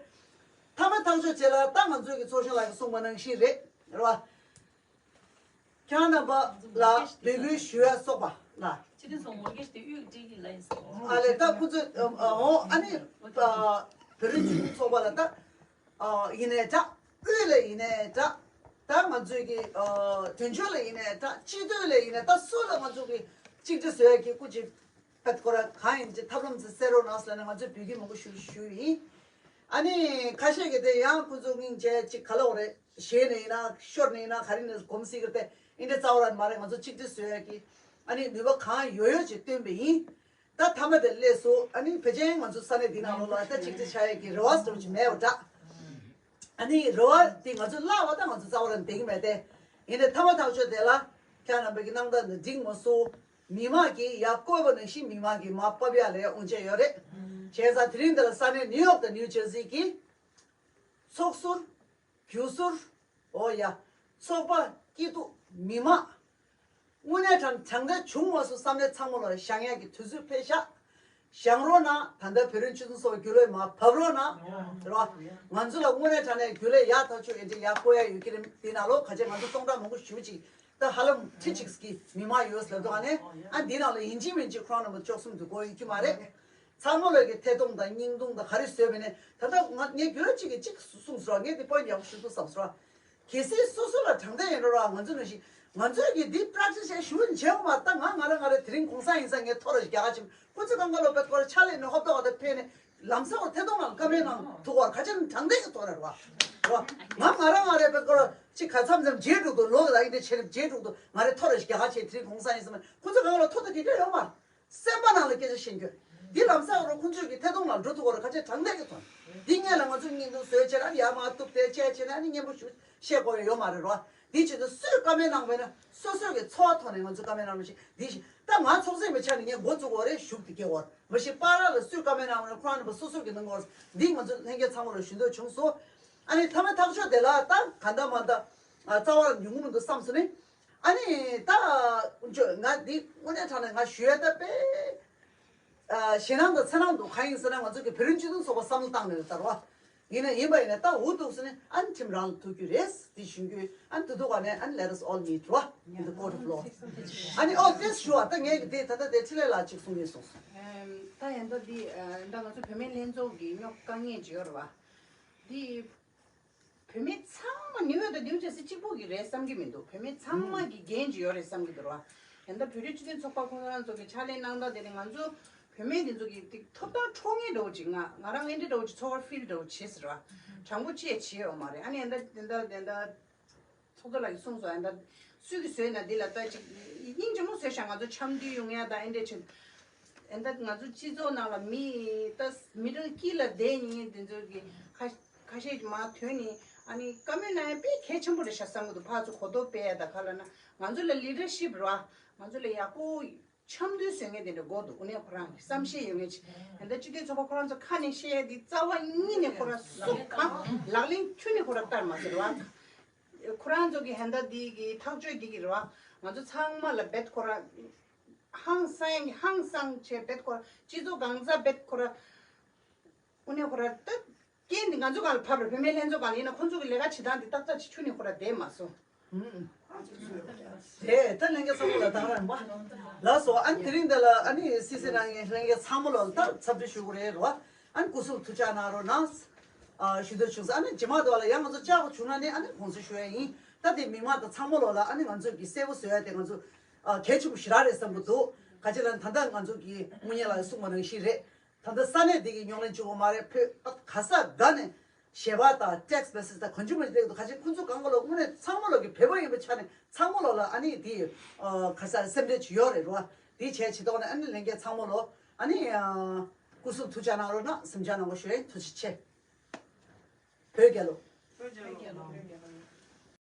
མཐའ་མ་ཐག་གཅོད་བྱས་ལ། ད་ང་ཚོའི་གི་ཚོགས་གཞོན་ལགས་ཀྱིས་གསུངས་པ་ནང་བཞིན་རེད། རེད་བ། ཁྱེད་རྣམ་པ་ལ་འབོད་སྐུལ་ཞུ་ཡ་སོགས་པ་ལ། སྤྱི་འཐུས་ཚོ་ངོ་རྒོལ་དེ་དབུས་ཀྱི་སྤྲད་ཀྱི་ལ་ཡིན་ཟེར། ཨ་ལས། ད་ཁོ་ཚོས་ཨ་ཨོ་ཨ་ནི་ཨ་བོད་རིགས་སྤྱི་མཐུན་ཚོགས་པ་ལ་ད་ཨ་ཡིན་ནའི་འདྲ། དབུས་ལ་ཡིན་ནའི་འདྲ། ད་ང་ཚོའི་གི་ཨ་དོན་གཅོད་ལ་ཡིན་ནའི་འདྲ། སྤྱི་འཐུས་ལ་ཡིན་ནའི་འདྲ། སུ་ལ་ང་ཚོ་གི་གཅིག་སྒྲིལ་བཟོ་ཡ་གི་སྐུ་མཁྱེན་ད་ཁོ་ར་གང་ཡིན་གྱི་ཐབས་ལམ་ཅིག་གསལ་རོགས་གནང་ཟེར་ནས་ང་ཚོས་འབོད་སྐུལ་མང་པོ་ཞུ་ཞུ་ཡིན། ཨ་ནི་ཁ་ཤས་ཀྱིས་དེ་ཡང་ཁོ་ཚོ་སྙིང་རྗེ་ཅིག་ག་ལབ་དགོས་རེད། ཞེད་ནས་ཡིན་ན། ཤོར་ནས་ཡིན་ན། ག་རེ་ནས་གོམས་སྲིད་ཀྱི་རེད་དེ། ཨིན་དྲ་རྩ་བ་རང་མ་རེད། ང་ཚོ་གཅིག་སྒྲིལ་བཟོ་ཡ་གི་ཨ་ནི་ནུས་པ་གང་ཡོད་ཡོད་ཅིག་བཏོན་པ་ཡིན། ད་མཐའ་མ་དེ་སླེབས་སོང་། ཨ་ནི་ཕལ་ཆེར་ང་ཚོ་ས་གནས་འདི་ནང་ལོགས་ལ་ད་གཅིག་སྒྲིལ་བྱ་ཡ་གི་རེ་བ་ཟེར་བ་ཅིག་མེད་པ་འདྲ། ཨ་ནི་རེ་བ་དེ་ང་ཚོ་བརླག་པ་ད་ང་ཚོ་རྩ་བ་རང་བསྡད་ཀྱི་མེད་དེ། ཡིན་ནའི་མཐའ་མ་ཐག་ཆོད་དེ་ལ་ཁྱེད་རྣམ་པ་གི་གནང་སྟངས་འདི་འགྲིག་མ་སོང་། མི་མང་གིས་ཡར་བཀོད་པ་ནང་བཞིན་མི་མང་གིས་མར་ཕབ་ཡ་ལ་ཡ་དབང་ཆ་ཡོད་རེད། བྱས་ཙང་དེ་རིང་འདི་ལ་ས་གནས་ནིའུ་ཡོག་དང་ནིའུ་ཇར་སི་གི་ཚོགས་ཟུར། རྒྱུ་ཟུར། འོ་ཡ། ཚོགས་པ། སྐྱིད་སྡུག། མི་མང་། དངོས་གནས་དྲང་དྲང་བདེན་བྱུང་མ་སོང་བསམ་ནས་ཚང་མ་ལ་བཞེངས་ཡག་གི་དུས་ཚོད་ཕེབས་ཤག་བཞེངས་རོགས་གནང་། ད་ལྟ་བོད་རིགས་སྤྱི་མཐུན་ཚོགས་པའི་རྒྱུན་ལས་མར་བབས་རོགས་གནང་། རེད་བ། ང་ཚོ་ལ་དངོས་གནས་དྲང་གནས་རྒྱུན་ལས་ཡག་ཐག་ཆོད་ཡིན་དེ་ཡག་བསྐོ་ཡ་ཡོད་ཀྱི་རེད། དེ་ནང་ལོགས་ག་ཚོད་ང་ཚོ་སྟོང་ཕྲག་མང་པོ་ཞེ་པོ་ཅིག་ད་ཧ་ལམ་ཁྲི་གཅིག་གི་མི་མང་ཡོད་ཟེར་འདུག་ཨ་ནི་ཨ་འདི་ནང་ལ་ཡིན་གཅིག་མིན་གཅིག་ཁོ་རང་རྣམ་པ་བཅུ་གསུམ་དུ་དགོས་ཡོད་ཀྱི་མ་རེད། ཚང་མ་ལ་གི་ཐད་གཏོང་དང་བརྙན་ཐུང་དང་ག་རེ་བཟོས་པ་ཡིན་ནའི། ད་ལྟ་ང་ངས་རྒྱུན་ལས་གཅིག་གིས་གཅིག་གསུངས་སོང་། ངས་འདི་པོ་ཡག་པོ་ཞིག་འདུག་བསམ་སོང་། གལ་སྲིད་སོ་སོ་ལ་དྲང་བདེན་ཡོད་ན་ར། ང་ཚོ་ནང་བཞིན་ང་ཚོས་ཀྱི་འདི་པྲེག་ཊི་སི་བྱས་ཞུ་བྱས་འོ་མ། ད་ང་ང་རང་ང་རེ་དེ་རིང་གུང་སེང་ཡིན་ཙང་ངས་ཐོ་རེ་རྒྱག་ག་ཕྱིན། ཁོ་ཚོས་གང་ག་ལོ་བེད་ཁོ་ར་ཕྱག་ལས་ནས་ཧོབ་ཏོ་བ་དང་ཕེབས་ནས་ལམ་སང་བར་ཐད་གཏོང་ནང་བཀའ་མོལ་གནང་ཐུག་བར་ག་ཅན་དྲང་བདེན་གྱི་ཐོག་རེད་བ། ར། ང་ང་རང་ང་རེ་བེད་ཁོ་ར་ཅིག་ག་མཚམས་མཚམས་རྗེས་འགྲོ་འདུག་ལོ་ལ་ཡིན་དེ་བྱས་ནས་རྗེས་འགྲོ་འདུག་ང་རེ་ཐོ་རེ་རྒྱག་ག་ཕྱིན། དེ་རིང་གུང་སེང་ཡིན་ཙང་ཁོ་ཚོས་གང་ག་ལོ་ཐོ་དང་དེ་འདྲ་ཡོད་མ་རེད། སེམས་པ་ནང་ལ་སྐད་ཆ་བཤད་རྒྱུ། འདི་ལམ་སང་རོ་ཁོང་ཚོས་ཀྱི་ཐད་གཏོང་ནང་འགྲོ་ཐུབ་པར་ཁ་ཆེ་དྲང་བདེན་གྱི་ཐོག་ནས། འདི་སྔོན་ལ་ང་ཚོས་བརྙན་ཐུང་བཟོས་བྱས་ན་ཡར་མར་གཏུབ་སྟེ་བྱས་བྱས་ན་ནི་སྙན་པོ་ཞུ་བཤད་དགོས་ཡ་ཡོད་མ་རེད་རོ། འདི་བྱེད་དུས་སུས་བཀའ་མོལ་གནང་བས་ན་སོ་སོ་གི་འཚོ་བ་ཐོག་ནས་ང་ཚོས་བཀའ་མོལ་གནང་རོགས་ཞེས་འདི་ཞིག་ད་ང་ཚོགས་སེམས་པའི་ཆ་ནས་ངས་འགོ་བཙུགས་པ་རེད། ཞུགས་ཏེ་སྐྱེ་བར་མ་གཞི་པཱ་ལགས་ལ་སུས་བཀའ་མོལ་གནང་བས་ན་ཁོ་རང་རྣམ་པ་སོ་སོ་གི་གནང་དགོས། འདི་ང་ཚོ་ལྷན་རྒྱས་ཚང་མ་ལ་ཞུ་འདོད་བྱུང་སོང་། ཨ་ནི་མཐའ་མ་ཐག་ཆོད་དེ་ལ་ད་ག་འདྲ་མ་འདྲ་རྩ་བ་ཉུང་ངུ་མི་འདུག་བསམ་སོང་ནི། ཨ་ནི་ད་ང་འདི་དངོས་གནས་དྲང་གནས་ང་ཞུ་ཡ་ད་དཔེ་ཞེད་སྣང་དང་འཚེར་སྣང་འདུག་གང་ཡིན་ཟེར་ན་ང་ཚོ་གི་བོད་རིགས་སྤྱི་མཐུན་ཚོགས་པ་བསམ་བློ་བཏང་ནས་ལྟར་བ། ཡིན་ན་ཡིན་པ་ཡིན་ན་ད་འུ་ཐུག་སོང་ནི་ཨ་ནི་ཁྲིམས་རང་ལ་ཐུག་རྒྱུ་རེད་འདི་ཞུ་རྒྱུ། ཨ་ནི་དུ་དུ་ག་ནས་ཨ་ནི་let us all meet རོ། In the court of law. ཨ་ནི་ཨོ་ཏེས་ཞུ་བ་ད་ངས་ཀྱི་དེ་ད་ལྟ་དེ་འཕྲིན་ལས་ལགས་ཅིག་གསུང་གིན་སོང་སོང་། ད་ཡིན་ད་འདི་ད་ང་ཚོ་བུད་མེད་ལྷན་ཚོགས་ཀྱི་རྙོག་དཀའ་ངལ་ཅིག་ཡོད་རེད་བ། འདི། བུད་མེད་ཚང་མ་ནིའུ་ཡོག་དང་ནིའུ་ཇར་སི་གཅིག་པུ་གི་རེད་བསམ་གྱི་མི་འདུག་བུད་མེད་ཚང་མ་གི་འགན་ཅིག་ཡོད་རེད་བསམ་གྱི་འདུག་ར། ཡིན་ད་བོད་རིགས་སྤྱི་མཐུན་ཚོགས་པ་ཁོང་རང་ཚོ་གི་ཕྱག་ལས་གནང་སྟངས་དེ་ནི་ང་ཚོ་བུད་མེད་འདི་ཚོ་གི་ཏིག་ཐོབ་ཐང་འཕྲོག་མཁན་འདྲ་བོ་ཅིག་ང་ང་རང་ཨེ་འདྲ་འདྲ་བོ་ཅིག་ཚོར་བ་ཕིལ་འདྲ་བོ་བྱེད་ཟེར་བ། དྲང་པོ་ཅི་ཡང་བྱེད་ཡོད་མ་རེད། ཨ་ནི་ཡིན་ད་ཡིན་ད་ཡིན་ད་ཚོགས་གཙོ་ལགས་ཀྱིས་གསུངས་སོང་། ཡིན་ད་སུས་ཀྱི་བཟོས་ན་འདི་ལ་ད་ཅིག་སྙིང་རྗེ་མོ་བཟོས་ཤག་ང་ཚོ་འཆམ་མཐུན་ཡོང་ཡ་ད་ཨེ་འདྲ་བྱེད། ཨེ་ད་ང་ཚོ་སྤྱི་ཚོགས་ནང་ལ་མི་ད་མི་རང་དཀྱིལ་ལ་བསྡད་ཉིན་དེ་ཚོ་གི་ཁ་ཁ་ཤས་ཀྱི་མ་ཐོན་ནི་ཨ་ནི་བཀའ་མོལ་གནང་ཡ་དཔེ་གལ་ཆེན་པོ་རེད་ཤག་བསམ་གི་འདུག་ཕར་ཚུར་གོ་རྟོགས་སྤེལ་ཡ་ད་ག་ལ་ན་ང་ཚོ་ལ་ལི་ཌར་ཤིབ་ར་ང་ཚོ་ལ་ཡག་པོ་འཆམ་མཐུན་བཟོ་མཁན་དེ་འདྲ་དགོས་འདུག་དངོས་གནས་ཁོ་རང་གི་བསམ་ཤེས་ཡོད་མཁན་ཅིག་ཨེ་ད་སྤྱི་འཐུས་ཚོགས་པ་ཁོ་རང་ཚོ་ཁ་ནས་བཤད་ཡ་འདི་རྩ་བ་ཉིད་ནས་ཁོ་རང་སུ་གང་ལག་ལེན་ཁྱོན་ནས་ཁོ་རང་བསྟར་མ་ཟེར་བ། ཁོ་རང་ཚོ་གི་ཧན་ད་འདི་གི་ཐག་གཅོད་འདི་གི་རེད་བ། ང་ཚོ་ཚང་མ་ལ་རྦད་ཁོ་རང་ཧང་སང་ཧང་སང་བྱས་རྦད་ཁོ་རང་སྤྱི་ཚོགས་གང་ཟག་རྦད་ཁོ་རང་། དངོས་གནས་ཁོ་རང་ད་རྐྱེན་འདི་ང་ཚོ་གང་ལ་བབས་རེད། བུད་མེད་ལྷན་ཚོགས་གང་ལ་ཡིན་ན་ཁོ་ཚོ་གི་ལས་ཀ་བྱེད་སྟངས་འདི་ཏག་ཏག་ཅིག་ཁྱོན་ནས་ཁོ་རང་བསྡད་མ་སོང་། ཨུམ། དེ་ད་ལྷན་རྒྱས་ཚང་མ་ལ་ད་རང་པ། ལགས་སོ། ཨ་ནི་དེ་རིང་འདི་ལ་ཨ་ནི་སི་སི་ནང་གི་ལྷན་རྒྱས་ཚང་མ་ལ་ད་འཚམས་འདྲི་ཞུ་དགོས་རེད་རོ། ཨ་ནི་སྐུ་གཟུགས་ཐུགས་ཅག་གནང་རོགས་གནང་། ཨ་ཞུ་འདོད་བྱུང་ས། ཨ་ནི་རྗེས་མ་དུ་བ་ལ་ཡང་ང་ཚོ་བཅར་དགོས་བྱུང་ན་ནི་ཨ་ནི་དགོངས་སེལ་ཞུ་ཡ་ཡིན། ད་དེ་མི་མང་དང་ཚང་མ་ལོ་ལ་ཨ་ནི་ང་ཚོ་གི་གསལ་པོ་བཟོ་ཡ་དེ་ང་ཚོ་ཨ་གལ་ཆེན་པོ་ཞེ་དྲག་རེད་བསམ་གི་འདུག་ག་ཅི་ལ་ད་ལྟ་ང་ཚོ་གི་དངུལ་གཉེར་ལ་གསུངས་པ་ནང་བཞིན་རེད། ད་ལྟ་ས་གནས་དེ་གི་རྙོག་གླེང་བྱུང་བ་མ་རེད། བོད་ག་ས་ག་ནས་ཞལ་པར་དང་ཊེག་སི་མེ་སེ་ཇི་དང་གང་བྱུང་མ་བྱུང་སླེབས་འདུག་ག་ཅི་ཁོང་ཚོ་གང་ག་ལོ་དངོས་གནས་ཚང་མ་ལོ་གི་བོད་པ་ཡིན་པའི་ཆ་ནས་ཚང་མ་ལོ་ལ་ཨ་ནི་དེ་ཨ་ག་ས་སེམས་ཁྲལ་ཅིག་ཡོད་རེད་རོ། དེ་བྱས་བྱེད་ཐོག་ནས་ཨ་ནི་ལྷན་རྒྱས་ཚང་མ་ལོ་ཨ་ནི་ཨ་སྐུ་གཟུགས་ཐུགས་ཅག་གནང་རོགས་གནང་། སེམས་ཅག་གནང་དགོས་ཞུ་ཡིན། ཐུགས་རྗེ་ཆེ། བོད་རྒྱལ་ལོ། བོད་རྒྱལ་ལོ།